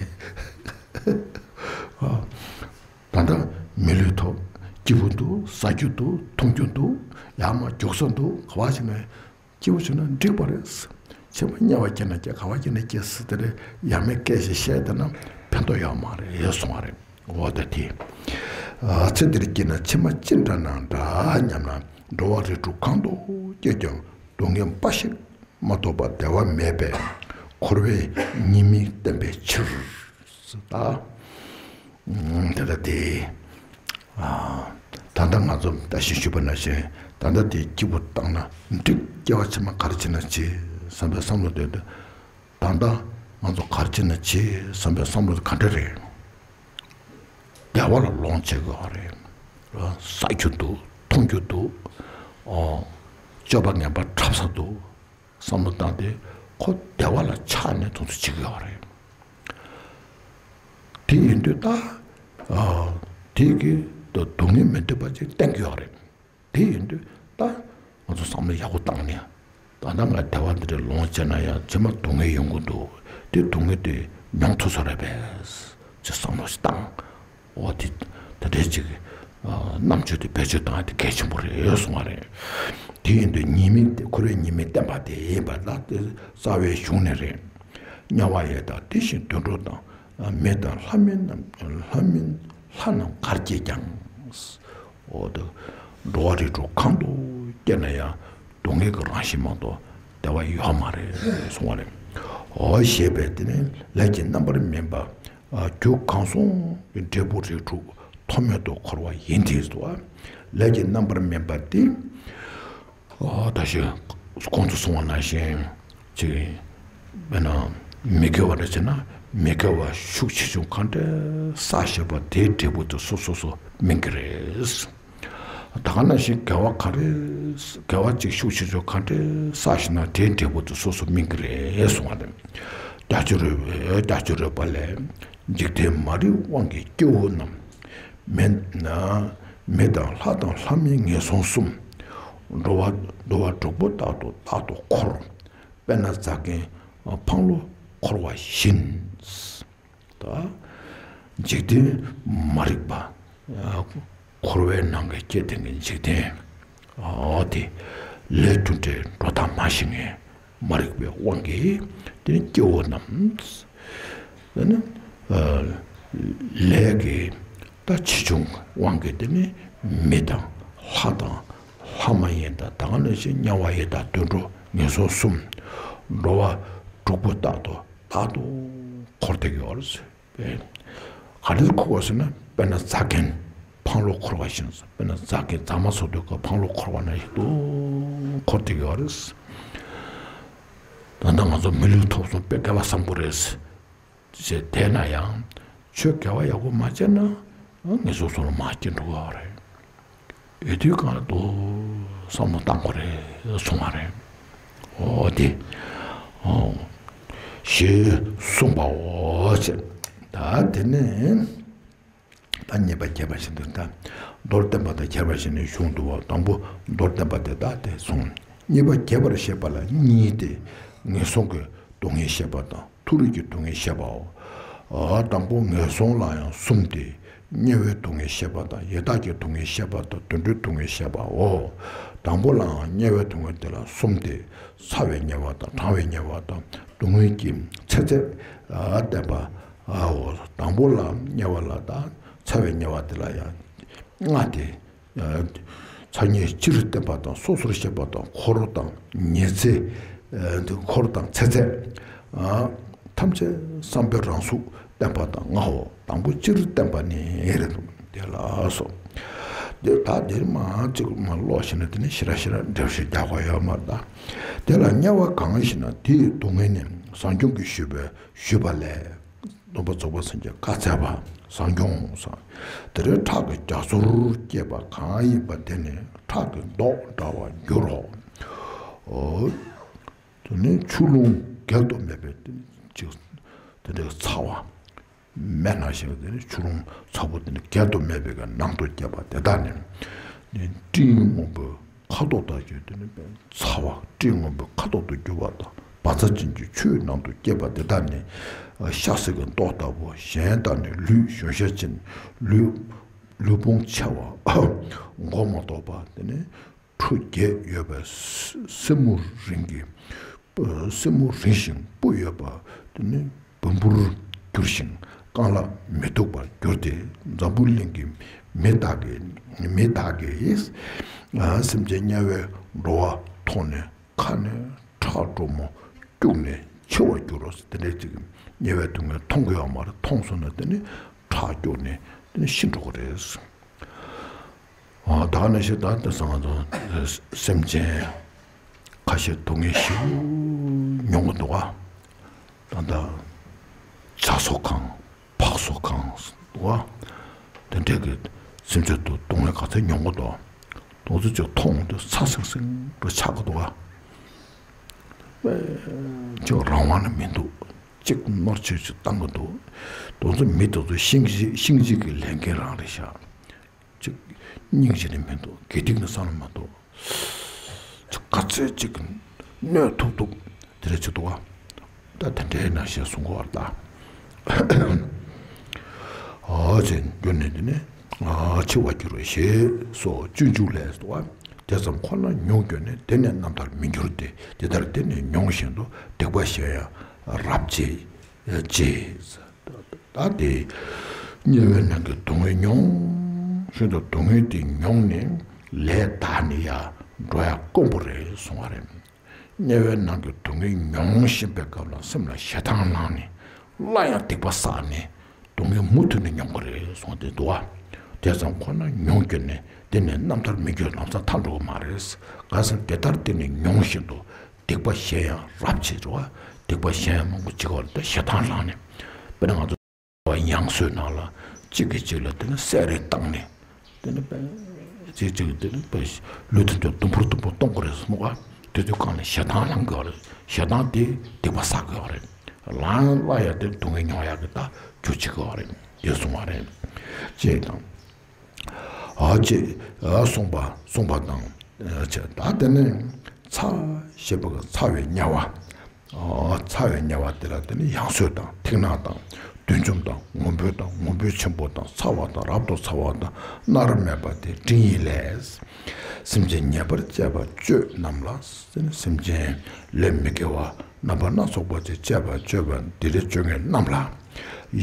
ད་ལྟ་མི་ལུས་ཐོབ། སྐྱིད་པོ་འདུག་ཟ་རྒྱུ་འདུག་འཐུང་རྒྱུ་འདུག་ཡར་མར་རྒྱུག་ས་འདུག་ག་བ་ཞིག་ན་སྐྱིད་པོ་བྱུང་ན་འགྲིག་པ་རེད། ཕྱི་མ་དམྱལ་བ་སྐྱེས་ན་སྐྱེ། ག་བ་སྐྱེས་ན་སྐྱེ་ཟེར་དེ་རེད། ཡ་མེད་སྐད་ཞིག་བཤད་བསྡད་ན་ཕན་ཐོགས་ཡོད་མ་རེད་གསུང་བ་རེད། འོ་ད་དེ། ཨ་ཚེ་འདིར་སྐྱེས་ན་ཕྱི་མ་ཅི་འདྲ་ན་འདྲ་སྙམ་ན། འགྲོ་བ་རིགས་དྲུག་གང་དུ་སྐྱེས་ཀྱང་སྡུག་བསྔལ་འབའ་ཞིག་མ་ཐོབ་པར་བདེ་བ་མེད་པས་འཁོར་བའི་ཉེས་དམིགས་བསྟན་པའི་ཕྱིར། ད་ཨ་དེ་ལྟ་སྟེ། ཨ་ད་ལྟ་ང་ཚོ་ད་ཞིག་ཞུས་པ་ནང་བཞིན་ད་ལྟ་དེ་སྐྱིད་པོ་བཏང་ན་འགྲིག་སྐྱེ་བ་ཕྱི་མ་ག་རེ་བྱེད་ན་བྱེད་བསམ་པའི་བསམ་བློ་དེ་ད་ལྟ་ང་ཚོ་ག་རེ་བྱེད་ན་བྱེད་བསམ་པའི་བསམ་བློ་དེ་ག་འདྲ་རེད། བདེ་བ་ལ་ལོངས་སྤྱོད་དགོས་པ་རེད། ཟ་རྒྱུ་འདུག་འཐུང་རྒྱུ་འདུག་ཨོ། སྤྱོད་པ་ངན་པ་འཁྲབ་ས་འདུག་བསམ་བློ་བཏང་སྟེ་ཁོ་བདེ་བ་ལ་ཆགས་ནས་དུས་ཚོད་བྱེད་ཀྱི་ཡོད་རེད། དེ་ཡིན་དུས་ད་ཨ་དེ་གི་ད་སྡུག་བསྔལ་མི་འདོད་པ་ཅིག་བསྟན་གྱི་ཡོད་རེད། དེ་ཡིན་དུས་ད་ང་ཚོ་བསམ་བློ་ཡག་པོ་བཏང་ནས་ད་ལྟ་ང་བདེ་བ་འདི་འདྲ་ལོངས་སྤྱད་ན་ཡང་རྗེས་མ་སྡུག་བསྔལ་ཡོང་གི་འདུག་དེ་སྡུག་བསྔལ་དེ་མྱོང་ཐུབ་ས་རེད་པས་ཅེས་བསམ་བློ་ཞིག་བཏང་། འོ་དེ་དེ་འདྲའི་ཅིག་ཨ་རྣམ་དཔྱོད་དེ་བེད་སྤྱོད་བཏང་ཡ་དེ་གལ་ཆེན་པོ་རེད་གསུང་བ་རེད། དེ་ཡིན་དུས་ཉེས་དམིགས་དེ་འཁོར་བའི་ཉེས་དམིགས་བསྟན་པ་དེ་ཡིན་པ་ལ་དེ་རྩ་བའི་གཞུང་ནས་རེད། དམྱལ་བ་ཡི་དྭགས་དེ་བཞིན་དུད་འགྲོ་དང་། མི་དང་ལྷ་མིན་རྣམས་ལྷ་མིན་ལྷ་རྣམས་གར་སྐྱེས་ཀྱང་། འོ་དེ་འགྲོ་བ་རིགས་དྲུག་གང་དུ་སྐྱེས་ན་ཡང་སྡུག་བསྔལ་གྱི་རང་བཞིན་མ་གཏོགས་བདེ་བ་ཡོད་མ་རེད་གསུང་བ་རེད། འོ་ཞེས་པས་དེ་ནི་ལས་ཀྱི་རྣམ་པར་སྨིན་པ། རྒྱུ་གང་གསུམ་གྱི་འབྲས་བུ་རིགས་དྲུག་ཐོགས་མེད་དུ་འཁོར་བ་ཡིན་ཏེ་སོ། ལས་ཀྱི་རྣམ་པར་སྨིན་པ་དེ། ཨ་ད་ཞེས་གོང་དུ་གསུངས་པ་ནང་བཞིན་ཅིག་དཔེར་ན་མི་དགེ་བ་རེ་བྱས་ན་མི་དགེ་བ་ཤུགས་ཆེ་ཆུང་གང་འདྲ་བསགས་བཞག་པ་དེའི་འབྲས་བུ་དེ་སོ་སོ་སོ་སྨིན་གྱི་རེད། ད་ག་ནང་བཞིན་དགེ་བ་ག་རེ་དགེ་བ་ཅིག་ཤུགས་ཆེ་ཆུང་གང་འདྲ་བསགས་བཞག་ན་དེའི་འབྲས་བུ་དེ་སོ་སོ་སྨིན་གྱི་རེད་གསུངས་པ་རེད། རྒྱ་ཆེར་རོལ་པའི་རྒྱ་ཆེར་རོལ་པ་ལས། འཇིག་རྟེན་མ་རིག་དབང་གིས་སྐྱེ་བོ་རྣམས། མི་ན་མི་དང་ལྷ་དང་ལྷ་མིན་ངན་སོང་གསུམ། འགྲོ་བ་འགྲོ་བ་དྲུག་པོ་རྟག་ཏུ་རྟག་ཏུ་འཁོར། དཔེར་ན་རྫ་མཁན་འཕང་ལོ་འཁོར་བ་བཞིན། ད་འཇིག་རྟེན་མ་རིག་པ། འཁོར་བའི་ནང་གི་སྐྱེ་ལྡན་གྱི་འཇིག་རྟེན། འོ་དེ་ལས་རྒྱུ་འབྲས་འགྲོ་སྟངས་མ་ཤེས་མཁན་མ་རིག་པའི་དབང་གིས་དེ་ནི་སྐྱེ་བོ་རྣམས་དེ་ནི་ལས་ཀྱི་ད་ཆེ་ཆུང་དབང་གིས་དེ་ནི་མི་དང་ལྷ་དང་ལྷ་མ་ཡིན་དང་ད་ག་ནང་བཞིན་དམྱལ་བ་ཡི་དྭགས་དུད་འགྲོ་ངན་སོང་གསུམ་འགྲོ་བ་དྲུག་པོ་རྟག་ཏུ་རྟག་ཏུ་འཁོར་བསྡད་ཀྱི་ཡོད་རེད། ག་རེ་འཁོར་བ་ཟེར་ན་དཔེར་ན་རྫ་མཁན་འཕང་ལོ་འཁོར་བ་བཞིན། དཔེར་ན་རྫ་མཁན་རྫ་མ་ཟོ་དུས་ཀ་འཕང་ལོ་འཁོར་བ་ན་ཞིག་ཏུ་འཁོར་བསྡད་ཀྱི་ཡོད་རེད། ད་ལྟ་ང་ཚོ་མི་ལུས་ཐོབ་སོང་དཔེ་སྐལ་བ་བཟང་པོ་རེད་ཅེས་བསྡད་ན་ཡང་ཆོས་དགེ་བ་ཡག་པོ་མ་བྱས་ན་ངན་སོང་གསུམ་ལ་མར་སྐྱེ་འགྲོ་གི་ཡོད་རེད། ཡོད་དུས་གང་ལ་དུ་བསམ་བློ་བཏང་དགོས་རེད་གསུང་བ་རེད། འོ་དེ་འོ་ཞེས་གསུངས་པའོ་ཅེས། ད་དེ་ནས་ད་གཉིས་པ་རྒྱས་པར་བཤད་འདུག་ད་མདོར་བསྟན་པ་དང་ཁྱད་པར་བཤད་ནས་གཞུང་འདུག་པ། དང་པོ་མདོར་བསྟན་པ་དེ་དག་དེ་གསུངས། གཉིས་པ་རྒྱས་པར་བཤད་པ་ལ་གཉིས་ཏེ། ངན་སོང་གི་སྡུག་བསྔལ་བཤད་པ་དང་། མཐོ་རིས་ཀྱི་སྡུག་བསྔལ་བཤད་པའོ། ཨ་དང་པོ་ངན་སོང་ལ་ཡང་གསུམ་སྟེ། དམྱལ་བའི་སྡུག་བསྔལ་བཤད་པ་དང་། ཡི་དྭགས་ཀྱི་སྡུག་བསྔལ་བཤད་པ་དང་། དུད་འགྲོའི་སྡུག་བསྔལ་བཤད་པའོ། དང་པོ་ལའང་དམྱལ་བའི་སྡུག་བསྔལ་དེ་ལ་གསུམ་སྟེ། ཚ་བའི་དམྱལ་བ་དང་། གྲང་བའི་དམྱལ་བ་དང་། སྡུག་བསྔལ་གྱི་ཚད་ཚད་བསྟན་པའོ། དང་པོ་ལ་དམྱལ་བ་ལ་དང་ཚ་བའི་དམྱལ་བ་དེ་ལ་ཡང་ལྔ་སྟེ། ཚ་དམྱལ་སྤྱིར་བསྟན་པ་དང་། སོ་སོར་བཤད་པ་དང་། འཁོར་དང་ཉི་ཚེ། འཁོར་དང་ཚེ་ཚད། ཐམས་ཅད་བསམ་པའི་རང་གཟུགས་བསྟན་པ་དང་ལྔའོ། དང་པོ་སྤྱིར་བསྟན་པ་ནི་རེད་འདུག་དེ་ལ་སོ། དེ་ད་དེར་མ་གཅིག་མ་ཀློག་ཤེས་ན་དེ་ནི་ཞེ་དྲག་ཞེ་དྲག་འགྲེལ་བཤད་རྒྱག་དགོས་ཡོད་མ་རེད་ད། དེ་ལ་དམྱལ་བ་གང་ཞེ་ན། དེའི་སྡུག་བསྔལ་ནི་བཟང་སྐྱོང་གིས་ཞུས་པའི་ཞུས་པ་ལས། སྟོན་པ་རྫོགས་པ་སངས་རྒྱས་བཀའ་སྩལ་པ། བཟང་སྐྱོང་ཟེར། དེ་རིང་ཁྲག་གི་རྒྱ་མཚོར་སྐྱེས་པ་གང་ཡིན་པ་དེ་ནི་ཁྲག་གི་མདོག་འདྲ་བར་འགྱུར་རོ། འོ། དེ་ནི་ཆུ་ཀླུང་བརྒལ་དུ་མེད་པའི་ཅིག་དེ་འདྲའི་ཚ་བ། མེ་ནང་བཞིན་དེ་ནི་ཆུ་ཀླུང་ཚ་པོ་དེ་ནི་བརྒལ་དུ་མེད་པའི་ནང་དུ་སྐྱེས་པ་དེ་དག་ནི། ནི་སྤྲིན་སྔོན་པོའི་ ཁ་དོག་དག་གིས་དེ་ནི་ཚ་བ་སྤྲིན་སྔོན་པོའི་ཁ་དོག་ཏུ་གྱུར་པ་དང་། བཛྲ་ཅན་གྱི་ཆུའི་ནང་དུ་སྐྱེས་པ་དེ་དག་ནི་ཤ་ཟ་གི་མདོག་ལྟ་བུ། གཞན་དག་ནི་ལུས་གཞོན་ཤ་ཅན། ལུས་ལུས་བོངས་ཆེ་བ། མགོ་མ་དོག་པ། དེ་ནི་ཁྲོ་རྒྱས་ཡོད་པའི་སེ་མོ་རིང་གི་སེ་མོ་རིང་ཞིང་སྤུ་ཡོད་པ། དེ་ནི་བུམ་པར་གྱུར་ཞིང་རྐང་ལག་མི་སྡུག་པར་གྱུར་ཏེ། འཛམ་བུ་གླིང་གི་མི་དག་གིས་མི་དག་གིས་སེམས་ཅན་དམྱལ་བའི་འགྲོ་བ་མཐོང་ནས་ཁ་ནས་ཁྲག་དྲོན་མོ་སྐྱུགས་ནས་འཆི་བར་འགྱུར་རོ། དེ་འདྲའི་ཅིག་དམྱལ་བའི་སྡུག་བསྔལ་མཐོང་གི་ཡོད་མ་རེད། མཐོང་སོང་ན་དེ་ནི་ཁྲག་སྐྱུགས་ནས་དེ་ནི་ཤི་འགྲོ་གི་རེད། ཨ། ད་ག་ནང་བཞིན་ད་ལྟ་སང་ང་ཚོ་སེམས་ཅན་ཁ་ཤས་སྡུག་བསྔལ་ཞེ་པོ་མྱོང་གི་འདུག་ག་ད་ལྟ་ཇ་བཟོ་ཁང་ཕག་བཟོ་ཁང་འདུག་ག་དེ་འདྲས་ཀྱི་སེམས་ཅན་དུ་སྡུག་བསྔལ་ག་ཚད་མྱོང་གི་འདུག་དེ་ཚོ་ཅིག་མཐོང་དུས་ཚ་ཟིང་ཟིང་དུ་ཆགས་ཀྱི་འདུག་ག་ཅིག་རང་དབང་ནི་མི་འདུག་ཅིག་ནོར་ཆེ་ཆེ་བཏང་གི་འདུག་དེ་ཚོ་མི་དེ་ཚོ་ཤིང་གཅིག་ཤིང་གཅིག་གི་ལས་འགན་རང་རེད་ཤག་ཅིག་སྙིང་རྗེ་ནི་མི་འདུག་དགེ་སྡིག་ནི་བསམ་ལ་མ་འདུག་ཅིག་ག་ཚོད་ཅིག་གནོད་ཐུབ་ཐུབ་དེ་རེ་བྱེད་འདུག་ག་ད་དེ་འདྲའི་ནང་བཞིན་གསུང་གི་བར་ད། ཨ་ཅེ་འགྱུར་ནས་དེ་ནས་ཨ་འཆི་བར་འགྱུར་རོ་ཞེས་སོགས་སྤྱོད་འཇུག་ལས་སུ་བ། དེ་ཙམ་ཁོ་ན་མྱོང་གྱུར་ནས་དེ་ནས་རྣམ་ཐར་མི་འགྱུར་ཏེ། དེ་ལྟར་དེ་ནས་མྱོང་བཞིན་དུ་སྡིག་པ་གཞན་ཡང་རབ་བྱེད་ཅེས། ད་དེ་དམྱལ་བའི་ནང་གི་སྡུག་བསྔལ་མྱོང་བཞིན་དུ་སྡུག་བསྔལ་དེ་མྱོང་ནས་ལས་དག་ནི་ཡང་འགྲོ་ཡ་དཀོན་པོ་རེད་གསུང་བ་རེད། དམྱལ་བའི་ནང་གི་སྡུག་བསྔལ་མྱོང་བཞིན་པའི་སྐབས་ལ་སེམས་ལ་ཞེ་སྡང་ལངས་ནས་སླར་ཡང་སྡིག་པ་བསགས་ནས་སྡུག་བསྔལ་མུ་མཐུད་ནས་མྱོང་གི་རེད་གསུངས་ཏེ་འདུག་བ། དེ་ཙམ་ཁོ་ན་མྱོང་གྱུར་ནས་དེ་ནས་རྣམ་ཐར་མི་འགྱུར་ལམ་སང་ཐར་འགྲོ་གི་མ་རེད། ག་ཟེར་དེ་ལྟར་དེ་ནས་མྱོང་བཞིན་དུ་སྡིག་པ་གཞན་ཡང་རབ་བྱེད་འགྲོ་བ། སྡིག་པ་གཞན་ཡང་མང་པོ་བྱེད་ཀྱི་ཡོད་རེད། ཞེ་སྡང་ལངས་ནས་དཔེར་ན་ང་ཚོ་ཡང་སོས་ནང་ལ་གཅིག་གིས་གཅིག་ལ་དེ་ནི་བསད་རེས་བཏང་ནས། དེ་ནི་པས་གཅིག་གཅིག་དེ་ནི་པས་ལུས་དེ་ཚོ་དུམ་བུར་དུམ་བུར་གཏོང་གི་རེད་སྨོ་ག་དེ་དུས་གང་ལ་ཞེ་སྡང་ལངས་དགོས་རེད། ཞེ་སྡང་དེ་སྡིག་པ་བསགས་དགོས་རེད། ལངས་ལ་ཡ་དེ་སྡུག་བསྔལ་མྱོང་ཡག་གི་ད་རྒྱུ་བྱེད་དགོས་རེད། དེ་གསུང་བ་རེད། ཅེས་དང་། ཨ་ཅེ་ཨ་གསུངས་པ་གསུངས་པ་དང་། ཨ་ཅེ་ད་དེ་ནི་ཚ་ཞེས་པ་གི་ཚ་བའི་དམྱལ་བ། ཨ་ཚ་བའི་དམྱལ་བ་དེ་ལ་དེ་ནི་ཡང་སོས་དང་ཐིག་ནག་དང་བདུད་འཇོམས་དང་ངུ་འབོད་དང་ངུ་འབོད་ཆེན་པོ་དང་ཚ་བ་དང་རབ་ཏུ་ཚ་བ་དང་མནར་མེད་པ་དེ་འབྲིང་ཡིན་ལས། སེམས་ཅན་ཉེས་པར་སྤྱད་པ་སྤྱོད་རྣམས་ལ། སེམས་ཅན་ལས་མི་དགེ་བ་རྣམ་པ་སྣ་ཚོགས་པ་དེ་སྤྱད་པ་སྤྱོད་པ་འདི་རེ་སྤྱོད་མཁན་རྣམས་ལ།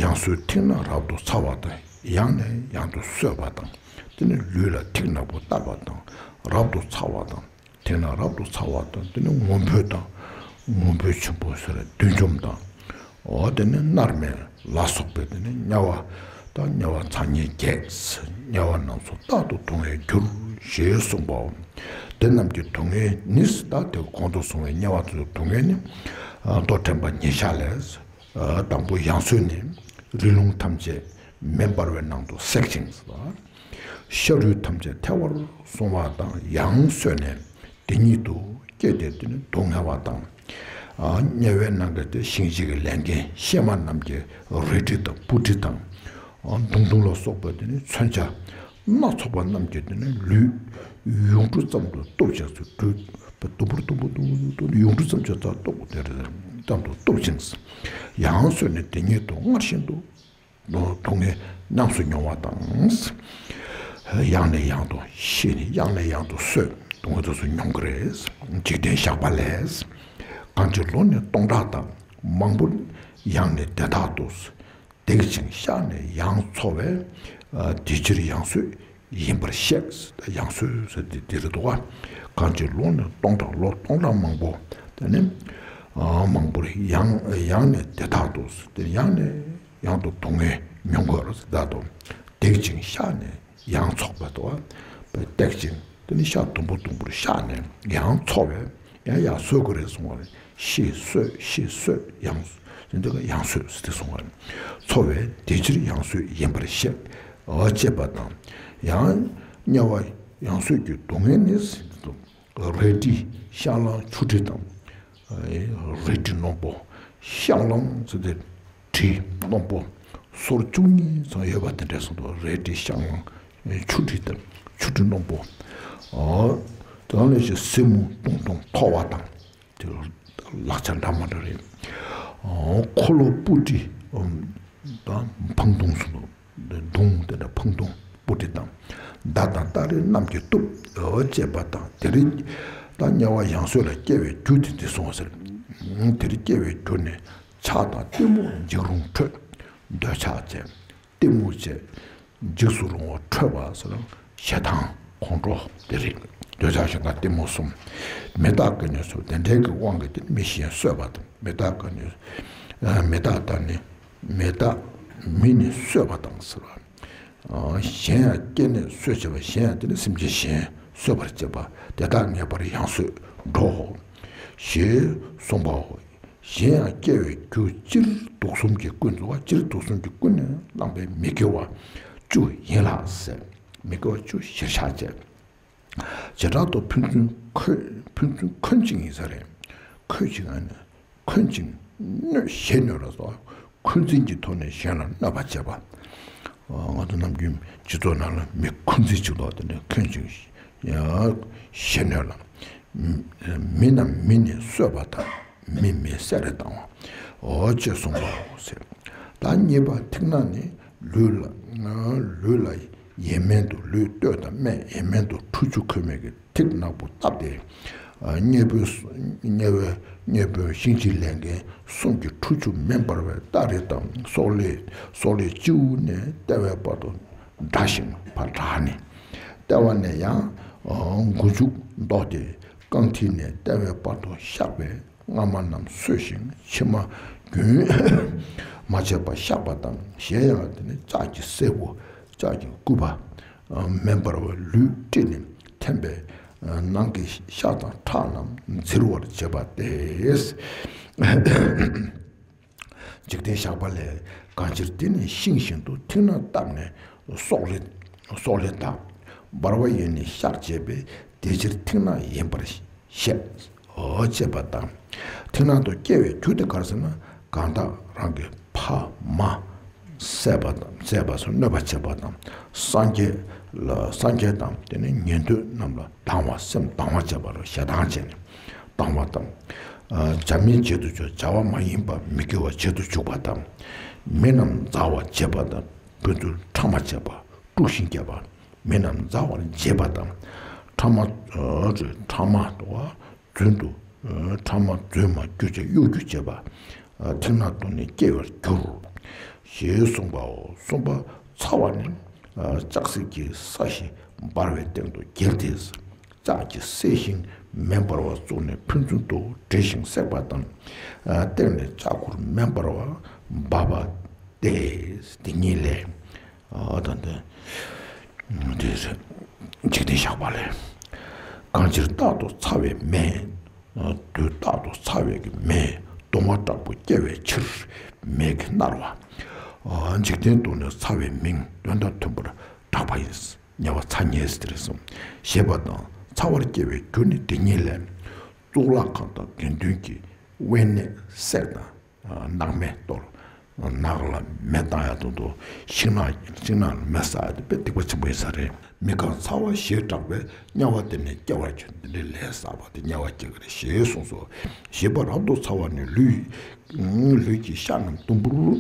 ཡང་སོས་ཐིག་ནག་རབ་ཏུ་ཚ་བ་དང་ཡང་ནས་ཡང་དུ་སོས་པ་དང་། དེ་ནི་ལུས་ལ་ཐིག་ནག་པོ་བཏབ་པ་དང་རབ་ཏུ་ཚ་བ་དང་། དེ་ན་རབ་ཏུ་ཚ་བ་དང་དེ་ནི་ངུ་འབོད་དང་། ངུ་འབོད་ཆེན་པོ་ཟེར་བདུད་འཇོམས་དང་། འོ་དེ་ནི་མནར་མེད་ལ་སོགས་པའི་དེ་ནི་དམྱལ་བ་དང་དམྱལ་བ་མཚན་ཉིད་བརྒྱད། དམྱལ་བ་རྣམས་སུ་རྟག་ཏུ་སྡུག་བསྔལ་འགྱུར་ཞེས་གསུངས་པའོ། དེ་རྣམས་ཀྱི་སྡུག་བསྔལ་ནི་ད་དེ་གོང་དུ་གསུངས་པའི་དམྱལ་བ་ཚོའི་སྡུག་བསྔལ་ནི། མདོ་དྲན་པ་ཉིད་བཞག་ལས། དང་པོ་ཡང་སོས་ནས་རི་ལུང་ཐམས་ཅད་མེ་འབར་བའི་ནང་དུ་བསྲེག་ཅིང་། ཤ་རུས་ཐམས་ཅད་ཐལ་བར་སོང་བ་དང་། ཡང་སོས་ནས་དེ་ཉིད་དུ་སྐྱེས་ཏེ་དེ་ནི་སྡུག་བསྔལ་བ་དང་། དམྱལ་བའི་ནང་གི་དེ་ཤིང་བྱི་གི་ལས་ངན་གཤེད་མ་རྣམས་ཀྱི་རལ་གྲི་དང་སྤུ་གྲི་དང་། མདུང་ཐུང་ལ་སོགས་པ་དེ་ནི་མཚོན་ཆ་སྣ་ཚོགས་པ་རྣམས་ཀྱིས་དེ་ནི་ལུས་ཡུངས་འབྲུ་ཙམ་དུ་གཏུབ་བྱས་སུ་གྲུབ་པ་དུམ་བུར་དུམ་བུར་དུམ་བུར་དུམ་བུར་ཡུངས་འབྲུ་ཙམ་ཅིག་ཙམ་གཏུབ་དེ་ཙམ་དུ་གཏུབ་ཅིང་། ཡང་སོས་ནས་དེ་ཉིད་དུ་སྔར་བཞིན་དུ་སྡུག་བསྔལ་ཉམས་སུ་མྱོང་བ་དང་། ཡང་ནས་ཡང་དུ་ཤི་ནས་ཡང་ནས་ཡང་དུ་སོས། སྡུག་བསྔལ་དེ་ཚོ་མྱོང་གི་རེད། འཇིག་རྟེན་བཞག་པ་ལས། གང་ཅི་ལོ་ནི་སྟོང་ཕྲག་དང་མང་པོ་ཡང་ནས་དེ་དག་ཏུ། རྡེག་ཅིང་གཤགས་ནས་ཡང་འཚོ་བས། དེ་ཕྱིར་ཡང་སོས་ཡིན་པར་བཤད། ཡང་སོས་ཟེར་དེ་དེ་རེད་འདུག་ག་གང་ཅི་ལོ་ནི་སྟོང་ཕྲག་ལོ་སྟོང་ཕྲག་མང་པོ་དེ་ནི་མང་པོར་ཡང་ཡང་ནས་དེ་དག་ཏུ་དེ་ཡང་ནས་ཡང་དུ་སྡུག་བསྔལ་མྱོང་དགོས་རེད་ཟེར་ད་དུ་རྡེག་ཅིང་གཤགས་ནས་ཡང་འཚོ་བས་འདུག་ག་རྡེག་ཅིང་དེ་ནི་གཤགས་དུམ་བུ་དུམ་བུར་གཤགས་ནས་ཡང་འཚོ་བས། ཡང་ཡང་སོས་དགོས་རེད་གསུང་བ་རེད། ཤི་སོས་ཤི་སོས་ཡང་། དེ་འདི་ག་ཡང་སོས་ཟེར་ཏེ་གསུང་བ་རེད། འཚོ་བས་དེ་ཕྱིར་ཡང་སོས་ཡིན་པར་བཤད། འོ་ཅེས་པ་དང་། ཡང་དམྱལ་བ་ཡང་སོས་ཀྱི་སྡུག་བསྔལ་ནི་ཟེར་དུ། རལ་གྲི་ཤ་ལང་ཆུ་གྲི་དང་། རལ་གྲི་རྣོན་པོ་ཤ་ལང་ཟེར་ཏེ། གྲི་རྣོན་པོ་སོར་བཅུ་གཉིས་ཙམ་ཡོད་པ་དེ་འདྲ་གསུངས་འདུག་རལ་གྲི་ཤ་ལང་ཆུ་གྲི་དང་ཆུ་གྲི་རྣོན་པོ། ཨ་ དེ་ལས་ཀྱི་སེན་མོ་ཏོང་ཏོང་མཐོ་བ་དང་། དེ་ལ་ལག་ཆ་འདྲ་མ་འདྲ་རེད། ཨོ། འཁོར་ལོ་སྤུ་གྲི་དང་འཕང་ལྡུམ་གསུམ་དང་། མདུང་དེ་འདྲ་འཕང་ལྡུམ་སྤུ་གྲི་དང་། མདའ་དང་སྟ་རེ་གནམ་གྱི་གཏུབ་ཅེས་པ་དང་། དེ་རིང་ད་དམྱལ་བ་ཡང་སོས་ལ་སྐྱེ་བའི་རྒྱུ་དེ་འདི་སོང་ཟེར། དེ་རིང་སྐྱེ་བའི་རྒྱུ་ནི་ཕྱག་དང་གཏི་མུག་འཇིགས་རུང་ཁྲོད། འདོད་ཆགས་བཅས། གཏི་མུག་བཅས། འཇིགས་སུ་རུང་བ་ཁྲོས་པ་ཟེར་ན་ཞེ་སྡང་ཁོང་ཁྲོ་དེ་རེད། འདོད་ཆགས་ཞེ་སྡང་གཏི་མུག་གསུམ། མི་རྟག་ཀུན་ནས་གསོད། དེ་འདྲའི་གི་དབང་གིས་དེ་མི་གཞན་གསོད་པ་དང་། མི་རྟག་ཀུན་ནས། མི་རྟག་དང་ནི། མི་རྟག་མི་ནི་གསོད་པ་དང་ཟེར་བ། གཞན་ཡང་སྐྱེ་གནས་གསོད་བྱེད་པ། གཞན་ཡང་དེ་ནི་སེམས་ཅན་གཞན་གསོད་པར་བྱེད་པ། དེ་དག་ངེས་པར་ཡང་སོས་འགྲོའོ། ཞེས་གསུངས་པའོ། གཞན་ཡང་སྐྱེ་བའི་རྒྱུ་སྤྱིར་དུག་གསུམ་གྱི་ཀུན། སྤྱིར་དུག་གསུམ་གྱི་ཀུན་ནས་བསླངས་པའི་མི་དགེ་བ་བཅུ་ཡིན་ལ་ཟེར། མི་དགེ་བ་བཅུ་གཞིར་བཞག་བྱས། བྱེ་བྲག་ཏུ་ཕན་ཚུན་འཁོན། ཕན་ཚུན་འཁོན་ཅིང་ཡིན་ས་རེད། འཁོན་ཅིང་ཨ་ནི། འཁོན་ཅིང་གནོད། གཞན་གནོད་ལ་སོགས། འཁོན་འཛིན་གྱི་ཐོག་ནས་གཞན་ལ་གནོད་པ་བྱེད་པ། ང་ཚོ་ནམ་རྒྱུན་སྤྱི་ཚོགས་ནང་ལ་མི་འཁོན་འཛིན་བྱེད་མདོག་དེ་འདྲ། འཁོན་ཅིང་གཞན་གནོད་ལ། མི་རྣམས་མི་ནི་གསོད་པ་དང་། མི་མི་བསད་རེས་བཏང་བ། འོ་ཅེས་གསུངས་པའོ་ཟེར། ད་གཉིས་པ་ཐིག་ནག་ནི་ལུས་ལ། ལུས་ལ་ཡིན་མིན་དུ། ལུས་སྟོད་དང་སྨད་ཡིན་མིན་དུ་ཁྲུ་ཆུ་ཁོལ་མའི་གི་ཐིག་ནག་པོ་བཏབ་སྟེ། དམྱལ་བུ། དམྱལ་བའི། དམྱལ་བུ་ཤིང་གཅིག་ལེན་མཁན་གསུམ་གྱིས་ཁྲུ་ཆུ་མེ་འབར་བའི་སྟ་རེ་དང་། སོག་ལེ། སོག་ལེ་སྤྱི་བོ་ནས་ལྟེ་བའི་བར་དུ་བསྒྲགས་ཤིང་། ཕར་བསྒྲགས་ནས། ལྟེ་བ་ནས་ཡང་མགོ་མཇུག་བཟློག་སྟེ། རྐང་མཐིལ་ནས་ལྟེ་བའི་བར་དུ་གཤགས་པའི་རྔ་མ་རྣམས་གསོས་ཤིང་། མཆིལ་མ་རྒྱུན་མ་ཆད་པར་གཤགས་པ་དང་། གཞན་ཡང་དེ་ནི་ལྕགས་ཀྱི་སྲད་བུ། ལྕགས་ཀྱི་སྐུད་པ། མེ་འབར་བ་ལུས་དཀྲིས་ནས་འཐེན་པའི་ནང་གི་ཤ་དང་ཁྲག་རྣམས་འཛིར་བར་བྱེད་པ་སྟེ། འཇིག་རྟེན་བཞག་པ་ལས། གང་ཕྱིར་དེ་ནི་ཤིང་བཞིན་དུ། ཐིག་ནག་བཏབ་ནས་སོག་ལེ། སོག་ལེ་དག་འབར་བ་ཡིས་ནི་གཤགས་བྱེད་པས། དེ་ཕྱིར་ཐིག་ནག་ཡིན་པར་བཤད། འོ་ཅེས་པ་དང་། ཐིག་ནག་ཏུ་སྐྱེ་བའི་རྒྱུ་དེ་ག་རེ་ཟེར་ན། གང་དག་རང་གི་ཕ་མ་བསད་པ་དང་། བསད་པ་སོགས་གནོད་པ་བྱེད་པ་དང་། སངས་རྒྱས་ལ། སངས་རྒྱས་དང་དེ་ནི་ཉན་ཐོས་རྣམས་ལ་སྡང་བ། སེམས་སྡང་བ་བྱེད་པ་ལ་ཞེ་སྡང་བྱས་ནས་སྡང་བ་དང་། བྱ་མིན་བྱེད་དུ་འཇུག་བྱ་བ་མ་ཡིན་པ་མི་དགེ་བ་བྱེད་དུ་འཇུག་པ་དང་། མི་རྣམས་མཛའ་བར་བྱེད་པ་དང་། ཕན་ཚུན་ཕྲ་མ་བྱེད་པ། དཀྲུགས་ཤིང་རྐྱབ་པ། མི་རྣམས་མཛའ་བར་བྱེད་པ་དང་། ཕྲ་མ། ཕྲ་མ་དོ། རྫུན་དུ། ཕྲ་མ་རྫུན་མ་གྱུར་ཅིང་གཡོ་སྒྱུ་བྱེད་པ། ཐིག་ནག་ཏུ་ནི་སྐྱེ་བར་འགྱུར། ཞེས་གསུངས་པའོ། གསུམ་པ་ཚ་བ་ནི། ལྕགས་སྲེག་གི་ས་གཞི་འབར་བའི་སྟེང་དུ་བསྒྱེལ་ཏེ། ལྕགས་ཀྱི་སྲེག་ཤིང་མེ་འབར་བ་བཙུགས་ནས་ཕན་ཚུན་དུ་འདྲེས་ཤིང་བསྲེགས་པ་དང་། སྟེང་ནས་ལྕགས་ཁུར་མེ་འབར་བ་འབབ་པ་སྟེ། དེ་ཉིད་ལས། ཨ། ད་འདི། འདི་རེད། འཇིག་རྟེན་བཞག་པ་ལས། གང་ཕྱིར་རྟག་ཏུ་ཚ་བའི་མེ། དུས་རྟག་ཏུ་ཚ་བའི་གི་མེ། གདུང་བ་དྲག་པོ་སྐྱེ་བའི་ཕྱིར། མེ་གིས་མནར་བ། འཇིག་རྟེན་དུ་ནི་ཚ་བའི་མིང་དོན་དང་མཐུན་པར་གྲགས་པ་ཡིན། དམྱལ་བ་ཚ་དམྱལ་ཟེར་དེ་རེད་གསུངས། ཞེས་པ་དང་། ཚ་བར་སྐྱེ་བའི་རྒྱུ་ནི་འདི་ཉིད་ལས། གཙུག་ལག་ཁང་དང་དགེ་འདུན་གྱི་དབེན་གནས་སྲེག་དང་། ནག་མེ་གཏོར། ནག་ལ་མེ་བཏང་ཡ་དང་དུ། ཤིང་ནག་ཤིང་ནག་ལ་མེ་བསགས་ཡ་དེ་དཔེ་སྡིག་པ་ཆེན་པོ་ཡིན་ས་རེད། མི་རྐང་ཚ་བ་ཞེས་གྲགས་པས། དམྱལ་བ་དེ་ནི་སྐྱེ་བར་འགྱུར། འདི་འདྲའི་ལས་བསགས་པ་དེ་དམྱལ་བ་སྐྱེ་གི་རེད་ཞེས་གསུངས་སོ། ཞེས་པ་རབ་ཏུ་ཚ་བ་ནི་ལུས། ལུས་ཀྱི་ཤ་རྣམས་དུམ་བུར་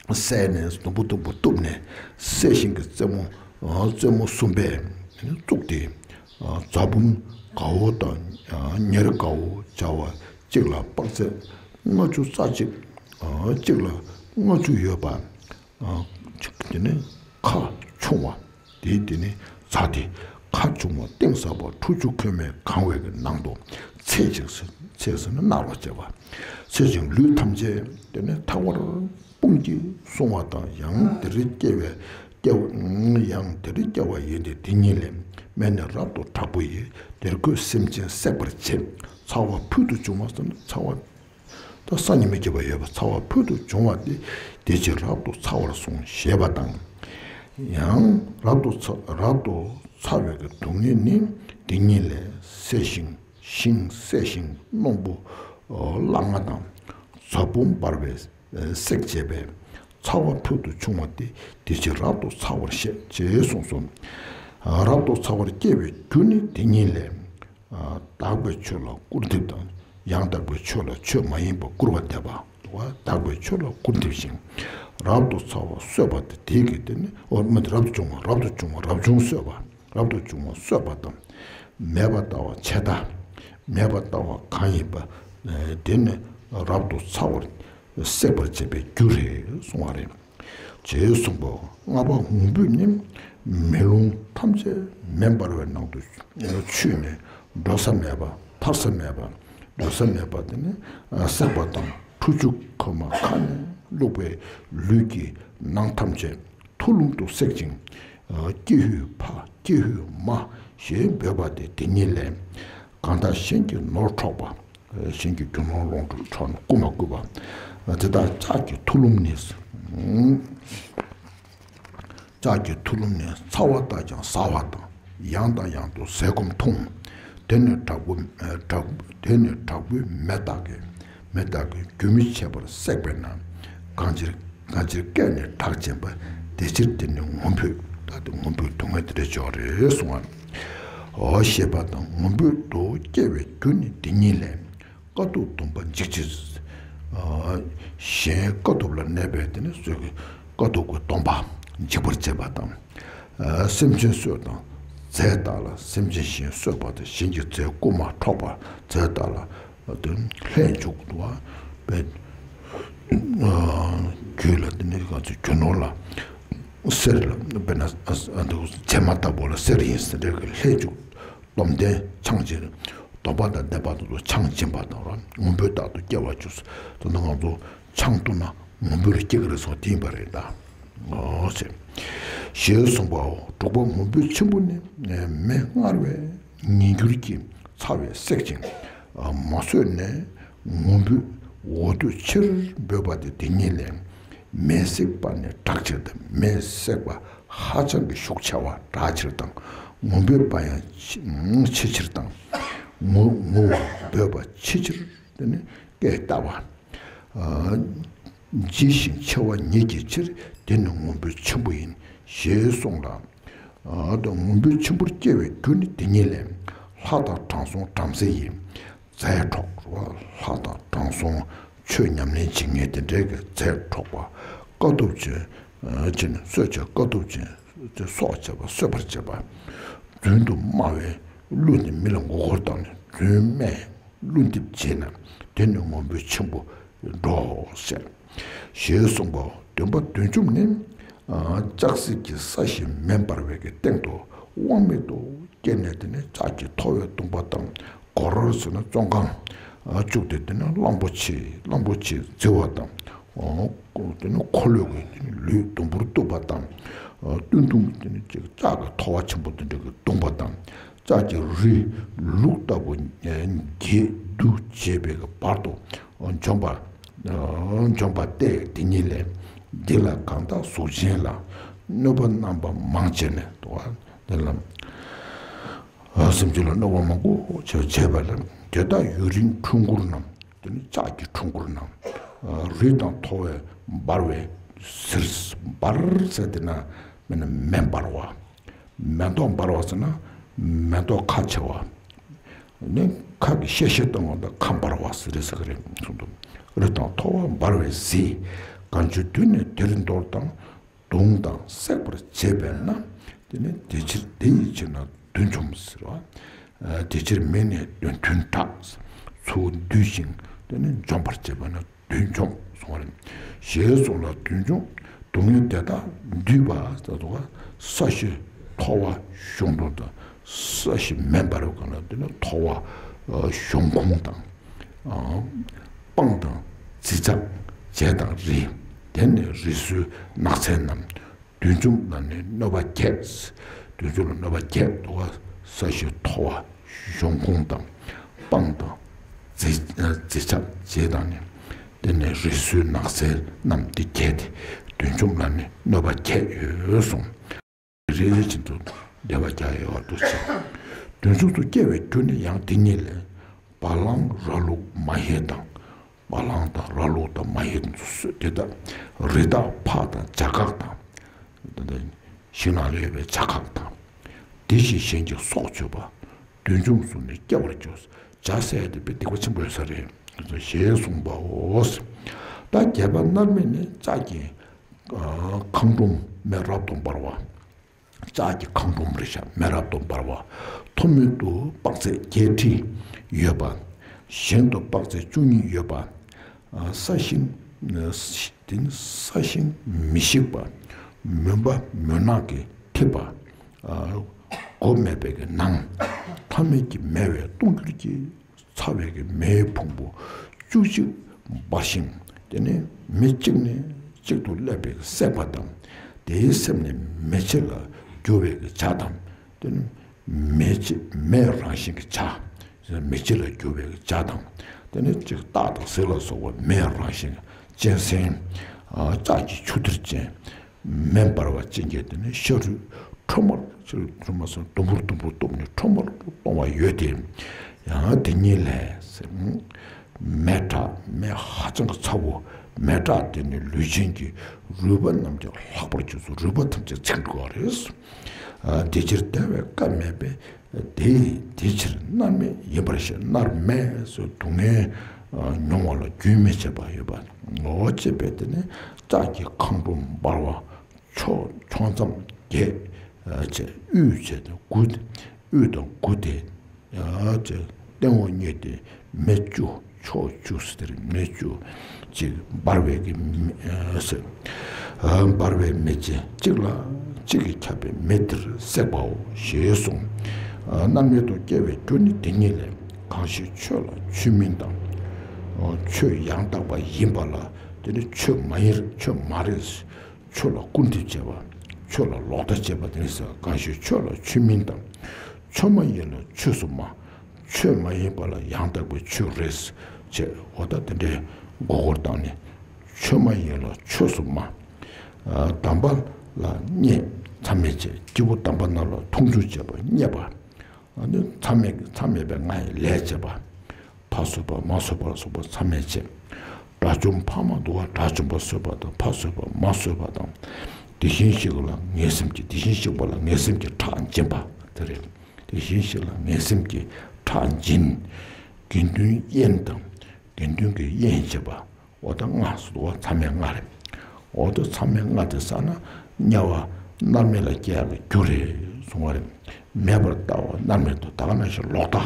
བསྲེགས་ནས། དུམ་བུ་དུམ་བུ་གཏུབ་ནས། སྲེག་ཤིང་གི་རྩེ་མོ། རྩེ་མོ་གསུམ་པས་བཙུགས་ཏེ། རྫ་བུམ་དགའ་བོ་དང་ཉེར་དགའ་བོ་བྱ་བ་གཅིག་ལ་དཔག་ཚད་ལྔ་བཅུ་རྩ་གཅིག་གཅིག་ལ་ལྔ་བཅུ་ཡོད་པ། དེ་ནས་ཁ་ཆུང་བ། དེའི་དེ་ནི་རྫ་དེ་ཁ་ཆུང་བ་གཏིང་ཟབ་པ་ཁྲུ་ཆུ་ཁོལ་མས་གང་བའི་གི་ནང་དུ་ཚད་ཅིག་ཚད་ཟིན་ན་མནར་བར་བྱེད་པ། ཚད་ཅིང་ལུས་ཐམས་ཅད་དེ་ནི་ཐལ་བར་སྤུངས་ཀྱིས་བསྲུང་བ་དང་། ཡང་དེར་སྐྱེ་བའི་སྐྱེ་བ། ཡང་དེར་སྐྱེ་བ་ཡིན་ཏེ། དེ་ཉིད་ལས་སྨན་ནི་རབ་ཏུ་དྲག་པོ་ཡིས། དེར་ཁོས་སེམས་ཅན་སྲེག་པར་བྱེད། ཚ་བ་ཕུལ་དུ་བྱུང་བ་ཟེར་ན་ཚ་བ། ད་སང་ཉིན་མི་སྐྱིད་པ་ཡོད་པ། ཚ་བ་ཕུལ་དུ་བྱུང་བ་སྟེ། དེ་ཕྱིར་རབ་ཏུ་ཚ་བར་གསུངས། ཞེས་པ་དང་། ཡང་རབ་ཏུ་ཚ། རབ་ཏུ་ཚ་བའི་གི་སྡུག་བསྔལ་ནི། དེ་ཉིད་ལས་སྲེག་ཤིང་། ཤིང་། སྲེག་ཤིང་རྣོན་པོ་སླ་ང་དང་། རྫ་བུམ་འབར་བས་སྲེག་བྱས་པས། ཚ་བ་ཕུལ་དུ་བྱུང་བ་སྟེ། དེ་ཕྱིར་རབ་ཏུ་ཚ་བར་བཤད། ཅེས་གསུངས་སོ། རབ་ཏུ་ཚ་བར་སྐྱེ་བའི་རྒྱུ་ནི་དེ་ཉིད་ལས། དག་པའི་ཆོས་ལ་སྐུར་འདེབས་དང་། ཡང་དག་པའི་ཆོས་ལ་ཆོས་མ་ཡིན་པ་སྐུར་བ་འདེབས་པ། དག་པའི་ཆོས་ལ་སྐུར་འདེབས་ཤིང་། རབ་ཏུ་ཚ་བ་གསོད་པ་སྟེ། དེའི་གི་དེ་ནི། ཨོ་མ་དེ་རབ་ཏུ་བྱུང་བ། རབ་ཏུ་བྱུང་བ། རབ་བྱུང་གསོད་པ། རབ་ཏུ་བྱུང་བ་གསོད་པ་དང་། མེད་པར་ལྟ་བ་ཆད་ལྟ། མེད་པར་ལྟ་བ་གང་ཡིན་པ། དེ་ནི་རབ་ཏུ་ཚ་བར་སྲེག་པར་བྱེད་པའི་རྒྱུ་རེད་གསུང་བ་རེད། ཞེས་གསུངས་པའོ། ལྔ་པ་ངུ་འབོད་ནི། མེ་རླུང་ཐམས་ཅད་མེ་འབར་བའི་ནང་དུ་ཆུད་ནས་འགྲོ་ས་མེད་པ། ཐར་ས་མེད་པ། འགྲོ་ས་མེད་པ་དེ་ནི་སྲེག་པ་དང་། ཁྲོ་ཆུ་ཁོལ་མ་ཁ་ནས་བླུགས་པའི་ལུས་ཀྱི་ནང་ཐམས་ཅད་ཐུ་ལུམ་དུ་བསྲེག་ཅིང་། ཀྱེ་ཧུད་ཕ། ཀྱེ་ཧུད་མ་ཞེས་འབོད་པ་སྟེ། དེ་ཉིད་ལས། གང་དག་གཞན་གྱི་ནོར་འཕྲོག་པ། གཞན་གྱི་རྒྱུ་ནོར་ལོངས་སྤྱོད་འཕྲོག་ནས་རྐུ་མ་རྐུ་བ། དེ་དག་ལྕགས་ཀྱི་ཐུ་ལུམ་ནི། ལྕགས་ཀྱི་ཐུ་ལུམ་ནི་ཚ་བ་ལྟར་ཀྱང་ཟ་བ་དང་། ཡང་དང་ཡང་དུ་ཟས་སྐོམ་འཐུང་། དེ་ནི་དྲག་པོ། དྲག་དེ་ནི་དྲག་པོའི་མེ་སྟག་གིས། མེ་སྟག་གིས་རྒྱུན་མི་འཆད་པར་བསྲེགས་པས་ན། གང་ཕྱིར། གང་ཕྱིར་སྐད་ནི་སྒྲ་འབྱིན་པ། དེ་ཕྱིར་དེ་ནི་ངུ་འབོད། ད་དེ་ངུ་འབོད་སྡུག་བསྔལ་དེ་འདྲ་ཅིག་རེད་གསུང་བ། འོ་ཞེས་པ་དང་། ངུ་འབོད་དུ་སྐྱེ་བའི་རྒྱུ་ནི་དེ་ཉིད་ལས། དཀའ་ཐུབ་སྡོམ་པ་འཇིགས་བྱེད། གཞན་དཀའ་ཐུབ་ལ་གནས་པའི་དེ་ནི་སོ་སོའི་དཀའ་ཐུབ་ཀྱི་སྡོམ་པ་འཇིག་པར་བྱེད་པ་དང་། སེམས་ཅན་གསོད་དང་རྫས་བཏགས་ལ། སེམས་ཅན་གཞན་གསོད་པ་དང་། གཞན་གྱི་རྫས་རྐུ་མ་འཕྲོག་པ། རྫས་བཏགས་ལ་དེ་ལྷད་འཇུག་འདུག་པ། རྒྱུ་ལ་དེ་ནི་ག་ཚོད་རྒྱུ་ནོར་ལ། གསེར་ལ་དཔེར་ན་བྱེ་མ་ལྟ་བུ་ལ་གསེར་ཡིན་ཟེར་འདྲ་གི་ལྷད་འཇུག་སྡོམ་ལྡན་ཆང་བྱིན། སྡོམ་པ་དང་ལྡན་པ་དང་དུ་ཆང་བྱིན་པ་དང་ར། ངུ་འབོད་རྟག་ཏུ་སྐྱེ་བར་འགྱུར། དེ་ནི་ང་ཚོ་ཆང་འཐུང་ན་ངུ་འབོད་སྐྱེ་གི་རེད་གསུངས་དེ་ཡིན་པ་རེད་ད། འོ་ཟེར། ཞེས་གསུངས་པའོ། དྲུག་པ་ངུ་འབོད་ཆེན་པོ་ནི། མེ་མངར་བའི་ཉིས་འགྱུར་གྱིས་ཚ་བས་བསྲེག་ཅིང་མ་གསོད་ནས། ངུ་འབོད་འོ་དོད་ཆེར་འབོད་པ་སྟེ། དེ་ཉིད་ལས། མེས་བསྲེགས་པ་ནི་དྲག་ཕྱིར་དང་། མེས་བསྲེགས་པ་ཧ་ཅང་གི་ཤུགས་ཆེ་བ་དྲག་ཕྱིར་དང་། ངུ་འབོད་པ་ཡང་ཆེ་ཆེ་ཕྱིར་དང་། ངུ་ངུ་བ་འབོད་པ་ཆེ་ཕྱིར་དེ་ནི་སྐད་བཏབ་པ། ལྗི་ཞིང་མཆེ་བ་ཉིད་ཀྱི་ཕྱིར། དེ་ནི་ངུ་འབོད་ཆེན་པོ་ཡིན། ཞེས་གསུངས་ལ། ཨ་ད་ངུ་འབོད་ཆེན་པོར་སྐྱེ་བའི་རྒྱུ་ནི་དེ་ཉིད་ལས། ལྷ་དང་དྲང་སྲོང་བྲམ་ཟེ་ཡི་རྫས་འཕྲོག་པ། ལྷ་དང་དྲང་སྲོང་ཆོས་ཉམས་ལེན་བྱེད་མཁན་དེ་འདྲའི་གི་རྫས་འཕྲོག་པ། དཀའ་ཐུབ་ཅན་ཅན་གསོད་བྱེད་དཀའ་ཐུབ་ཅན་དེ་སྲོག་བཅད་པ་གསོད་པར་བྱེད་པ། རྫུན་དུ་སྨྲ་བའི་གླུ་ནི་མི་ལ་མགོ་སྐོར་བཏང་ནས་རྫུན་སྨྲས། གླུ་འདེབས་བྱས་ན་དེ་ནི་ངུ་འབོད་ཆེན་པོ་འགྲོ་ཟེར། ཞེས་གསུངས་པའོ། བདུན་པ་བདུན་བཅོམ་ནི། ལྕགས་སྲེག་གི་ས་གཞི་མེ་འབར་བའི་གི་སྟེང་དུ་དབང་མེད་དུ་སྐྱེས་ནས། དེ་ནི་ལྕགས་ཀྱི་ཐོ་བས་བརྡུངས་པ་དང་། སྒོ་རར་ཟེར་ན་བཙོན་ཁང་བཅུག་སྟེ། དེ་ནི་གླང་པོ་ཆེ་གླང་པོ་ཆེས་བརྫི་བ་དང་། དེ་ནི་འཁོར་ལོས་གི་དེ་ནི་ལུས་དུམ་བུར་གཏུབ་པ་དང་། སྟོང་ཐུན་དེ་ནི་ལྕགས་ཀྱི་ཐོ་བ་ཆེན་པོ་དེ་འདྲ་གིས་བརྡུངས་པ་དང་། ལྕགས་ཀྱི་རི་ལུག་ལྟ་བུ་འགྱེལ་དུ་བྱེད་པའི་བར་དུ་འཇོམས་པ། འཇོམས་པ་སྟེ། དེ་ཉིད་ལས། འདི་ལ་གང་དག་གཟུགས་ཅན་ལ། གནོད་པ་རྣམ་པ་མང་བྱས་ནས། དེ་ལ་སེམས་ཅན་ལ་གནོད་པ་མང་པོ་བྱས་བྱས་པ་ལ། དེ་དག་ཡུན་རིང་འཁྲུལ་འཁོར་རྣམས། དེ་ནི་ལྕགས་ཀྱི་འཁྲུལ་འཁོར་རྣམས། རི་དང་ཐོ་བས་འབར་བའི་ཟེར། འབར་ཟེར་དེ་ན་མེ་ན་མེ་འབར་བ། མེ་ཏོག་འབར་བ་ཟེར་ན་མེ་ཏོག་ཁ་ཕྱེ་བ། ནི་ཁ་གི་ཤེ་ཤེ་བཏང་བ་དང་ཁ་འབར་བ་ཟེར་རེད་ཟེར་གི་རེད་གསུངས་འདུག་རི་དང་ཐོ་བ་འབར་བའི་ཟེར། གང་ཆུ་དུས་ནས་དེར་འདོར་དང་། བརྡུངས་དང་བསྲེག་པར་བྱེད་པས་ན། དེ་ནི་དེ་ཕྱིར་དེ་ཡི་ཕྱིར་ན་བདུད་འཇོམས་ཟེར་བ། དེ་ཕྱིར་མེ་ནི་བདུད་མཐུ་དྲག་ཚུར་འདུས་ཤིང་དེ་ནི་འཇོམས་པར་བྱེད་པས་ན། བདུད་འཇོམས་གསུངས་པ་རེད། ཞེས་གསུངས་ལ། བདུད་འཇོམས་སྡུག་བསྔལ་དེ་དག་འདུས་པ་ཟེར་དུས་ས་གཞི་ཐོ་བ་གཞོང་དྲུང་དང་། ས་གཞི་མེ་འབར་བའི་སྒང་ལ་དེ་ནི་ཐོ་བ་གཞོང་ཁུངས་དང་། སྤང་དང་རྫི་ཆག་བྱད་དང་རི། དེ་ནི་རི་སུལ་ནགས་ཚལ་རྣམས། བདུད་འཇོམས་ལ་ནི་གནོད་པ་བརྒྱད། བདུད་འཇོམས་ལ་གནོད་པ་བརྒྱད་འདུག་ག་ས་གཞི་ཐོ་བ་གཞོང་ཁུངས་དང་། སྤང་དང་། རྫི་རྫི་ཆག་བྱད་དང་ནི། དེ་ནི་རི་སུལ་ནགས་ཚལ་རྣམས་དེ་བརྒྱད་དེ། བདུད་འཇོམས་ལ་ནི་གནོད་པ་བརྒྱད་ཡོད་གསུངས། རེ་རེ་བཞིན་དུ་བཟླས་པ་རྒྱག་ཡོད་པར་འདུག་ཟེར། བདུད་འཇོམས་སུ་སྐྱེ་བའི་རྒྱུ་ནི་ཡང་དེ་ཉིད་ལས། བ་ལང་ར་ལུག་མ་ཧེ་དང་། བ་ལང་དང་ར་ལུག་དང་མ་ཧེ་དང་ཚོ་དེ་དག་རི་དྭགས་ཕག་དང་བྱ་སྐག་དང་། དེ་འདྲ་ཞིང་ནང་ལ་ཡོད་པའི་བྱ་སྐག་དང་། དེ་བཞིན་གཞན་གྱི་སྲོག་གཅོད་པ། འདོད་འཇོམས་སུ་ནི་སྐྱེ་བར་འགྱུར། ཇ་ཟེར་ཡ་དེ་དཔེ་སྡིག་པ་ཆེན་པོ་ཡོད་ས་རེད་ཞེས་གསུངས་པའོ། ད་བརྒྱད་པ་མནར་མེད་ནི་ལྕགས་ཀྱི་ཁང་སྒྲོམ་མེ་རབ་ཏུ་འབར་བ། ལྕགས་ཀྱི་ཁང་སྒྲོམ་རེད་ཤག་མེ་རབ་ཏུ་འབར་བ། མཐོ་དམན་དུ་དཔག་ཚད་བརྒྱད་ཁྲི་ཡོད་པ། ཞེང་དུ་དཔག་ཚད་བཅུ་གཉིས་ཡོད་པ། ས་ཞིང་། དེ་ནི་ས་ཞིང་མི་ཤིགས་པ། མུན་པ་མུན་ནག་གིས་འཐིབས་པ། སྒོ་མེད་པའི་གི་ནང་། ཐ་མལ་གྱི་མེ་བས་སྟོང་གྱུར་གྱི། ཚ་བའི་གི་མེའི་ཕུང་པོ་བཅུ་གཅིག་འབར་ཞིང་། དེ་ནས་མི་གཅིག་ནས་གཅིག་ཏུ་སླེབས་པའི་སྲེག་པ་དང་། དེའི་སེམས་ནི་མེ་ལྕེ་ལ་རྒྱུ་བའི་གི་ཇ་དང་། དེ་ནི་མེ་ལྕེ་མེའི་རང་བཞིན་གྱི་ཇ། མེ་ལྕེ་ལ་རྒྱུ་བའི་གི་ཇ་དང་། དེ་ནི་གཅིག་སྟག་དང་གཟིག་ལ་སོགས་པ་མེའི་རང་བཞིན་གྱི་གཅན་གཟན། ལྕགས་ཀྱི་ཆུ་གཏེར་ཅན། མེ་འབར་བ་ཅན་གྱི་དེ་ནི་ཤ་རུས་ཁྲོ་མོར། ཤ་རུས་ཁྲོ་མོ་སོགས་དུམ་བུར་དུམ་བུར་གཏུབས་ནས་ཁྲོ་མོར་གཏོང་བ་ཡོད་དེ། ཡང་དེ་ཉིད་ལས་ཟེར། མེ་དྲག་མེ་ཧ་ཅང་གི་ཚ་བོ། མེ་དྲག་དེ་ནི་ལུས་ཅན་གྱི་རུས་པ་རྣམས་ཀྱང་ལྷག་པར་གྱུར་སོ། རུས་པ་ཐམས་ཅད་ཚིག་འགྲོ་བ་རེད། དེ་ཕྱིར་བདེ་བའི་སྐལ་མེད་པས། དེ་དེ་ཕྱིར་མནར་མེད་ཡིན་པར་ཤེས། མནར་མེད་སོགས་སྡུག་བསྔལ་མྱོང་བ་ལ་རྒྱུན་མི་ཆད་པ་ཡོད་པ། ངོ་བོ་ཅེས་པས་དེ་ནི་ལྕགས་ཀྱི་ཁང་སྒྲོམ་འབར་བ། ཕྱོགས་ཕྱོགས་མཚམས་བརྒྱད་བྱས། དབུས་བྱས་ཏེ་དགུ། དབུས་དང་དགུ་སྟེ། བྱས། སྟེང་འོག་གཉིས་ཏེ་མེ་བཅུ། ཕྱོགས་བཅུ་ཟེར་མེ་བཅུ། གཅིག་འབར་བའི་གི་མེ་ཟེར། འབར་བའི་མེ་ལྕེ་གཅིག་ལ་གཅིག་གིས་ཁྱབ་པའི་མེ་དེར་སྲེག་པའོ་ཞེས་གསུངས། མནར་མེད་དུ་སྐྱེ་བའི་རྒྱུ་ནི་དེ་ཉིད་ལས། གང་ཞིག་ཆོས་ལ་ཆོས་མིན་དང་། ཆོས་ཡང་དག་པ་ཡིན་པ་ལ་དེ་ནི་ཆོས་མ་ཡིན། ཆོས་མ་རེད། ཆོས་ལ་སྐུར་འདེབས་བྱེད་པ། ཆོས་ལ་ལོག་ལྟ་བྱེད་པ་དེ་ནི་ཟེར། གང་ཞིག་ཆོས་ལ་ཆོས་མིན་དང་། ཆོས་མ་ཡིན་ལ་ཆོས་སུ་སྨྲ། ཆོས་མ་ཡིན་པ་ལ་ཡང་དག་པའི་ཆོས་རེད་ཅེས། འོ་ད་དེ་འདྲའི་མགོ་སྐོར་བཏང་ནས། ཆོས་མ་ཡིན་ལ་ཆོས་སུ་སྨྲ། དམ་པ་ལ་བརྙས་མཚམས་མེད་བྱེད། སྐྱེས་བུ་དམ་པ་རྣམས་ལ་མཐོང་ཆུང་བྱེད་པ་བརྙས་པ། ཨ་ནི་མཚམས་མེད་མཚམས་མེད་པའི་ང་ཡི་ལས་བྱེད་པ། ཕ་གསོད་པ་མ་གསོད་པ་ལ་སོགས་པ་མཚམས་མེད་བྱེད། དགྲ་བཅོམ་ཕ་མ་འདུལ་བ། དགྲ་བཅོམ་པ་གསོད་པ་དང་། ཕ་གསོད་པ་མ་གསོད་པ་དང་། དེ་བཞིན་གཤེགས་པ་ལ་ངན་སེམས་ཀྱིས། དེ་བཞིན་གཤེགས་པ་ལ་ངན་སེམས་ཀྱིས་ཁྲག་འབྱིན་པ་དེ་རེད། དེ་བཞིན་གཤེགས་ལ་ངན་སེམས་ཀྱིས་ཁྲག་འབྱིན། དགེ་འདུན་དབྱེན་དང་། དགེ་འདུན་གྱི་དབྱེན་བྱེད་པ། འོ་ད་ལྔ་སོ། མཚམས་མེད་ལྔ་རེད། འོ་ད་མཚམས་མེད་ལྔ་དེ་བསགས་ན་དམྱལ་བ་མནར་མེད་ལ་སྐྱེ་ཡག་གི་རྒྱུ་རེད་གསུང་བ་རེད། མེད་པར་ལྟ་བ་མནར་མེད་དོ། ད་ག་ནང་བཞིན་ལོག་ལྟ།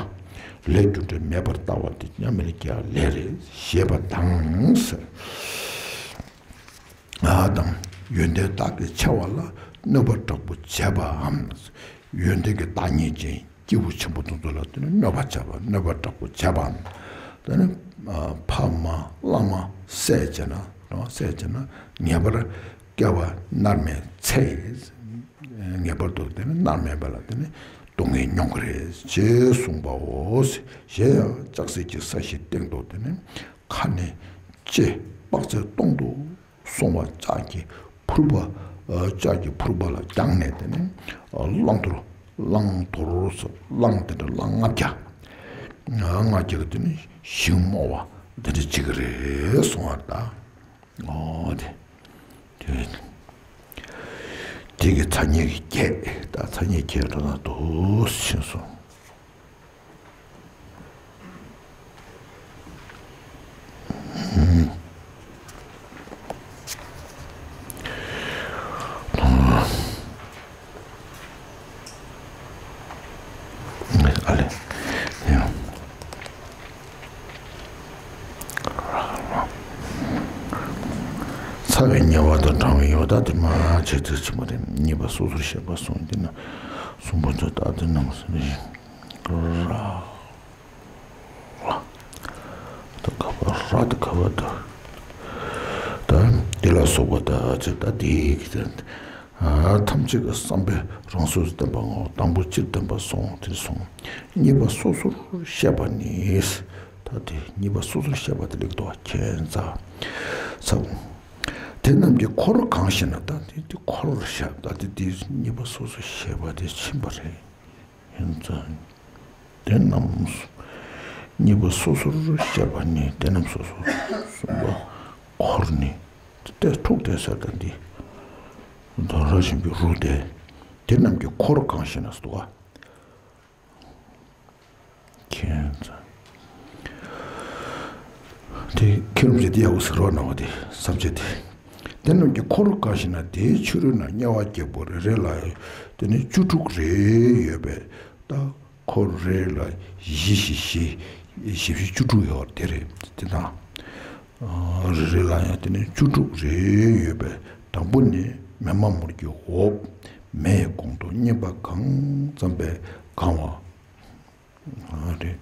ལས་རྒྱུ་འབྲས་མེད་པར་ལྟ་བ་དེ་དམྱལ་བ་ལ་སྐྱེ་ཡག་ལས་རེད་ཞེས་པ་དང་ཟེར། ཨ་དང་། ཡོན་ཏན་བདག་གིས་འཆལ་བ་ལ་གནོད་པ་དྲག་པོ་བྱས་པའམ། ཡོན་ཏན་གྱི་བདག་ཉིད་ཅན། སྐྱེས་བུ་ཆེན་པོ་དེ་ཚོ་ལ་དེ་ནི་གནོད་པ་བྱས་པ། གནོད་པ་དྲག་པོ་བྱས་པའམ། དེ་ནི་ཕ་མ་བླ་མ་བསད་བྱས་ན། བསད་བྱས་ན་ངེས་པར་སྐྱེ་བ་མནར་མེད་ཚེ། ངེས་པར་དུ་དེ་ནི་མནར་མེད་པ་ལ་དེ་ནི་སྡུག་བསྔལ་མྱོང་གི་རེད་ཅེས་གསུངས་པའོ། གཞན་ཡང་ལྕགས་སྲེག་གི་ས་གཞིའི་སྟེང་དུ་དེ་ནི་ཁ་ནས་ལྕེ་དཔག་ཚད་སྟོང་དུ་སོང་བ། ལྕགས་ཀྱི་ཕུར་པ། ལྕགས་ཀྱི་ཕུར་པ་ལ་བརྒྱངས་ནས་དེ་ནི་བླང་དོར། བླང་དོར་སོགས། བླང་དེ་འདྲ་བླང་ལྔ་བརྒྱ། ལྔ་བརྒྱ་གི་དེ་ནི་ཞིང་རྨོ་བ་དེ་འདྲ་བྱེད་ཀྱི་རེད་གསུང་བ་ད། འོ་དེ། དེ་དེ་གི་ཐ་སྙད་ཀྱི་བརྒྱད། ད་ཐ་སྙད་བརྒྱད་འགྲོ་ན་འདུག་ཕྱིན་སོང་། ཨ་ལེ། ཚ་བའི་ཉེ་བ་དང་གྲང་བའི་ཉེ་བ། ད་དེ་མ་བྱས་ཚོད་ཆེན་པོ་རེད། གཉིས་པ་སོ་སོར་བཤད་པ་གསུངས། དེ་ན་གསུམ་པ་ཚོ་ད་དེ་རྣམས་ར། ད་ག་བ་ར་ད་ག་བ་ད། ད་དེ་ལ་སོགས་པ་ད་ཅི་ད་དེ་གི་ད། ཐམས་ཅད་ཀྱི་བསམ་པས་རང་སོ་སོར་བསྟན་པ་ངོ་། དང་པོ་སྤྱིར་བསྟན་པ་གསུངས། དེར་སོང་། གཉིས་པ་སོ་སོར་བཤད་པ་ནི། ད་དེ་གཉིས་པ་སོ་སོར་བཤད་པ་དེ་ལེགས་འདུག་བ། ཁྱད་མཚར་ཚ། དེ་རྣམས་ཀྱི་འཁོར་གང་ཞེ་ན། ད་དེ་དེ་འཁོར་བཤད། ད་དེ་དེ་གཉིས་པ་སོ་སོར་བཤད་པ་དེ་ཕྱིན་པ་རེད། ཡིན་ཙང་། དེ་རྣམས་གཉིས་པ་སོ་སོར་བཤད་པ་ནི། དེ་རྣམས་སོ་སོར་གསུངས་པ་འཁོར་ནི། དེ་ཐུག་དེ་ཟེར་ད་འདི། དོན་ར་བཞིན་པའི་རུ་དེ། དེ་རྣམས་ཀྱི་འཁོར་གང་ཞེ་ན་ཟེར་བ། མཁན་ཚོ། དེ་མཁས་རློམ་བྱེད་དེ་ཡག་པོ་ཟེར་རོགས་གནང་བ་དེ་བསམ་བྱས་ཏེ། དེ་རྣམས་ཀྱི་འཁོར་གང་ཞིག་ན། དེའི་ཕྱི་རོལ་ན་དམྱལ་བ་བརྒྱད་པོ་རེ་རེ་ལ་དེ་ནི་བཅུ་དྲུག་རེ་ཡོད་པས། ད་འཁོར་རེ་ལ་བཞི་བཞི་བཞི་བཞི་བཞི་བཅུ་དྲུག་ཡོད་དེ་རེད། དེ་དང་། རེ་རེ་ལ་ཡང་དེ་ནི་བཅུ་དྲུག་རེ་ཡོད་པས། དང་པོ་ནི་མེ་མ་མུར་གྱི་འོབས། མེ་ཡི་གོང་དུ་བསྙེན་པ་གང་ཙམ་པས་གང་བ། རེད།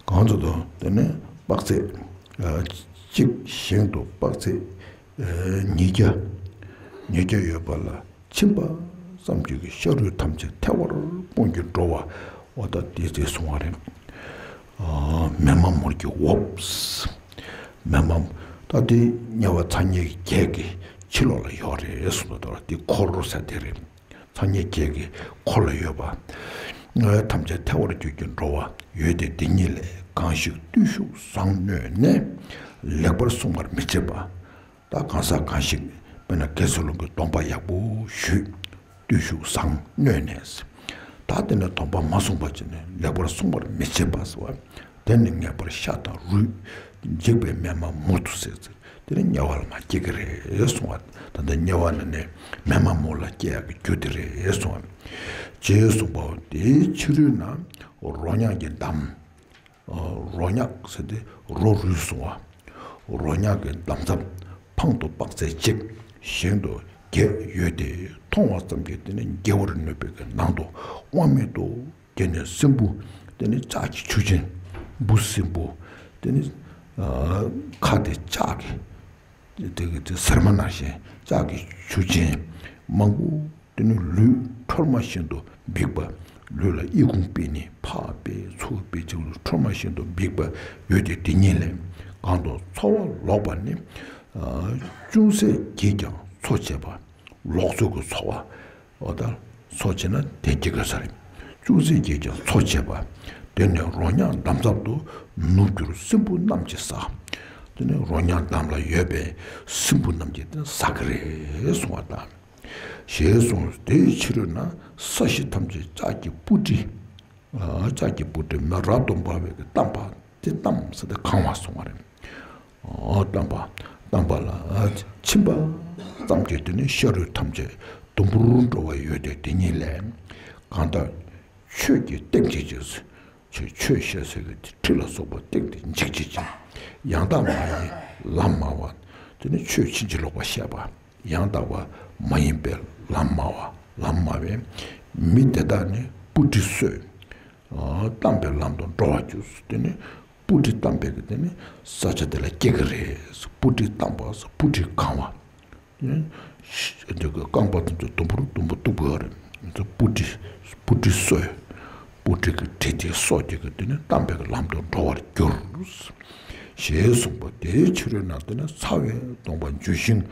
གང་ཚོད་དུ་དེ་ནས་དཔག་ཚད་གཅིག་བཞིན་དུ་དཔག་ཚད་ཉིས་བརྒྱ། ཉིས་བརྒྱ་ཡོད་པ་ལ་ཕྱིན་པ་ཙམ་གྱིས་ཤ་རུས་ཐམས་ཅད་ཐལ་བར་སྤོང་གིས་འགྲོ་བ། འོ་ད་དེ་ཚེ་གསུང་བ་རེད། མེ་མ་མུར་གྱི་འོབས། མེ་མ། ད་དེ་དམྱལ་བ་ཚ་དམྱལ་བརྒྱད་ཀྱི་ཕྱི་ལོགས་ལ་ཡོད་རེད་གསུངས་པ་དང་། དེ་འཁོར་ཟེར་དེ་རེད། ཚ་དམྱལ་བརྒྱད་ཀྱི་འཁོར་ལ་ཡོད་པ། ཐམས་ཅད་ཐལ་བར་གྱུར་གྱིས་འགྲོ་བ་ཡོད་དེ། དེ་ཉིད་ལས་གང་ཞིག་བརྟུལ་ཞུགས་བཟང་མནོས་ནས་ལེགས་པར་བསྲུང་བར་མི་བྱེད་པ། ད་གང་ཟག་གང་ཞིག་དཔེར་ན་དགེ་ཚུལ་སློང་གི་སྡོམ་པ་ཡག་པོ་ཞུས། བརྟུལ་ཞུགས་བཟང་མནོས་ནས། ད་དེ་ནས་སྡོམ་པ་མ་བསྲུངས་པ་བྱས་ནས་ལེགས་པར་བསྲུང་བར་མི་བྱེད་པ་ཟེར་བ། དེ་ནི་ངེས་པར་ཤ་དང་རུས། འཇིགས་པའི་མེ་མ་མུར་དུ་བསྲེགས་ཚེ། དེ་ནི་དམྱལ་བ་ལ་མ་སྐྱེ་གི་རེད་གསུང་བ། ད་ལྟ་དམྱལ་བ་ནི་ནི་མེ་མ་མུར་ལ་སྐྱེ་ཡག་གི་རྒྱུ་དེ་རེད་གསུང་བ། ཅེས་གསུངས་པའོ། དེའི་ཕྱི་རོལ་ན་རོ་མྱགས་ཀྱི་འདམ། རོ་མྱགས་ཟེར་ཏེ་རོ་རུལ་སོང་བ། རོ་མྱགས་ཀྱི་འདམ་རྫབ་འཕང་དུ་དཔག་ཚད་གཅིག་བཞིན་དུ་བརྒྱད་ཡོད་དེ། མཐོང་བ་ཙམ་གྱིས་དེ་ནི་བརྒྱལ་བར་ནུས་པའི་གི་ནང་དུ་དབང་མེད་དུ། དེ་ནས་སྲིན་བུ། དེ་ནས་ལྕགས་ཀྱི་ཆུ་ཆེན། འབུ་སྲིན་བུ། དེ་ནས་ཨ་ཁ་དེ་ལྕགས་ཀྱི། དེ་གི་དེ་སེར་མ་ནང་བཞིན་ལྕགས་ཀྱི་ཆུ་ཆེན་མང་པོ། དེ་ནས་ལུས་ཁྲོལ་མ་བཞིན་དུ་འབིགས་པ། ལུས་ལ་ཨི་ཁུང་ཕུབ་ནས་ཕར་ཕུབ་ཚུར་ཕུབ་ཅིག་ལ་ཁྲོལ་མ་བཞིན་དུ་འབིགས་པ་ཡོད་དེ། དེ་ཉིད་ལས་གང་དུ་འཚོ་བ་ལོག་པ་ནི། ཨ་ཅུང་ཟད་གྱིས་ཀྱང་འཚོ་བྱེད་པ། ལོག་འཚོ་གི་འཚོ་བ། འོ་ད་འཚོ་བྱེད་ན་དེ་སྐྱེ་དགོས་ས་རེད། ཅུང་ཟད་གྱིས་ཀྱང་འཚོ་བྱེད་པ། དེ་ནས་རོ་མྱགས་འདམ་རྫབ་ཏུ་ནུབ་གྱུར་སྲིན་བུ་རྣམས་ཀྱིས་ཟ། དེ་ནས་རོ་མྱགས་འདམ་ལ་ཡོད་པའི་སྲིན་བུ་རྣམས་ཀྱིས་དེ་ཟ་གི་རེད་གསུང་བ་དང་། ཞེས་གསུངས། དེའི་ཕྱི་རོལ་ན་ས་གཞི་ཐམས་ཅད་ལྕགས་ཀྱི་སྤུ་གྲི། ལྕགས་ཀྱི་སྤུ་གྲི་མེ་རབ་ཏུ་འབར་བའི་གི་གཏམས་པ། དེ་གཏམས་ཟེར་ཏེ་གང་བ་གསུང་བ་རེད། གཏམས་པ། གཏམས་པ་ལ་ཕྱིན་པ་ཙམ་གྱིས་དེ་ནི་ཤ་རུས་ཐམས་ཅད་དུམ་བུར་འགྲོ་བ་ཡོད་དེ། དེ་ཉིད་ལས་གང་དག་ཆོས་ཀྱི་སྟེང་འཇིགས་ཀྱི། ཆོས་ཆོས་བཤད་སའི་གི་ཁྲི་ལ་སོགས་པ་སྟེང་དེ་འཇིགས་བྱེད་ཅིང་། ཡང་དག་མ་ཡིན་ལམ་སྨྲ་བ། དེ་ནི་ཆོས་ཕྱིན་ཅི་ལོག་པ་བཤད་པ། ཡང་དག་པ་མ་ཡིན་པའི་ལམ་སྨྲ་བ། ལམ་སྨྲ་བའི་མི་དེ་དག་ནི་སྤུ་གྲི་གསོད། གཏམས་པའི་ལམ་དུ་འགྲོ་བར་འགྱུར། དེ་ནི་སྤུ་གྲི་གཏམས་པའི་གི་དེ་ནི་ས་ཆ་དེ་ལ་སྐྱེ་གི་རེད། སྤུ་གྲི་གཏམས་པ། སྤུ་གྲི་གང་བ། དེ་ནི་རྐང་པ་དེ་ཚོ་དུམ་བུར་དུམ་བུར་གཏུབ་དགོས་རེད། སྤུ་གྲི། སྤུ་གྲི་གསོད། སྤུ་གྲི་གི་གྲི་དེ་སོ་གཅིག་གིས་དེ་ནི་གཏམས་པའི་གི་ལམ་དུ་འགྲོ་བར་འགྱུར། ཞེས་གསུངས་པ། དེའི་ཕྱི་རོལ་ན་དེ་ནི་ཚ་བའི་གདོང་པ་ལྗོན་ཤིང་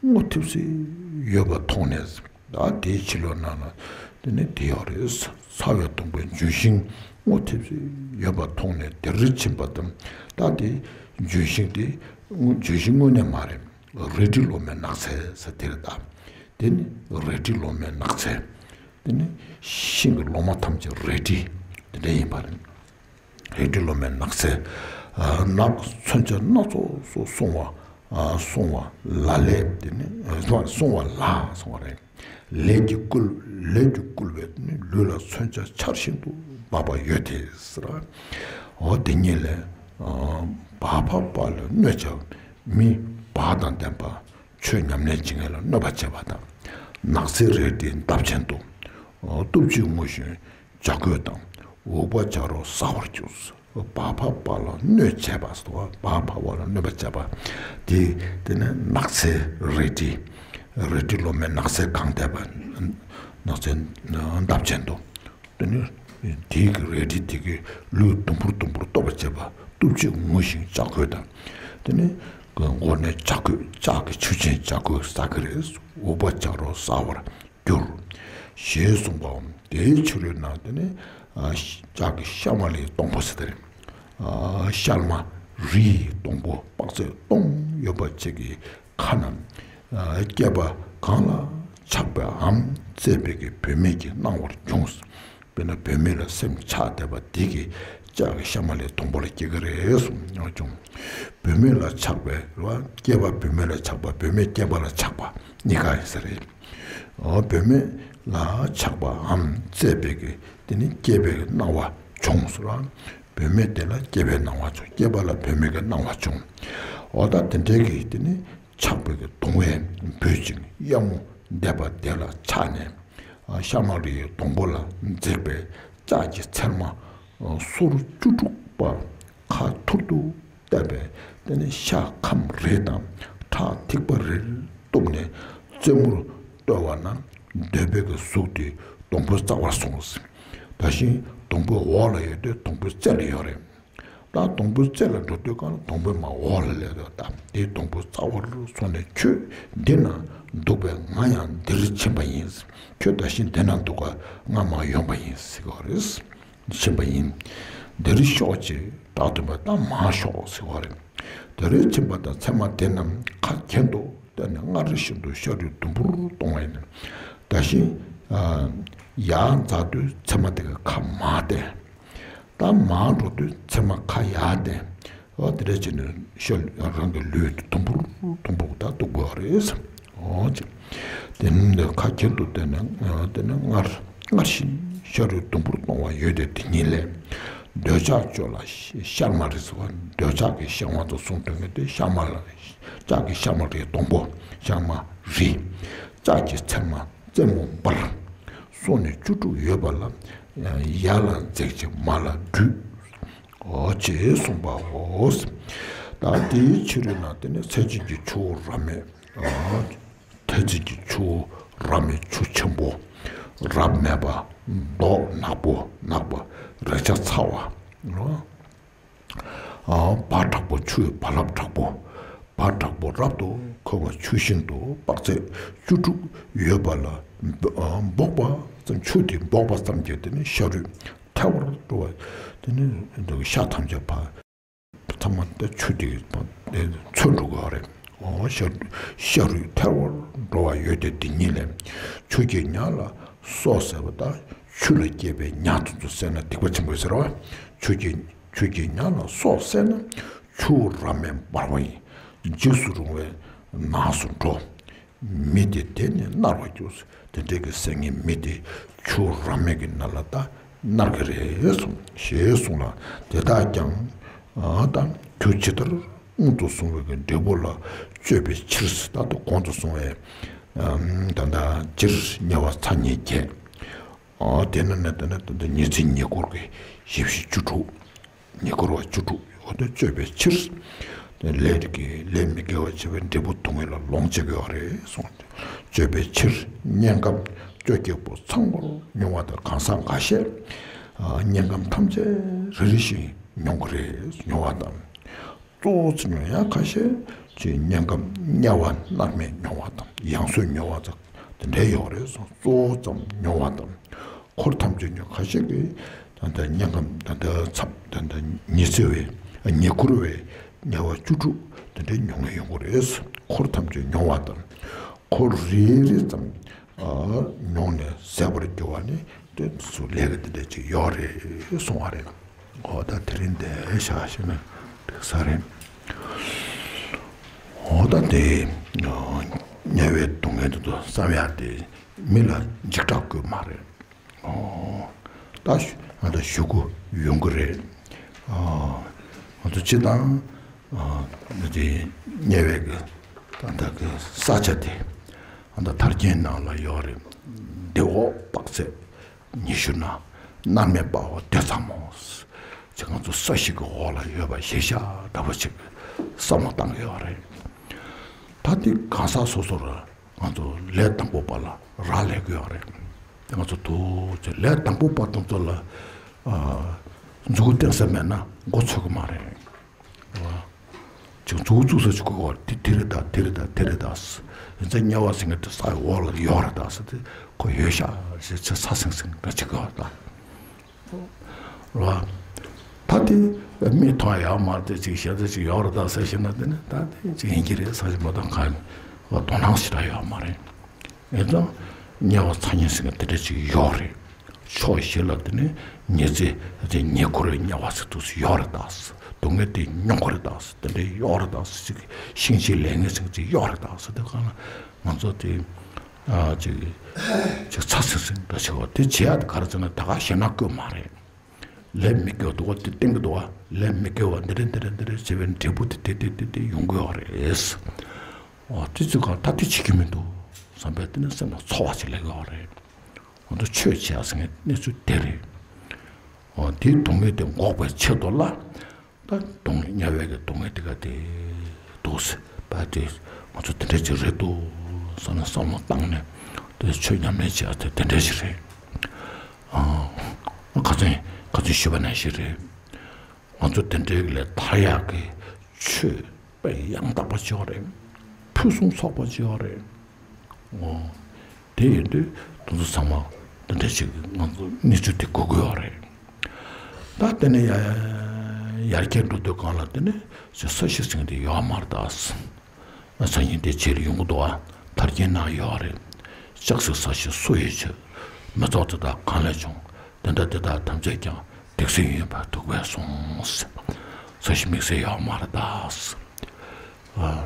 སྔོ་ཐིབས་སེ་ཡོད་པ་མཐོང་ནས། ད་དེའི་ཕྱི་ལོགས་ན་ན་དེ་ནི་དེ་ཡོད་རེད། ཚ་བའི་གདོང་པའི་ལྗོན་ཤིང་སྔོ་ཐིབས་སེ་ཡོད་པ་མཐོང་ནས་དེར་ཕྱིན་པ་དང་། ད་དེ་ལྗོན་ཤིང་དེ་ལྗོན་ཤིང་དངོས་གནས་མ་རེད། རལ་གྲི་ལོ་མའི་ནགས་ཚལ་ཟེར་དེ་རེད་ད། དེ་ནི་རལ་གྲི་ལོ་མའི་ནགས་ཚལ། དེ་ནི་ཤིང་གི་ལོ་མ་ཐམས་ཅད་རལ་གྲི་དེ་འདྲ་ཡིན་པ་རེད། རལ་གྲི་ལོ་མའི་ནགས་ཚལ་ནགས། མཚོན་ཆ་སྣ་ཚོགས་སུ་སོང་བ། སོང་བ་ལ་ལས་དེ་ནི་སོང་བ་ལ་སོང་བ་རེད། ལས་ཀྱིས་བསྐུལ། ལས་ཀྱིས་བསྐུལ་བས་ནི་ལུས་ལ་མཚོན་ཆ་ཆར་བཞིན་དུ་འབབ་པ་ཡོད་དེ་ཟེར། འོ་དེ་ཉིད་ལས་བག་ཕེབས་པ་ལ་གནོད་བྱ་བ། མི་བག་དང་ལྡན་པ། ཆོས་ཉམས་ལེན་བྱེད་མཁན་ལ་གནོད་པ་བྱེད་པ་དང་། ནགས་ཚལ་རལ་གྲིའི་འདབ་ཆེན་དུ། སྟོབས་ཆེན་ངུ་ཞིང་ཇ་རྒོད་དང་འུག་པ་ཇ་རོ་ཟ་བར་གྱུར། བག་ཕེབས་པ་ལ་གནོད་བྱེད་པ་སོགས། བག་ཕེབས་པ་ལ་གནོད་པ་བྱེད་པ། དེ་དེ་ནི་ནགས་ཚལ་རལ་གྲི། རལ་གྲི་ལོ་མའི་ནགས་ཚལ་གང་འདས་པ། ནགས་ཚལ་འདབ་ཆེན་དུ། དེ་ནི་དེའི་གི་རལ་གྲི་དེ་གིས་ལུས་དུམ་བུར་དུམ་བུར་གཏུབ་པ་བྱེད་པ། སྟོབས་ཆེན་ངུ་ཞིང་ཇ་རྒོད་དང་། དེ་ནི་མགོ་ནས་ཇ་རྒོད། ལྕགས་ཀྱི་ཆུ་ཆེན་ཇ་རྒོད་ཟ་གི་རེད། འུག་པ་ཇ་རོ་ཟ་བར་འགྱུར། ཞེས་གསུངས་པའོ། དེའི་ཕྱི་རོལ་ན་དེ་ནི་ལྕགས་ཀྱི་ཤལ་མ་ལའི་སྡོང་པོ་ཟེར་དེ་རེད། ཤལ་མ་རིའི་སྡོང་པོ་དཔག་ཚད་སྟོང་ཡོད་པ་ཅིག་གི་ཁ་ན། སྐྱེས་པ་གང་ལ་ཆགས་པའམ་བརྩེ་བའི་གི་བུད་མེད་ཀྱིས་གནང་བར་འབྱུང་། དཔེར་ན་བུད་མེད་ལ་སེམས་ཆགས་བསྡད་པ་དེ་གིས་ ལྕགས་ཀྱི་ཤ་མ་ལའི་སྡོང་པོ་ལ་སྐྱེ་གི་རེད་གསུངས་ཀྱང་། བུད་མེད་ལ་ཆགས་པའི་རེད་བ། སྐྱེས་པ་བུད་མེད་ལ་ཆགས་པ། བུད་མེད་སྐྱེས་པ་ལ་ཆགས་པ་གཉིས་ཀ་ཡིན་ས་རེད། འོ། བུད་མེད་ལ་ཆགས་པའམ་བཙས་པའི་གི་དེ་ནི་སྐྱེས་པའི་གི་སྣང་བ་བྱུང་ཟེར་བ། བུད་མེད་དེ་ལ་སྐྱེས་པའི་སྣང་བ་བྱུང་། སྐྱེས་པ་ལ་བུད་མེད་ཀྱི་སྣང་བ་བྱུང་། འོ་ད་དེ་འདྲའི་གི་དེ་ནི་ཆགས་པའི་གི་གདུང་བས་འབོད་ཅིང་གཡབ་མོ་བརྡབས་པ་དེ་ལ་ཆགས་ནས། ཤ་མ་ལའི་སྡོང་པོ་ལ་འཛེགས་པའི་ལྕགས་ཀྱི་ཚེར་མ་སོར་བཅུ་དྲུག་པ་ཁ་ཐུར་དུ་བཏབ་པས། དེ་ནས་ཤ་ཁམ་རེ་དང་ཁྲག་ཐིགས་པ་རེ་གཏུབས་ནས་རྩེ་མོར་གཏོར་བ་ན། འདོད་པའི་གི་གཟུགས་དེ་སྡོང་པོའི་རྩ་བར་སོང་། ད་གིན་སྡོང་པོའི་འོག་ལ་ཡོད་དུས་སྡོང་པོའི་རྩེ་ལ་ཡོད་རེད། ད་སྡོང་པོའི་རྩེ་ལ་འགྲོ་དུས་གང་ལ་སྡོང་པོའི་མར་འོག་ལ་སླེབས་འདུག་ད་དེ་སྡོང་པོའི་རྩ་བར་སོང་ནས། ཁྱོད་འདི་ན་འདུག་པས་ང་ཡང་འདིར་ཕྱིན་པ་ཡིན། ཁྱོད་ད་གིན་འདི་ན་འདུག་ག་ང་མར་ཡོང་བ་ཡིན་ཟེར་གྱི་ཡོད་རེད། ཕྱིན་པ་ཡིན། འདིར་ཤོག་ཅེས་གྲགས་བཏོན་པ་དང་མར་ཤོག་ཟེར་བ་རེད། དེ་རུ་ཕྱིན་པ་དང་ཚེར་མ་དེ་རྣམས་ཁ་གྱེན་དུ་བསྟན་ནས་སྔར་བཞིན་དུ་ཤ་རུས་དུམ་བུར་གཏོང་བ་ཡིན། ད་གིན་ཡར་འཛེགས་དུས་ཚེར་མ་དེ་གི་ཁ་མར་བསྟན། ད་མར་འགྲོ་དུས་ཚེར་མ་ཁ་ཡར་བསྟན། འོ་དེ་འདྲ་བྱས་ནས་ཤ་རང་གི་ལུས་དུམ་བུར་དུམ་བུར་ད་གཏུབ་དགོས་པ་རེད། འོ་ཅེ། དེ་ནས་ཁ་གྱེན་དུ་བསྟན་ནས། དེ་ནས་སྔར་སྔར་བཞིན་ཤ་རུས་དུམ་བུར་གཏོང་བ་ཡོད་དེ་དེ་ཉིད་ལས། འདོད་ཆགས་སྤྱོད་ལ་ཤར་མ་རེད་ཟེར་བ། འདོད་ཆགས་ཀྱི་བཤང་བ་དང་གསུང་དོན་གྱི་དེ་ཤ་མ་ལ། ལྕགས་ཀྱི་ཤ་མ་ལའི་སྡོང་པོ་ཤ་མ་རེད། ལྕགས་ཀྱི་ཚེར་མ་རྩེ་མོ་འབར། སོ་ནི་བཅུ་དྲུག་ཡོད་པ་ལ། ཡར་ལ་འཛེགས་ཅིང་མར་ལ་བསྒྲུད། འོ་ཅེས་གསུངས་པའོ། ད་དེའི་ཕྱི་རོལ་ན་དེ་ནི་ཚད་ཅན་གྱི་ཆུ་བོ་རབ་མེད། ཨ། ཚད་ཅན་གྱི་ཆུ་བོ་རབ་མེད་ཆུ་ཆེན་པོ། རབ་མེད་པ། མདོག་ནག་པོ་ནག་པ། རེག་བྱ་ཚ་བ། ཨ། བ་དྲག་པོ་ཆུའི་བ་ལྷབ་དྲག་པོ། བ་དྲག་པོ་རབ་ཏུ་ཁོལ་བ་ཆུ་ཤིན་ཏུ་དཔག་ཚད་བཅུ་དྲུག་ཡོད་པ་ལ། འབོ་འབོག་པ་ཙམ། ཆུ་དེ་འབོག་པ་ཙམ་གྱིས་དེ་ནི་ཤ་རུས་ཐལ་བར་འགྲོ་བ། དེ་ནི་ཤ་ཐམས་ཅད་ཕར་ཚང་མ་དེ་ཆུ་དེ་ཚོས་འགྲོ་གི་རེད། འོ་ཤ་ཤ་རུས་ཐལ་བར་འགྲོ་བ་ཡོད་དེ་དེ་ཉིད་ལས། ཆུ་སྐྱེས་ཉ་ལ་སོགས་བསད་པ་དང་། ཆུ་ལ་སྐྱེས་པའི་ཉ་དེ་ཚོ་བསད་ན་སྡིག་པ་ཆེན་པོ་ཟེར་བ། ཆུ་སྐྱེས་ཆུ་སྐྱེས་ཉ་ལ་སོགས་བསད་ན། ཆུ་བོ་རབ་མེད་འབར་བ་ཡིན། འཇིགས་སུ་རུང་བའི་ནགས་སུ་འགྲོ། མི་དེ་དེ་ནི་མནར་བར་འགྱུར། དེ་འདྲའི་གི་བསད་མཁན་མི་དེ་ཆུ་རབ་མེད་ཀྱི་ནང་ལ་ད་མནར་གི་རེད་གསུངས། ཞེས་གསུངས་ལ། དེ་དག་ཀྱང་། ཨ། ད་རྒྱུ་ཇི་ལྟར་མངོན་དུ་སོང་བའི་གི་འབྲས་བུ་ལ་སྤྱོད་པའི་ཕྱིར། ད་ལྟ་གོང་དུ་སོང་བའི། ཨམ། ད་ལྟ་སྤྱིར་དམྱལ་བ་ཚ་ཉེ་བརྒྱད། ཨ། དེ་ནས་ནི་དེ་ནས་ད་ལྟ་ཉི་ཚེ་ཉེ་འཁོར་གྱི་ཞེ་བཞི་བཅུ་དྲུག་ཉེ་འཁོར་བ་བཅུ་དྲུག་འོ་དེ་སྤྱོད་པའི་ཕྱིར། ལས་ཀྱི་ལས་མི་དགེ་བ་བྱས་པའི་འབྲས་བུ་སྡུག་བསྔལ་ལ་ལོངས་སྤྱད་དགོས་པ་རེད་གསུངས། སྤྱོད་པའི་ཕྱིར་དམྱལ་ཁམས་བཅོ་བརྒྱད་པོ་ཚང་བར་མྱོང་བ་དང་། གང་ཟག་འགའ་ཤས། ཨ། དམྱལ་ཁམས་ཐམས་ཅད་རེ་རེ་བཞིན་མྱོང་གི་རེད། མྱོང་བ་དང་། གཙོ་བོ་ཚུར་མྱོང་ཡང་ཁ་ཤས་ཀྱིས་དམྱལ་ཁམས་དམྱལ་བ་མནར་མེད་མྱོང་བ་དང་། ཡང་སོས་མྱོང་བ་དང་དེ་འདྲ་ཡོད་རེད་གསུངས། གཙོ་བོ་ཙམ་མྱོང་བ་དང་། འཁོར་ཐམས་ཅད་མྱོང་། ཁ་ཤས་ཀྱིས་ད་ལྟ་དམྱལ་ཁམས་ད་ལྟ་ཚབ་ད་ལྟ་ཉི་ཚེ་བའི་ཉེ་འཁོར་བའི་དམྱལ་བ་བཅུ་དྲུག་དེ་འདྲའི་མྱོང་མཁན་ཡོང་གི་རེད། འཁོར་ཐམས་ཅད་མྱོང་བ་དང་། འཁོར་རེ་རེ་ཙམ། ཨ། མྱོང་ནས་ཟད་པར་འགྱུར་བ་ནི་དེ་ཚོ་ལས་ཀ་དེ་འདྲ་ཅིག་ཡོད་རེད་གསུང་བ་རེད། འོ་ད་དེ་རིང་འདིར་བཞག་ཤེས་ན་འགྲིག་ས་རེད། འོ་ད་དེ་དམྱལ་བའི་སྡུག་བསྔལ་དེ་ཚོ་བསམ་ཡག་དེ་མི་ལ་འཇིགས་སྐྲག་དགོས་མ་རེད། ཨོ། ད་ང་ད་ཞུ་གུ་ཡོང་གི་རེད། ཨ། ང་ཚོ་སྤྱིར་བཏང་། ཨ། ང་ཚོའི་དམྱལ་བའི་གི་ད་ལྟ་གི་ས་ཆ་དེ་ད་ལྟ་ཐར་རྒྱན་ནང་ལ་ཡོད་རེད། བདེ་འོག་དཔག་ཚད་ཉི་ཤུ་ན། མནར་མེད་དཔའ་བོ་སྡེ་ཚང་མོ། ཅེས་ང་ཚོ་ས་གཞི་གི་འོག་ལ་ཡོད་པ་ཞིག་ཤ་སྟག་པོ་ཅིག་བསམ་བློ་བཏང་གི་ཡོད་རེད། ད་དེ་གང་ཟག་སོ་སོར་ང་ཚོ་ལས་དང་པོ་པ་ལ་རག་ལས་ཀྱི་ཡོད་རེད། དེ་ང་ཚོ་དུ་ཅེ་ལས་དང་པོ་པ་དང་ཚོ་ལ། ཨ། མཛུབ་གུ་བསྟན་ས་མེད་ན་མགོ་ཚོས་ཀྱི་མ་རེད། ཅིག་མཛུབ་གུ་བཙུགས་ས་ཅིག་གོ་བར་དེ་དེ་རེད་ད། དེ་རེད་ད། དེ་རེད་ད། ཡིན་ཙང་དམྱལ་བ་ཟེར་མཁན་དེ་ས་ཡི་འོག་ལ་ཡོད་རེད་ད་ཟེར་དེ་ཁོ་ཡོད་ཤག་ཟེར་ཚེ་ཚ་སིང་སིང་འདྲ་ཅིག་གོ་བར་ད། རེད་བ། ད་དེ་མིག་མཐོང་ཡག་མ་རེད་དེ་ཅིག་ཞེ་ས་ཅིག་ཡོད་རེད་ད་ཟེར་ཤེས་ན་དེ་ནི་ད་དེ་ཅིག་ཡིན་གྱི་རེད་ཟེར་ཞིག་མ་གཏོགས་གང་དོ་སྣང་ཞེ་དྲག་ཡོད་མ་རེད། ཡིན་ཙང་དམྱལ་བ་ཚ་ཉེ་ཟེར་མཁན་དེ་འདྲ་ཅིག་ཡོད་རེད། ཕྱོགས་བཞི་ལ་དེ་ནི་ཉི་ཚེ་དེ་ཉེ་འཁོར་དམྱལ་བ་ཟེར་དུས་ཡོད་རེད་ད། སྡུག་བསྔལ་དེ་མྱོང་གི་རེད་ད། དེ་འདྲ་ཡོད་རེད་ད་ཟེར་གྱི་ཤིང་བྱི་ལས་ངན་ཟེར་གྱི་ཡོད་རེད་ད་ཟེར་དུས་གང་ལ་ང་ཚོ་དེ་ཨ་ཅིག་ཅིག་ཚ་སིང་སིང་འདྲ་བྱེད་པ་དེ་བྱེད་ཡ་དེ་ག་རེ་ཟེར་ན་ད་ག་ཞེད་སྣང་དགོས་མ་རེད། ལས་མི་དགེ་བ་འདུག་བ་དེ་བསྟན་གྱི་འདུག་བ། ལས་མི་དགེ་བ་འདི་རེད་འདི་རེད་འདི་རེད་བྱས་པའི་འབྲས་བུ་དེ་དེ་དེ་དེ་དེ་ཡོང་གི་ཡོད་རེད། འོ་དེ་ཚོ་གང་ད་དེ་བྱེད་ཀྱི་མི་འདུག་བསམ་པའི་དེ་ནི་སེམས་ལ་ཚོར་བ་ཞིག་སླེབས་ཀྱི་ཡོད་རེད། ང་ཚོ་ཆོས་བྱེད་ཡ་ཟེར་མཁན་གནས་ཚུལ་དེ་རེད། འོ་དེའི་སྡུག་བསྔལ་དེ་འགོག་པའི་ཆེད་དུ་ལ། ད་སྡུག་བསྔལ་དམྱལ་བའི་གི་སྡུག་བསྔལ་དེ་ག་དེ་འདུག་ཟེར་བ་དེ་ང་ཚོ་དེ་འདྲ་ཅིག་རེད་འདུག་བསམ་ནས་བསམ་བློ་བཏང་ནས་དེ་ཆོས་ཉམས་ལེན་བྱེད་ཡ་དེ་དེ་འདྲ་ཞིག་རེད། ཨ་ཁ་སང་ཁ་སང་ཞུས་པ་ནང་བཞིན་རེད། ང་ཚོ་དེ་འདྲའི་ལས་ཐར་ཡག་གི་ཆོས་དཔེ་ཡང་དག་པ་ཅིག་ཡོད་རེད། ཕུན་སུམ་ཚོགས་པ་ཅིག་ཡོད་རེད། འོ། དེ་ཡིན་དུས་དེ་ཚོ་ཚང་མ་དེ་འདྲ་ཞིག་ང་ཚོ་གནས་ཚུལ་དེ་གོ་དགོས་ཡོད་རེད། ད་དེ་ནས་ཡ་ཡར་རྒྱས་འགྲོ་དུས་གང་ལ་དེ་ནས་ས་གཞི་ཟེར་མཁན་དེ་ཡོད་མ་རེད་ད། ཨ་སང་ཉིན་དེ་རྗེས་ལ་ཡོང་གི་འདུག་ཨ། ཐར་རྒྱན་ན་ཡོད་རེད། ལྕགས་སྲེག་ས་གཞི་སུ་ཡིས་བྱས། མི་ཚོགས་དེ་དག་གང་ལས་བྱུང་། དེ་འདྲ་དེ་དག་ཐམས་ཅད་ཀྱང་། སྡིག་སྲིན་ཡིན་པར་ཐུག་པས་གསུངས། ས་གཞི་དམིགས་བསལ་ཡོད་མ་རེད་ད། ཨ་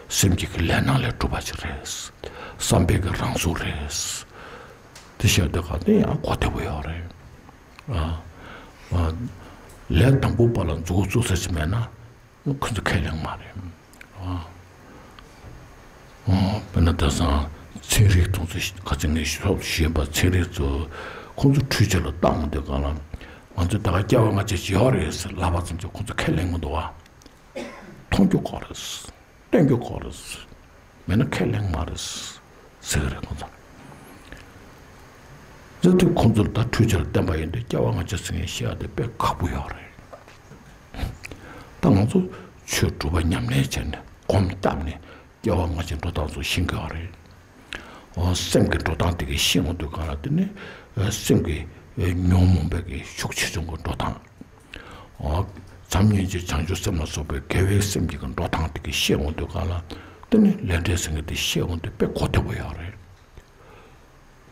སེམས་ཀྱི་ལས་སྣང་ལས་གྲུབ་པ་ཅིག་རེད། བསམ་པའི་གི་རང་གཟུགས་རེད། དེ་བཤད་དུས་ག་དེ་ཡང་གོ་བདེ་པོ་ཡོད་རེད། ཨ་ཨ་ལས་དང་པོ་པ་ལ་མཛུབ་གུ་བཙུགས་ས་ཅིག་མེད་ན། ཁོ་ཚོ་ཁས་ལེན་མ་རེད། ཨ་ཨ་དཔེར་ན་ད་སང་ཚན་རིག་ཚོ་ཚོ་ཁ་ཚིག་ངས་ཤོབ་ཤེས་པ་ཚན་རིག་ཚོ་ཁོ་ཚོ་འཕྲུལ་ཆས་ལ་བཏང་འོང་དུས་གང་ལ་ང་ཚོ་ད་ག་སྐྱེ་བ་སྔ་ཕྱི་ཅིག་ཡོད་རེད་ཟེར་ལབ་པ་ཙམ་གྱིས་ཁོ་ཚོ་ཁས་ལེན་གི་འདུག་བ། མཐོང་རྒྱུ་དགོས་རེད། སྟོན་རྒྱུ་དགོས་རེད། མེད་ན་ཁས་ལེན་མ་རེད། ཟེར་གི་རེད་ཁོ་ཚོ། ཟེར་དུས་ཁོ་ཚོར་ད་འཕྲུལ་ཆས་ལ་བརྟེན་པ་ཡིན་དུས་སྐྱེ་བ་སྔ་ཕྱི་ཟེར་མཁན་བཤད་ཡ་དེ་དཔེ་ཁག་པོ་ཡོད་རེད། ད་ང་ཚོ་ཆོས་སྒྲུབ་པ་ཉམས་ལེན་བྱས་ནས་སྒོམ་བཏབ་ནས་སྐྱེ་བ་སྔ་ཕྱི་འགྲོ་སྟངས་ཚོ་ཤེས་དགོས་པ་རེད། འོ་སེམས་ཀྱི་འགྲོ་སྟངས་དེ་གའི་ཤེས་འོང་དུས་གང་ལ་དེ་ནི་སེམས་ཀྱི་ཉོན་མོངས་པའི་གི་ཤུགས་ཆེ་ཆུང་གི་འགྲོ་སྟངས། འོ། བྱམས་སྙིང་རྗེ་བྱང་ཆུབ་སེམས་ལ་སོགས་པའི་དགེ་བའི་སེམས་ཀྱི་འགྲོ་སྟངས་དེ་གི་ཤེས་འོང་དུས་གང་ལ། དེ་ནི་ལས་འབྲས་ཟེར་མཁན་དེ་ཤེས་འོང་དུས་དཔེ་གོ་བདེ་པོ་ཡོད་རེད།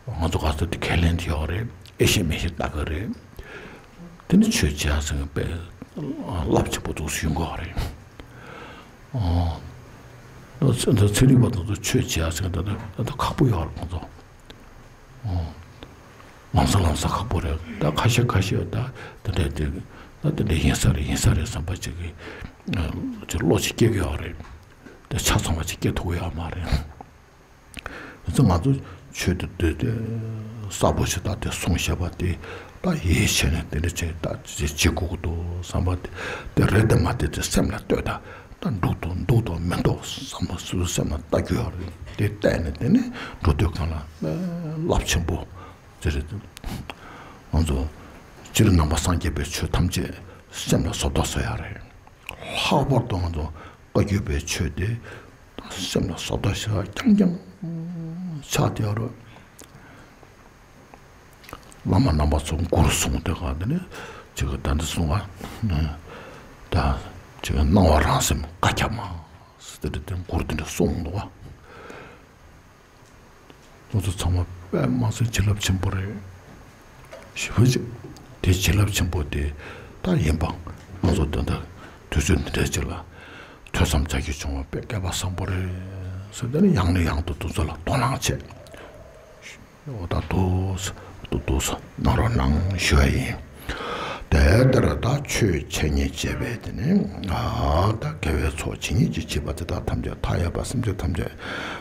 ང་ཚོ་ག་ཚོད་དེ་ཁས་ལེན་དེ་ཡོད་རེད། ཨེ་ཤེས་མེ་ཤེས་ལྟ་གི་རེད། དེ་ནི་ཆོས་བྱེད་ཡ་ཟེར་མཁན་དཔེ་རླབས་ཆེན་པོ་འདུག་ཟེར་ཡོང་གི་ཡོད་རེད། འོ། ཚན་ཚན་རིག་པ་དེ་ཚོ་ཆོས་བྱེད་ཡ་ཟེར་མཁན་དེ་ཚོ་ད་ཁག་པོ་ཡོད་རེད་ཁོང་ཚོ། ལམ་སང་ལམ་སང་ཁག་པོ་རེད། ད་ཁ་ཤས་ཁ་ཤས་ད་དེ་འདྲ་དེ་ད་དེ་འདྲ་ཡིན་ས་རེད་ཡིན་ས་རེད་བསམ་པ་ཅིག་གི་ཅིག་བློ་ཅིག་སྐྱེ་གི་ཡོད་རེད། དེ་ཆ་ཚང་བ་ཅིག་སྐྱེ་ཐུབ་ཡོད་མ་རེད། ཡིན་ཙང་ང་ཚོ་ཆོས་དེ་དེ་དེ་གསལ་པོ་ཞིག་ད་དེ་གསུངས་བཞག་པ་དེ་ད་ཡིད་ཆེས་ནས་དེ་འདྲ་བྱས་ད་ཅིག་བྱེད་དགོས་ཀྱི་འདུག་བསམ་པ་དེ་དེ་རེད་དེ་མ་རེད་དེ་སེམས་ལ་ལྟོས་ད། ད་འགྲིག་འདུག་འདུག་དང་མི་འདུག་བསམ་པ་སོ་སོའི་སེམས་ལ་ལྟ་རྒྱུ་ཡོད་རེད། དེ་བལྟས་ནས་དེ་ནས་འགྲོ་དུས་གང་ལ་རླབས་ཆེན་པོ་དེ་རེད། ང་ཚོ་སྤྱིར་ནང་པ་སངས་རྒྱས་པའི་ཆོས་ཐམས་ཅད་སེམས་ལ་བཟོ་ལྟ་བཟོ་ཡ་རེད། ལྷག་པར་དུ་ང་ཚོ་བཀའ་བརྒྱུད་པའི་ཆོས་དེ་སེམས་ལ་བཟོ་ལྟ་བཟོ་ཡ་རྐྱང་རྐྱང་ཆགས་བསྡད་ཡོད་རེད། བླ་མ་རྣམ་པ་ཚོ་མགུར་གསུངས་དེ་ག་དེ་ནས་ཅིག་ད་འདི་གསུང་བ། ད་ཅིག་སྣང་བ་རང་སེམས་བཀའ་ཁྱབ་མ་ཟེར་དེ་འདྲ་དེ་མགུར་དེ་འདྲ་གསུངས་འདུག་བ། ང་ཚོ་ཚང་མ་དཔེ་མ་སྲིད་བྱིན་རླབས་ཆེན་པོ་རེད། ཞེ་པོ་ཅིག་དེ་བྱིན་རླབས་ཆེན་པོ་དེ་ད་ཡིན་པ་ང་ཚོ་ད་ལྟ་དུས་ཚོད་འདི་འདྲ་ཅིག་ལ་ཐོས་བསམ་བྱ་རྒྱུ་བྱུང་བ་དཔེ་སྐལ་པ་བཟང་པོ་རེད་ཟེར་དེ་ནས་ཡང་ནས་ཡང་དུ་དེ་ཚོ་ལ་དོ་སྣང་བྱེད། འོ་ད་འདུག་སེ་འདུག་འདུག་སེ་གནང་རོགས་གནང་ཞུ་བ་ཡིན། དེ་ལྟར་ད་ཆོས་འཆད་ཉན་བྱས་པས་དེ་ནི་ཨ་ད་དགེ་བའི་ཚོགས་ཇི་སྙེད་ཅིག་བྱས་པ་དེ་དག་ཐམས་ཅད་མཐའ་ཡས་པ་སེམས་ཅན་ཐམས་ཅད་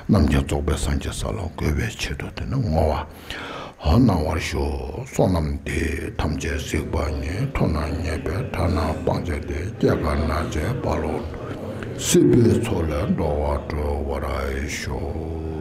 རྣམ་མཁྱེན་རྫོགས་པའི་སངས་རྒྱས་ས་ལ་འགོད་པའི་ཆེད་དུ་དེ་ནི་བསྔོ་བ་ཨ་གནང་བར་ཞུ། བསོད་ནམས་འདི་ཐམས་ཅད་གཟིགས་པ་ཉིད། ཐོབ་ནས་ཉེས་པའི་དགྲ་རྣམས་སྤང་བྱ་སྟེ། སྐྱེ་རྒ་ན་འཆིའི་རྦ་ཀློང་། སྲིད་པའི་མཚོ་ལས་འགྲོ་བ་སྒྲོལ་བར་ཤོག།